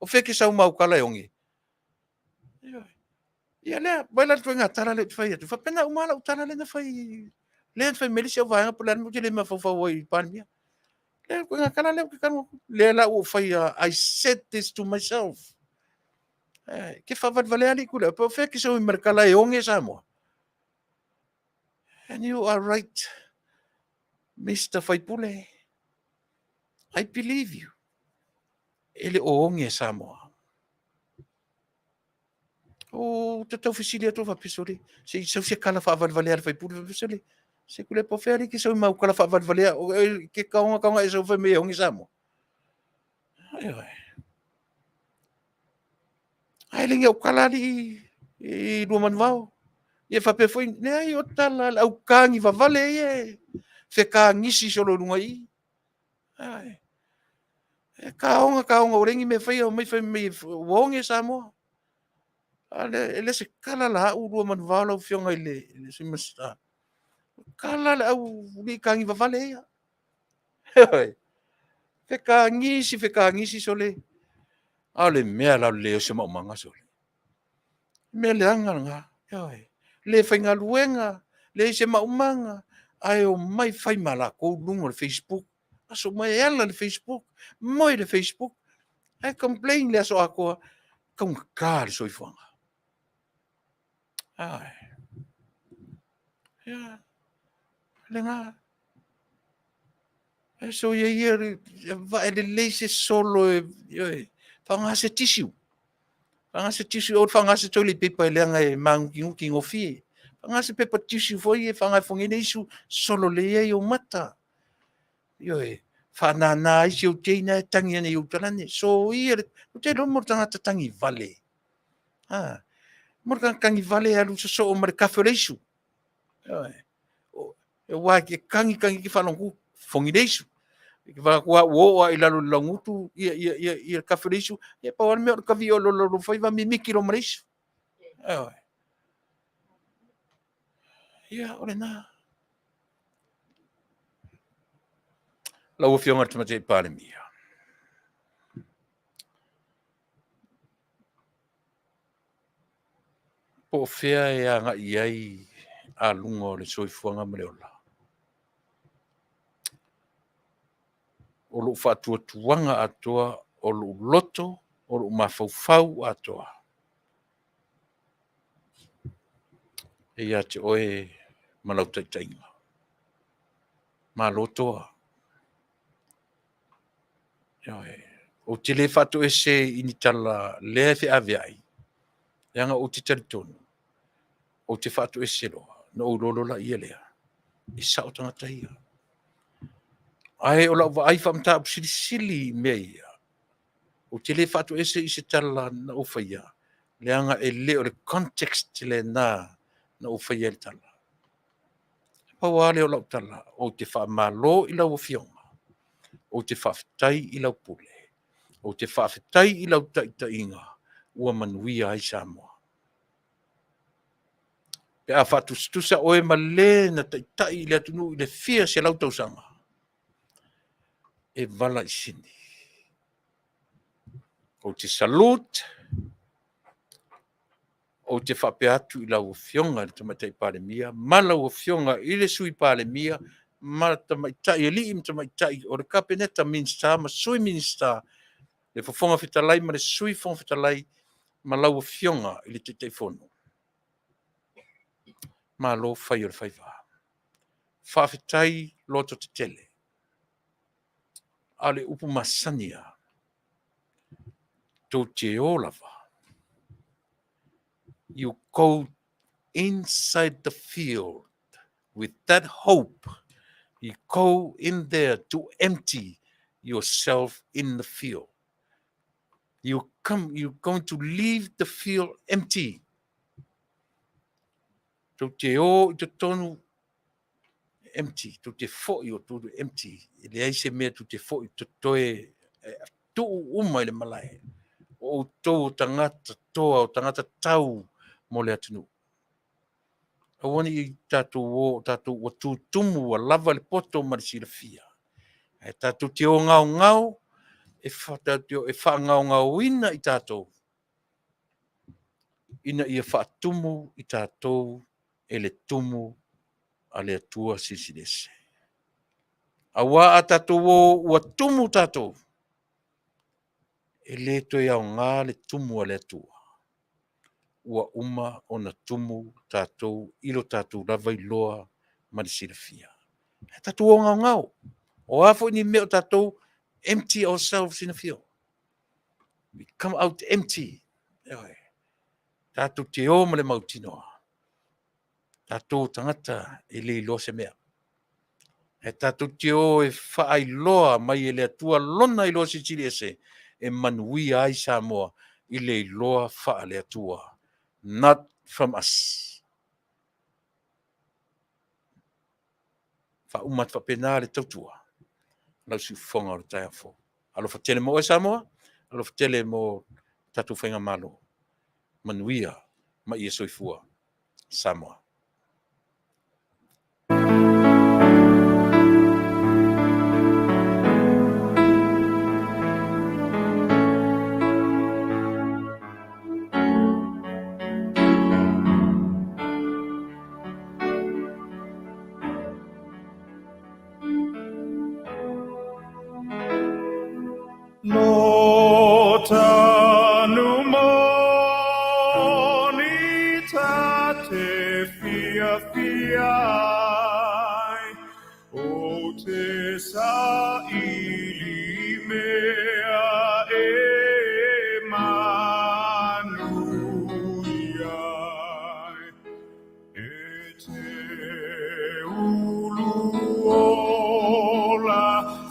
O fea ke sau mau tala e oge? Ioe. Ia lea, vai la le ituaiga tala lea ou te fai atu. Faapena uma lava lau tala lea na fai, lea na fai mai le isi au vaega po o le a le mea ou te le mafaufau ai i Palemia. Lea le ituaiga tala lea ou te talanoa atu. Lea la ua ou faia, I said this to myself. Eh, ke faavalevalea alii Tuilaepa, po o fea ke sau ai ma le tala e oge Samoa. And you are right, Mr. Faipule. I believe you. E le o oge Samoa. O te tau fesili atu faapea sole, se i sau se kala faavalevalea a le faipule faapea sole, se kule po fea alii ke sau i mau kala faavalevalea, o ke kaonga kaonga e sau fai mai e oge Samoa. Ai oe. Ae le au kala alii i Luamanuvao. Ia faapea foi, leai o tala le aukagi vavale ia e fekagisi solo i luga i i. Ai. E kaonga kaonga ua leai ni mea e faia, omai fai mai ua oge Samoa. A le, e le se kala la au lua manuvao lau Afioga i le, i le Sui Minisita. Kala le au lii kagi vavale ia. Fekagisi, fekagisi sole. A o le mea la o le leai o se maumaga sole. Mea leaga lena. Ioe. Le faigaluega, leai se maumaga, ae omai fai ma latou luga o le Facebook. Aso uma e ala i le Facebook, moe i le Facebook, ae complain le aso atoa, taugata le soifuaga. Ioe. Ia, lena. E soia ia vae lelei se solo e, ioe, faaaoga se tissue. Faaaoga se tissue, aua le faaaoga se toilet paper leaga e magutinguti gofie. Faaaoga se pepa tissue foi ia e faaaoga e fofoga ai le isu, solo lelei ai ou mata. Ioe, faanana ai si ou teine ae tagi ane i uta lane. Soia le, ou te iloa mo le tagata tagivale. A, mo le tagata tagivale e alu sosoo ma le kafe o le isu. Ioe. Aua e te tagi tagi e te faalogo atu fogi le isu. E te vaai atu lava ua oo lava i lalo i le laugutu ia, ia, ia, ia le kafe o le isu. Ia pau lava le mea o le tavi o lou faiva mimiti loa ma le isu. Ioe. Ia, o lena. Lau Afioga i le Tamaitai Palemia, po o fea e agai i ai aluga o le soifuaga ma le ola? O lou faatuatuaga atoa, o lou loto, o lou mafaufau atoa e ia te oe ma lau taitaiga. Malo toa. Ioe. Ou te le faatoese i ni tala lea e feaveai, leaga ou te talitonu, ou te faatoese loa, ona ou iloa loa laia lea, e sao tagata ia. Ae o lau vaai faa-mataupu silisili i mea ia, ou te le faatoese i se tala na ou faia, leaga e le o le context lena na ou faia ai le tala. Pau lava lea o lau tala, ou te faamalo i lau Afioga, ou te faafetai i lau pule, ou te faafetai i lau taitaiga ua manuia ai Samoa. Pe a faatusatusa oe ma le na taitai i le atunuu i le fia selau tausaga, e vala i sini. Ou te salute, ou te faapea atu i lau Afioga i le Tamaitai Palemia ma lau Afioga i le Sui Palemia ma tamaitai alii ma tamaitai o le Kapeneta, Minisita ma Sui Minisita, le Fofoga Fetalai ma le Sui Fofoga Fetalai ma lau Afioga i le Taitaifono. Malo fai o le faiva. Faafetai lototetele. A o le upu masani lava, tou te o lava. You go inside the field with that hope. You go in there to empty yourself in the field. You come, you're going to leave the field empty. Tou te o i totonu empty, tou te foi o tou empty. E leai se mea tou te foi totoe tuu uma i le malae. O outou o tagata toa, o tagata tau mo le atunuu. Aua ne i tatou o, o tatou ua tutumu ua lava le poto ma le silafia. Ae tatou te o gaogao, e, e faagaogaoina i tatou ina ia faatumu i tatou e le tumu a le Atua Silisili Ese. Aua a tatou o ua tumu tatou, e le toe aoga le tumu a le Atua. Ua uma ona tumu tatou i lo tatou lava iloa ma le silafia. Ae tatou o gaogao. O a foi ni mea o tatou, empty ourselves in the field. We come out empty. Ioe. Tatou te o ma le mautinoa. Tatou tagata e le iloa se mea. Ae tatou te o e faailoa mai e le Atua lona iloa silisili ese e manuia ai Samoa i le iloa faale-Atua. Not from us. Faauma atu faapena le tautua lau siufofoga o le taeao fou. Alofa tele mo oe Samoa, alofa tele mo tatou faigamalo. Manuia ma ia soifua Samoa. Lo tanu moni ta te fiafia ai, o te saili mea e manuia ai. E te ulu ola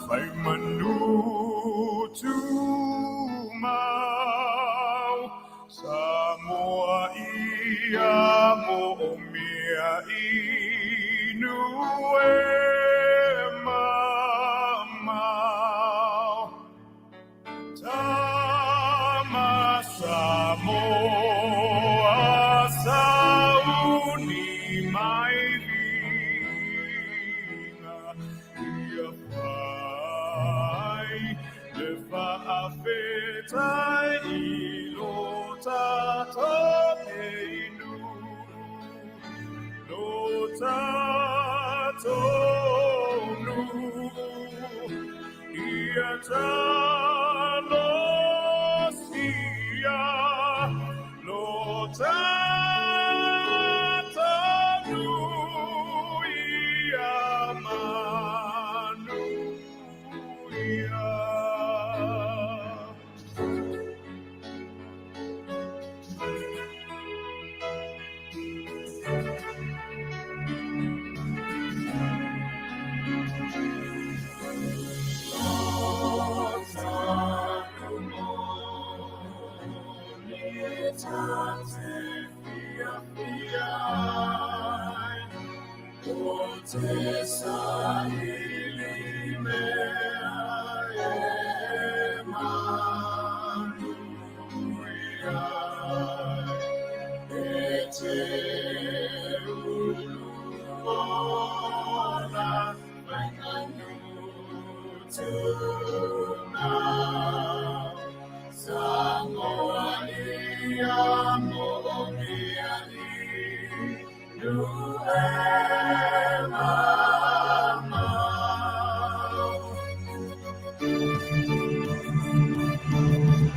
fai manu tumau, Samoa ia moomia inu e mamao. Tama Samoa sauni mai viiga ia fai le faafetai i lo tatou inu, lo tatou nuu ia talosia lo tatou nuu ia manuia. Te saili mea e manuia ai, e te ulu ola fai manu tumau. Samoa ia moomia inu e mamao.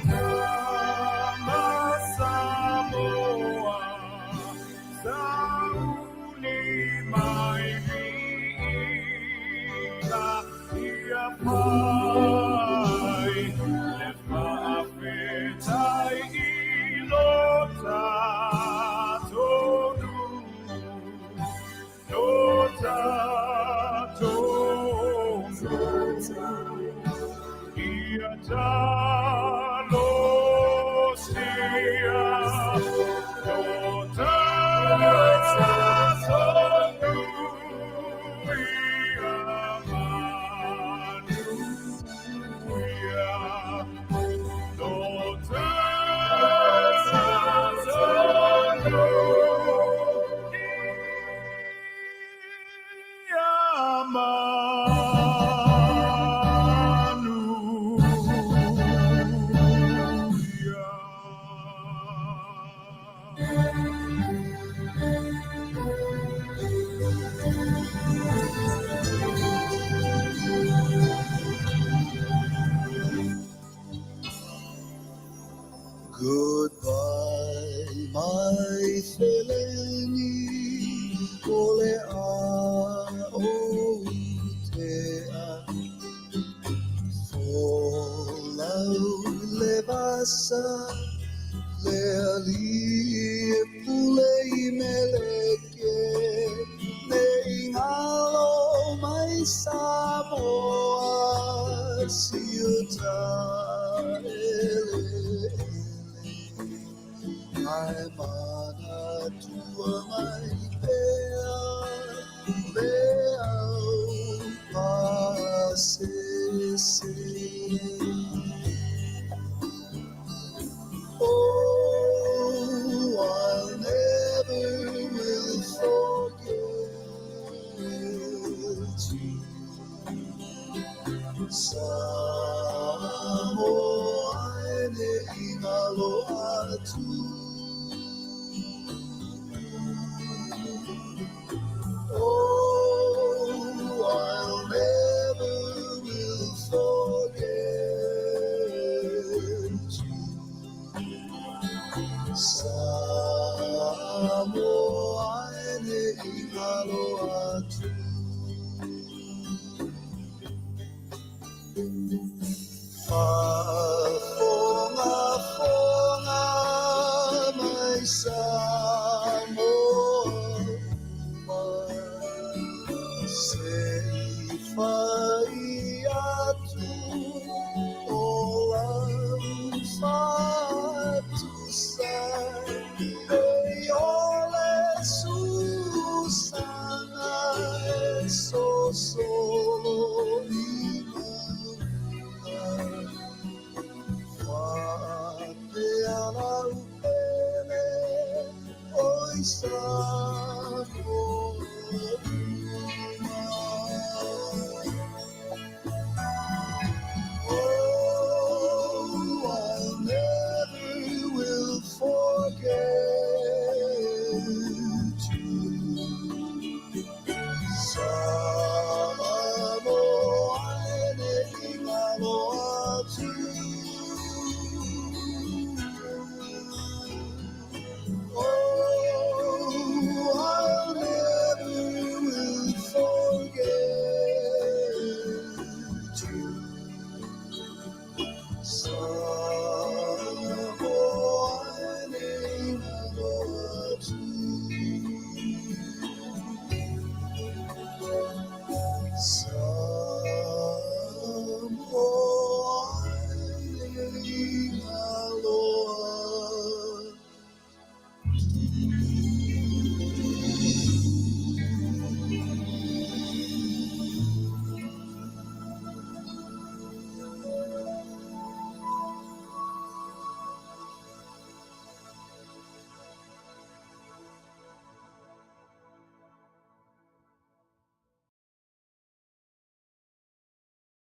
Tama Samoa, sauni mai viiga ia fai le faafetai i lo tatou nuu, lo tatou nuu. Ia talosia lo tatou nuu ia manuia. Lo tatou nuu ia manuia. Goodbye, my feleni, o le a o tea. Folau le vasa, le alii e pule i meleke, nei ngalo mai Samoa, siuta ele ele. Ai manatua mai pea, le au pasese. O Samoa e le i galo atu. Faafogafoga mai Samoa uma, se i fai atu o lau faatusa, e o le susaga e sosolo i mauga. Faapea lau pele oi Samoa.